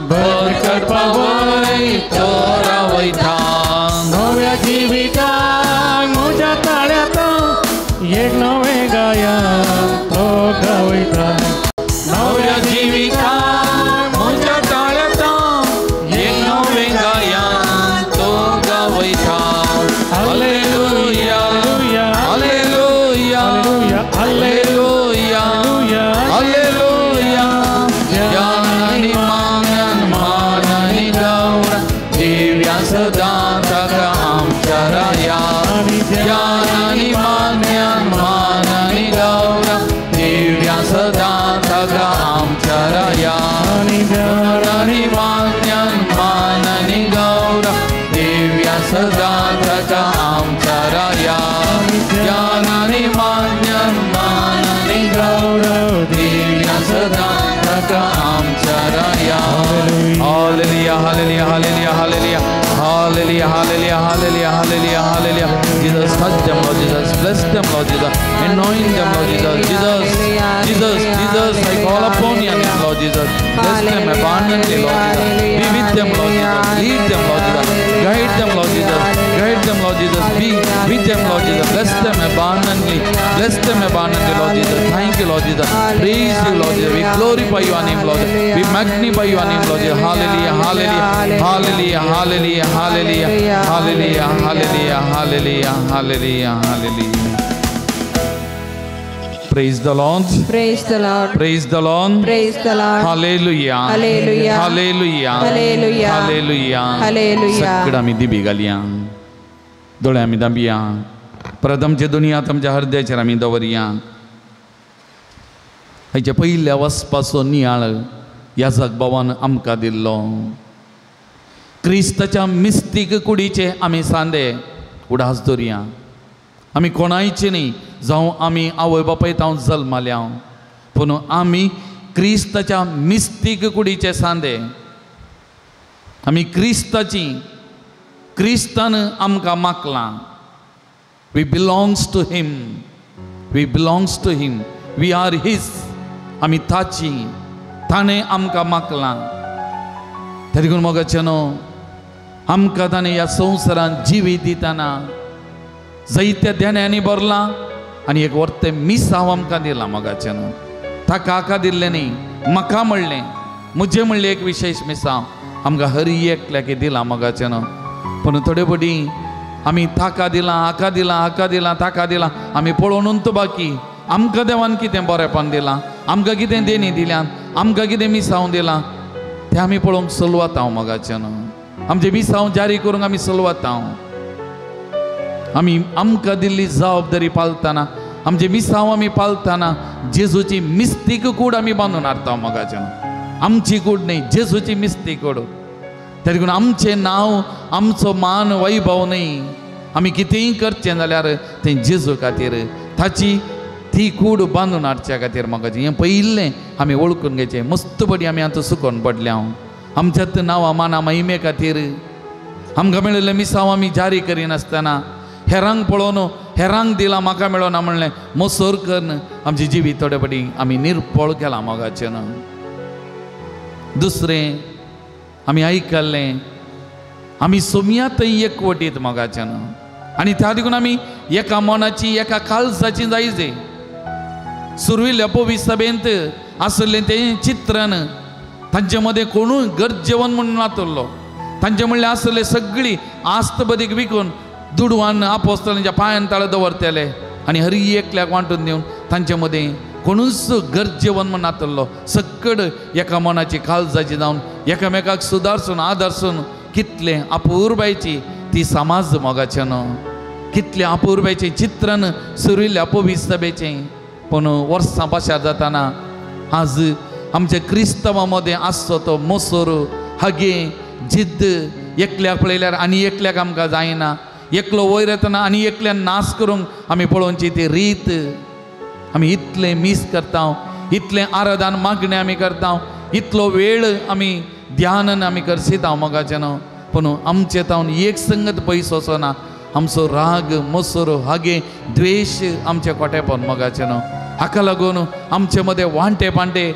बद्र कडपा वयर तो रावयता. नव्या जिवितांत म्हज्या ताळ्यांत एक नवें गायन तो गावयता. नव्या जिवितांत म्हज्या ताळ्यांत एक नवें गायन तो गावयता. Hallelujah hallelujah hallelujah hallelujah. ध्यान आनी मान मान आनी गौरव दिव्या सदां ताका आमच्या राया. ध्यान आनी मान मान आनी गौरव दिव्या सदां ताका आमच्या राया. ध्यान आनी मान मान आनी गौरव दिव्या सदां ताका आमच्या राया. ध्यान आनी मान मान आनी गौरव दिव्या सदां ताका आमच्या राया. Hallelujah hallelujah hallelujah hallelujah hallelujah hallelujah hallelujah hallelujah hallelujah. Jesus touch them Lord Jesus, bless them Lord Jesus, anoint them Lord Jesus. Jesus Jesus Jesus, I call upon your name Lord Jesus. Bless them abundantly Lord Jesus. Be with them Lord Jesus. Lead them Lord Jesus. Guide them Lord Jesus. Guide them Lord Jesus. Be with them Lord Jesus. Bless them abundantly. Bless them abundantly Lord Jesus. Thank you Lord Jesus. Praise you Lord Jesus. We glorify your name Lord Jesus. We magnify your name Lord Jesus. Hallelujah hallelujah hallelujah hallelujah hallelujah hallelujah hallelujah hallelujah hallelujah hallelujah. Praise the Lord. Praise the Lord. Praise the Lord. Praise the Lord. Hallelujah. Hallelujah. Hallelujah. Hallelujah. Hallelujah. Hallelujah. सगळं आमी दिबी घालया दोळे आमी दांबया परत आमचे दुनिया आमच्या हृदयाचेर आमी दवरया. हाच्या पयल्या वचपाचो नियाळ ह्या जगभावान आमकां दिल्लो. क्रिस्ताच्या मिस्तीक कुडीचे आमी सांदे उडास दवरया. आमी कोणायचे न्ही जावं आमी आवय बापाय हांव जल्माल्या पूण आमी क्रिस्ताच्या मिस्तीक कुडीचे सांदे. आमी क्रिस्ताची क्रिस्तान आमकां मागलां. We belongs to him. We belongs to him. We are his. आमी ताची ताणें आमकां मागलां. तरी देखून मोगाचें न्हू आमकां ताणें ह्या संवसारांत जिवीत दितना जायत्या देण्यांनी भरलां आनी एक वर्तें मिसांव आमकां दिलां. मोगाचें न्हू ताका हाका दिल्लें न्ही म्हाका म्हणलें म्हजें म्हणलें एक विशेश मिसांव आमकां हर एकल्याक दिलां. मोगाचें न्हू पूण थोडे फावटी आमी ताका दिलां हाका दिलां हाका दिलां ताका दिलां आमी पळोवन तो बाकी आमकां देवान कितें बरेंपण दिलां आमकां कितें देणी दिल्यान आमकां कितें मिसांव दिलां तें आमी पळोवंक सलवातांव मोगाच्यान आमचें मिसांव जारी करूंक आमी सलवातांव आमी आमकां दिल्ली जबाबदारी पालतना आमचें मिसांव आमी पालतना जेजूची मिस्तीक कूड आमी बांदून हाडटा मोगाच्यान आमची कूड न्ही जेजूची मिस्तीक कूड त्या देखून आमचें नांव आमचो मान वैभव न्ही आमी कितेंय करचें जाल्यार तें जेजू खातीर ताची ती कूड बांदून हाडच्या खातीर म्हाका हें पयिल्लें आमी वळखून घेवचें मस्त बडी आमी आतां सुकोन पडल्या आमच्यात नांवां माना महिमे खातीर आमकां मेळिल्लें मिसांव आमी जारी करिनासतना हेरांक पळोवन हेरांक दिलां म्हाका मेळोना म्हणलें मोसोर करून आमची जिवीत थोडे पटी आमी निर्पळ केलां मोगाचें दुसरें आमी आयकल्लें आमी सोमया थंय एकवटीत मोगाच्यान आनी त्या देखून आमी एका मनाची एका काळजाची जायजे सुरविल्ल्या पवित्र सभेंत आसलें तें चित्रण तांचे मदें कोणूय गरजेवन म्हणून नातल्लो तांचे म्हणल्यार आसले सगळी आस्त बदीक विकून दुडवान आपोस्तलांच्या पांयान ताळे दवरतले आनी हर एकल्याक वांटून दिवन तांचे मदें कोणूच गरजेवन म्हण नातल्लो सक्कड एका मनाची काळजाची जावन एकामेकाक सुदारसून आदारसून कितलें अपुरबायची ती समाज मोगाच्यान कितलें अपुरबायचें चित्रण सुरिल्ल्या पवित्र सभेचें पूण वर्सां पाशार जाताना आज आमच्या क्रिस्तांवां मदें आसचो तो मोसोर हागे जिद्द एकल्याक पळयल्यार आनी एकल्याक आमकां जायना एकलो वयर येतना आनी एकल्यान नाश करूंक आमी पळोवची ती रीत आमी इतलें मीस करता इतलें आराधन मागणें आमी करता इतलो वेळ आमी ध्यानान आमी करसिता मोगाच्यान पूण आमचे तावन एक संगत पयस वचना आमचो राग मोसोर हागे द्वेश आमचे कोटेपण मोगाच्यान हाका लागून आमचे मदें वांटे पांटे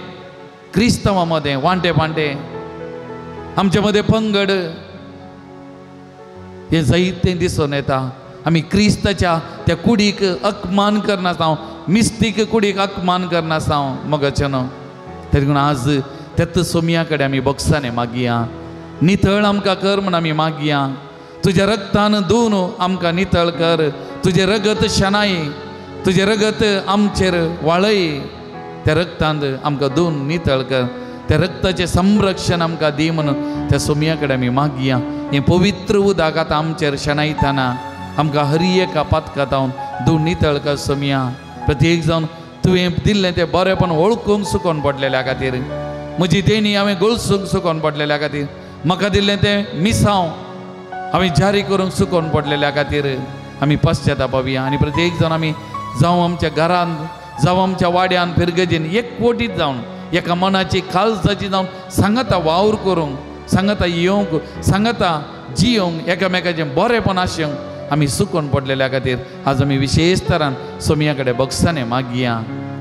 क्रिस्तांवां मदें वांटे पांटे आमचे मदें पंगड हें जायतें दिसून येता आमी क्रिस्ताच्या त्या कुडीक अपमान करनासता मिस्तीक कुडीक अपमान करनासता मोगाच्यान ते देखून आज त्याच सोमया कडेन आमी बक्षाने मागया नितळ आमकां कर म्हण आमी मागया तुज्या रगतान धुवन आमकां नितळ कर तुजें रगत शेणाय तुजें रगत आमचेर वाळय त्या रगतान आमकां धुवन नितळ कर त्या रगताचें संरक्षण आमकां दी म्हणून त्या सोमया कडेन आमी मागया हें पवित्र उदक आतां आमचेर शेणायतना आमकां हर एका पातकातावन धुवन नितळ कर सोमया प्रत्येक जावन तुवें दिल्लें तें बरेंपण वळखूंक सुकोन पडलेल्या खातीर म्हजी देणी हांवें गळसूंक सुकोन पडलेल्या खातीर म्हाका दिल्लें तें मिसांव हांवें जारी करूंक सुकोन पडलेल्या खातीर आमी पश्चातापावया आनी प्रत्येक जावन आमी जावं आमच्या घरांत जावं आमच्या वाड्यान फिरगजेन एकवटीत जावन एका मनाची काळजाची जावन सांगाता वावर करूंक सांगाता येवंक सांगाता जियोंक एकामेकाचें बरेंपण आशेवंक आमी सुकोन पडलेल्या खातीर आज आमी विशेश तरान सोमया कडेन बक्षाने मागया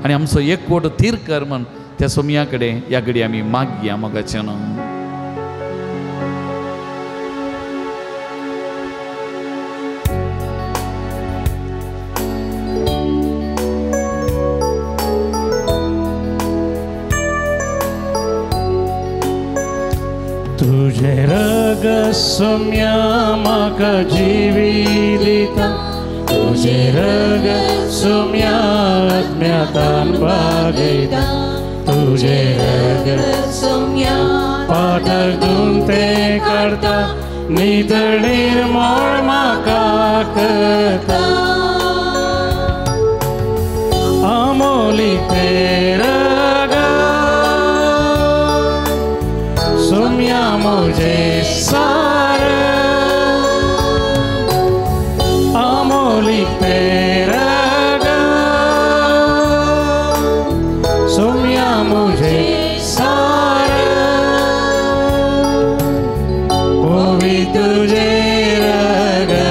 आनी आमचो एकवट थीर कर म्हण त्या सोमया कडेन ह्या घडी आमी मागया मोगाच्यान. तुझे रगत सोम्या म्हाका जिवी दिता तुझे रगत सोम्या आत्म्यातान बागयता तुझे रगत सोम्या पातक धुवन तें काडता नितळ निर्मळ म्हाका करता आमोली तें रगत सोम्या म्हजें सार आमोली तें रगत सोम्या म्हजें सार पवी तुजें रगत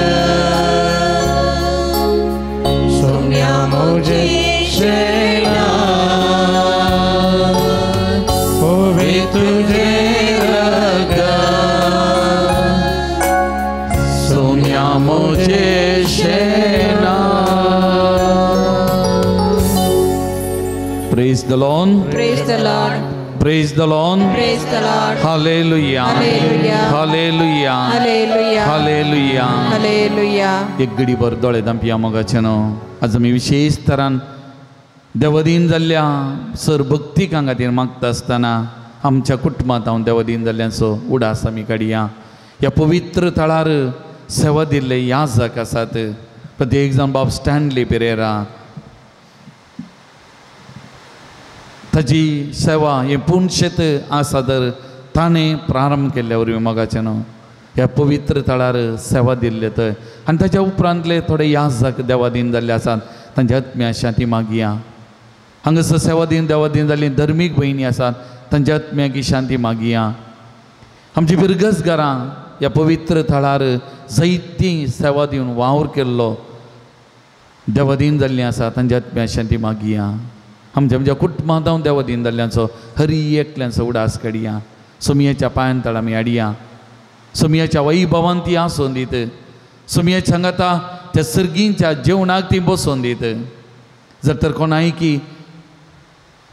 सोम्या म्हजें शेणा पवी तुजें Praise the Lord. Praise the Lord. Praise the Lord. Praise the Lord. Hallelujah. Hallelujah. Hallelujah. Hallelujah. Hallelujah. Hallelujah. एक गडीभर दोळे धांपया मोगाचें न्हू. आज आमी विशेष तरान देवदीन जाल्ल्या सर भक्तिकां खातीर मागता आसतना आमच्या कुटुंबांत हांव देवदीन जाल्ल्यांचो उडास आमी काडया. ह्या पवित्र थळार सेवा दिल्ले याजक आसात. प्रत्येक जाण बाब स्टॅनली पेरेरा ताजी सेवा हें पुणशेत आसा तर ताणें प्रारंभ केल्ल्या वरवीं मोगाचें न्हू ह्या पवित्र थळार सेवा दिल्ले थंय आनी ताच्या उपरांतले थोडे याजक देवादीन जाल्ले आसात तांच्या आत्म्या शांती मागया. हांगासर सेवादीन देवादीन जाल्ली धर्मीक भयणी आसात तांच्या आत्म्याक शांती मागया. आमची बिरगजगारां ह्या पवित्र थळार जायती सेवा दिवन वावर केल्लो देवादीन जाल्लीं आसा तांच्या आत्म्या शांती मागया. आमच्या आमच्या कुटुंबांत हांव देवादीन जाल्ल्यांचो हरी एकल्यांचो उडास काडया. सोमयाच्या पांयान तळ आमी हाडया. सोमयाच्या वैभवान ती आसून दीत. सोमयाच्या सांगाता त्या सर्गींच्या जेवणाक ती बसोवन दीत. जर तर कोणाय की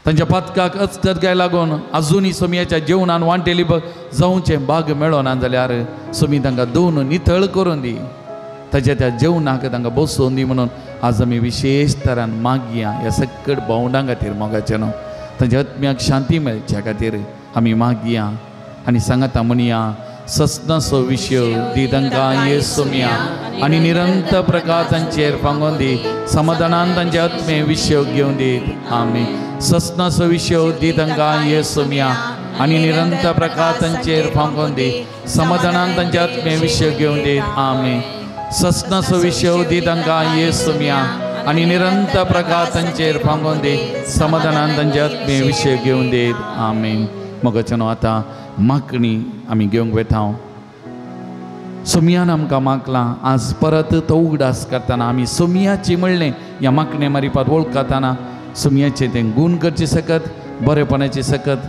तांच्या पातकाक अचकत गाय लागून आजुनूय सोमयाच्या जेवणान वांटेली जावचें भाग मेळना जाल्यार सोमी तांकां दोन नितळ करून दी. ताच्या त्या जेवणाक तांकां बसोवन दी म्हणून आज आमी विशेष तरान मागया ह्या सकट भावंडां खातीर मोगाचें न्हू तांच्या आत्म्याक शांती मेळच्या खातीर आमी मागया आनी सांगाता म्हणया. ससनाचो विशय दी तांकां येस सोमया आनी निरंतर प्रकाश तांचेर फांगोवन दी. समाधानान तांचे आत्मे विशय घेवन दीत. आमी ससनाचो विशय दी तांकां येस सोमया आनी निरंतर प्रकाश तांचेर फांगोवन दी. समाधानान तांचे आत्मे विशय घेवन दीत. आमी ससनाचो विशय दी तांकां येस सोमया आनी निरंतर प्रकाश तांचेर फांगोवन दी. समाधानान तांचे आत्मे विशय घेवन दीत. आमी मोगाचें न्हू आतां मागणी आमी घेवंक वेता. सोमयान आमकां मागलां आज परत तो उगडास करतना आमी सोमयाची म्हणलें ह्या मागणे मारिपात वळखताना सोमयाचें तें गूण करची सकत, बरेपणाची सकत,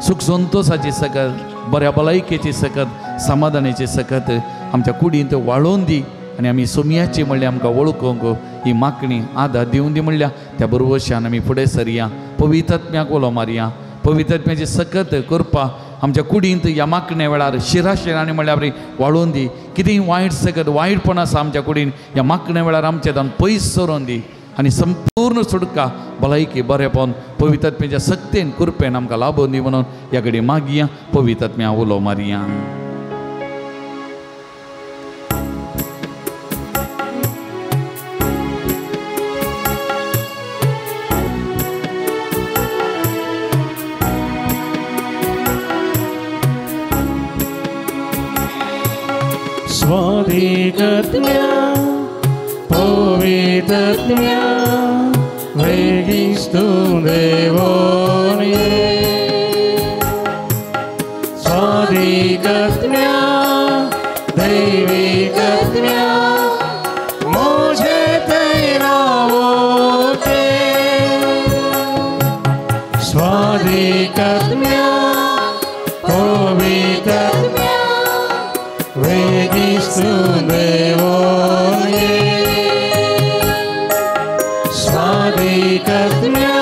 सुख संतोसाची सकत, बऱ्या भलायकेची सकत, समाधानाची सकत आमच्या कुडींत वाळोवन दी आनी आमी सोमयाची म्हणल्यार आमकां वळखूंक ही मागणी आदार दिवन दी म्हणल्या त्या बरोबरच्यान आमी फुडें सरया. पवित्रात्म्याक उलो मारया. पवित्रात्म्याची सकत करपा आमच्या कुडींत ह्या मागणे वेळार शिराशिरांनी म्हणल्यार वाळोवन दी. कितेंय वायट सकत वायटपण आसा आमच्या कुडीन ह्या मागणे वेळार आमच्या तान पयस सरोवन दी आनी संपूर्ण सुटका भलायकी बरेपण पवित्रात्म्याच्या सक्तेन कृपेन आमकां लाबोवन दी म्हणून ह्या कडेन मागया. पवित्रात्म्या उलो मारया. स्वादिकत्म्या पवित्रत्म्या वेगिस्तु देवोने. स्वादिकत्म्या दैविकत्म्या मुझे तेरा वोते. स्वादिकत्म्या पवित्रत्म्या वेगिस्तु देवोने. स्वादिकत्म्या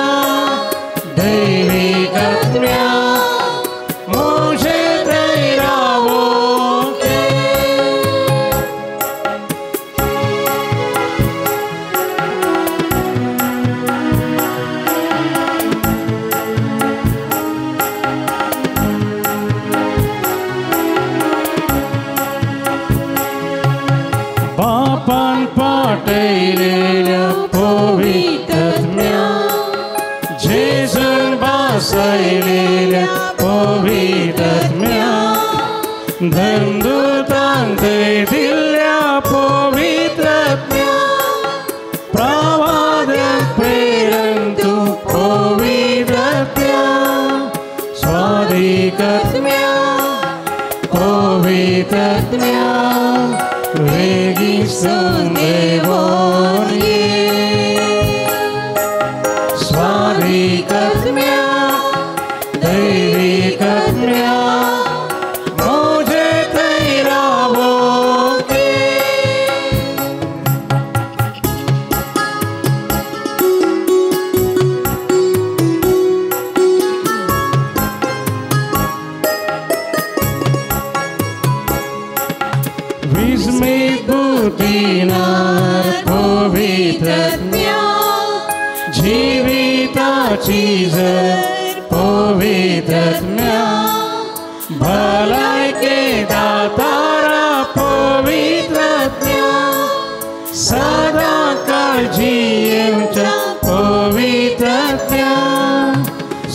दैविकत्म्या मुझे तेरा वोते. बापान पाटयलेल्या पवित्रत्म्या जेजून बसयलेल्या पवित्रत्म्या धर्मदूतान थंय दिल्ल्या पवित्रत्म्या प्रवाद्यांक प्रेरण तूं पवित्रत्म्या. स्वादिकत्म्या पवित्रत्म्या वेगिस्तु देवोने. स्वादिकत्म्या दैविकत्म्या मुझे तेरा वोते. इस्मेत बुद्धिनार पवित्रज्ञा जिविताची जर पवित्रज्ञा भलायके दातारा पवित्रज्ञा सदा काळ जियेवच्या पवित्रज्ञा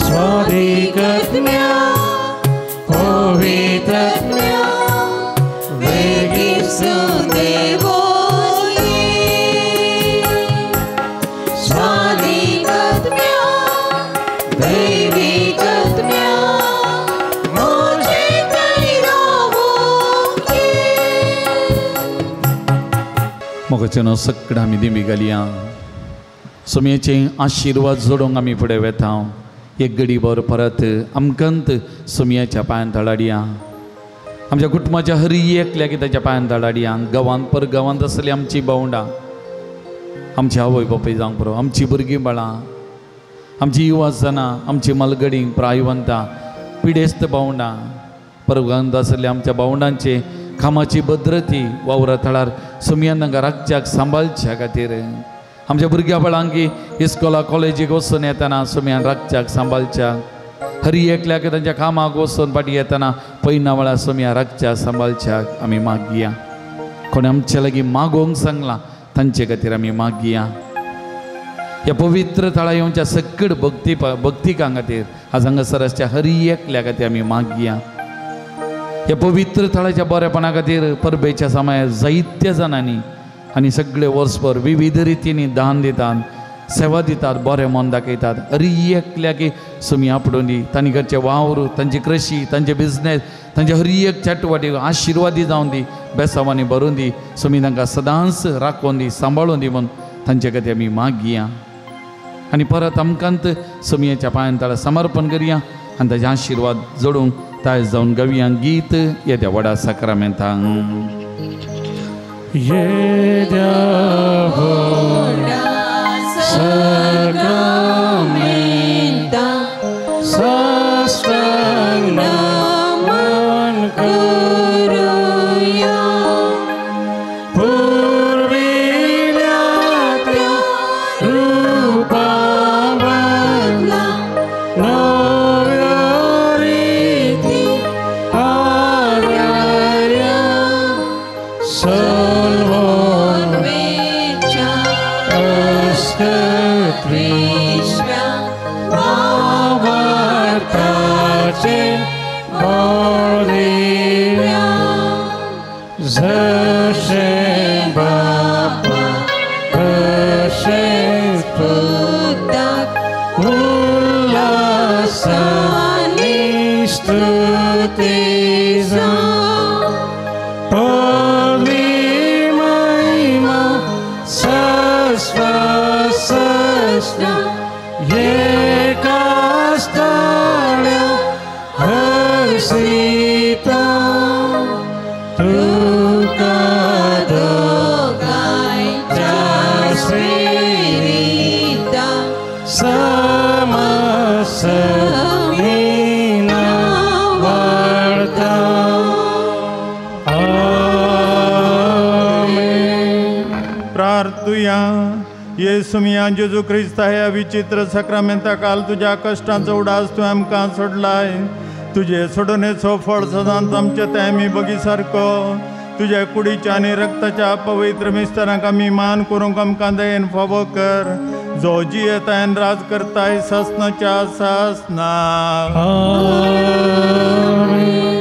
स्वाधिकज्ञा पवित्रज्ञा वेगीं सुदेवो स्वाधिकज्ञा दैविकज्ञा मोजे कैरावो मोगाचें सगळें आमी दिमी घालया. सोमयेचे आशिर्वाद जोडूंक आमी फुडें वेता. एक घडी भर परत आमकांत सोमयाच्या पांयान धडाडया. आमच्या कुटुंबाच्या हर एकल्याक ताच्या पांयान धडाडया. गांवांत पर गांवांत आसली आमची भावंडां, आमची आवय बापूय जावंक पुरो, आमची भुरगीं बाळां, आमची युवा जाणां, आमची मालगडी प्रायवंतां, पिडेस्त भावंडां, परगांत आसल्या आमच्या भावंडांचे कामाची भद्रती वावरा थळार सोमयान तांकां राखच्याक सांबाळच्या खातीर आमच्या भुरग्या बाळांकी इस्कोला कॉलेजीक वचून येतना सोमयान राखच्याक सांबाळच्याक हरी एकल्याक तांच्या कामाक वचून फाटीं येतना पयना वेळार सोमया राखच्याक सांबाळच्याक आमी मागया. कोणें आमचे लागीं मागोवंक सांगलां तांचे खातीर आमी मागया. ह्या पवित्र थळा येवच्या सगळ भक्तिकां खातीर आज हांगासर आसच्या हरी एकल्या खातीर आमी मागया. ह्या पवित्र थळाच्या बरेपणा खातीर परबेच्या समयार जायत्या जाणांनी आनी सगळे वर्सभर विविध रितींनी दान दितात, सेवा दितात, बरें मन दाखयतात. हरी एकल्याक सुमी आपडून दी. तांणी घरचे वावर, तांची कृशी, तांचे बिजनेस, तांचे हरी एक चटवाटी आशिर्वादी जावन दी, बेसावांनी भरून दी. सुमी तांकां सदांच राखून दी, सांबाळून दी म्हूण तांचे खातीर आमी मागया. आनी परत आमकांत सुमयेच्या पांयान ताळा समर्पण करया आनी ताजे आशिर्वाद जोडूंक तायज जावन गवया गीत येद्या व्हडा साक्रामेंतांक. येद्या व्हडा साक्रामेंतांक साष्टांग नमन करुया. पुर्विल्या त्या रुपा बदला नव्या रिती आराया सल्वोन्वेच्या अस्तित्विश्व्या भावार्थाचे बोलिया जशें बापा तशेंच पुताक उल्हासानी स्तुती जावं. पदवी महिमा सस्वा एका स्थळ्या हर्षिता तुका दोगांयच्या स्पिरिता समसमीना वाडता. आमेन. प्रार्थुया. येसू मिया जेजू क्रिस्ता ह्या विचित्र साक्रामेंता काल तुज्या कश्टांचो उडास तुवें आमकां सोडलाय. तुजे सोडणेचो फळ सदांच आमच्या ते आमी बगी सारको तुज्या कुडीच्या आनी रक्ताच्या पवित्र मिस्तरांक आमी मान करूंक आमकां दयेन फावो कर, जो जियेतायन राज करताय सासनाच्या सासना. आमेन.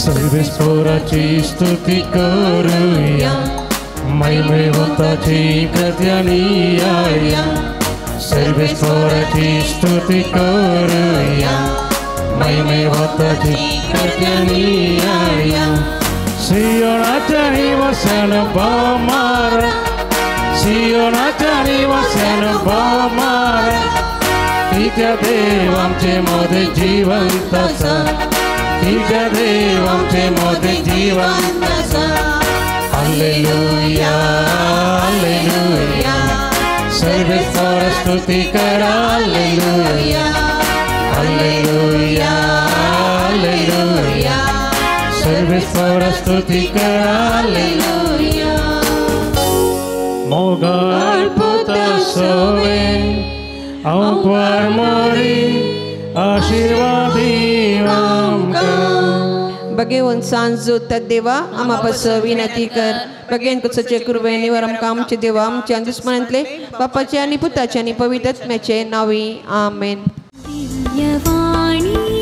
सर्वेस्पोराची स्तुती करूया, महिमेवंताची कृत्यानी या। सर्वेस्पोराची स्तुती करूया, महिमेवंताची कृत्यानी या। सियोनाच्या निवासान मारा, सियोनाच्या निवासान मारा, तिच्या देव आमचे मध्ये जिवंत आसा, तिच्या देव आमचे मध्ये जिवंत आसा। हालेलुया हालेलुया, सर्वेस्पोर स्तुती करा। हालेलुया हालेलुया हालेलुया, सर्वेस्पोर स्तुती करा। हालेलुया। मोगाळ पुता सोवे अंकवार मोरी आशीर्वादी आमकां। बगेवन सांजो तद्देवा आमा पास विनंती कर। बगेन कुसचे कृपेन निवर आमकां आमचे देवा आमच्या दुस्मनांतले बापाचे आनी पुताचे आनी पवित्र आत्म्याचे नांवी आमेन। दिव्यवाणी।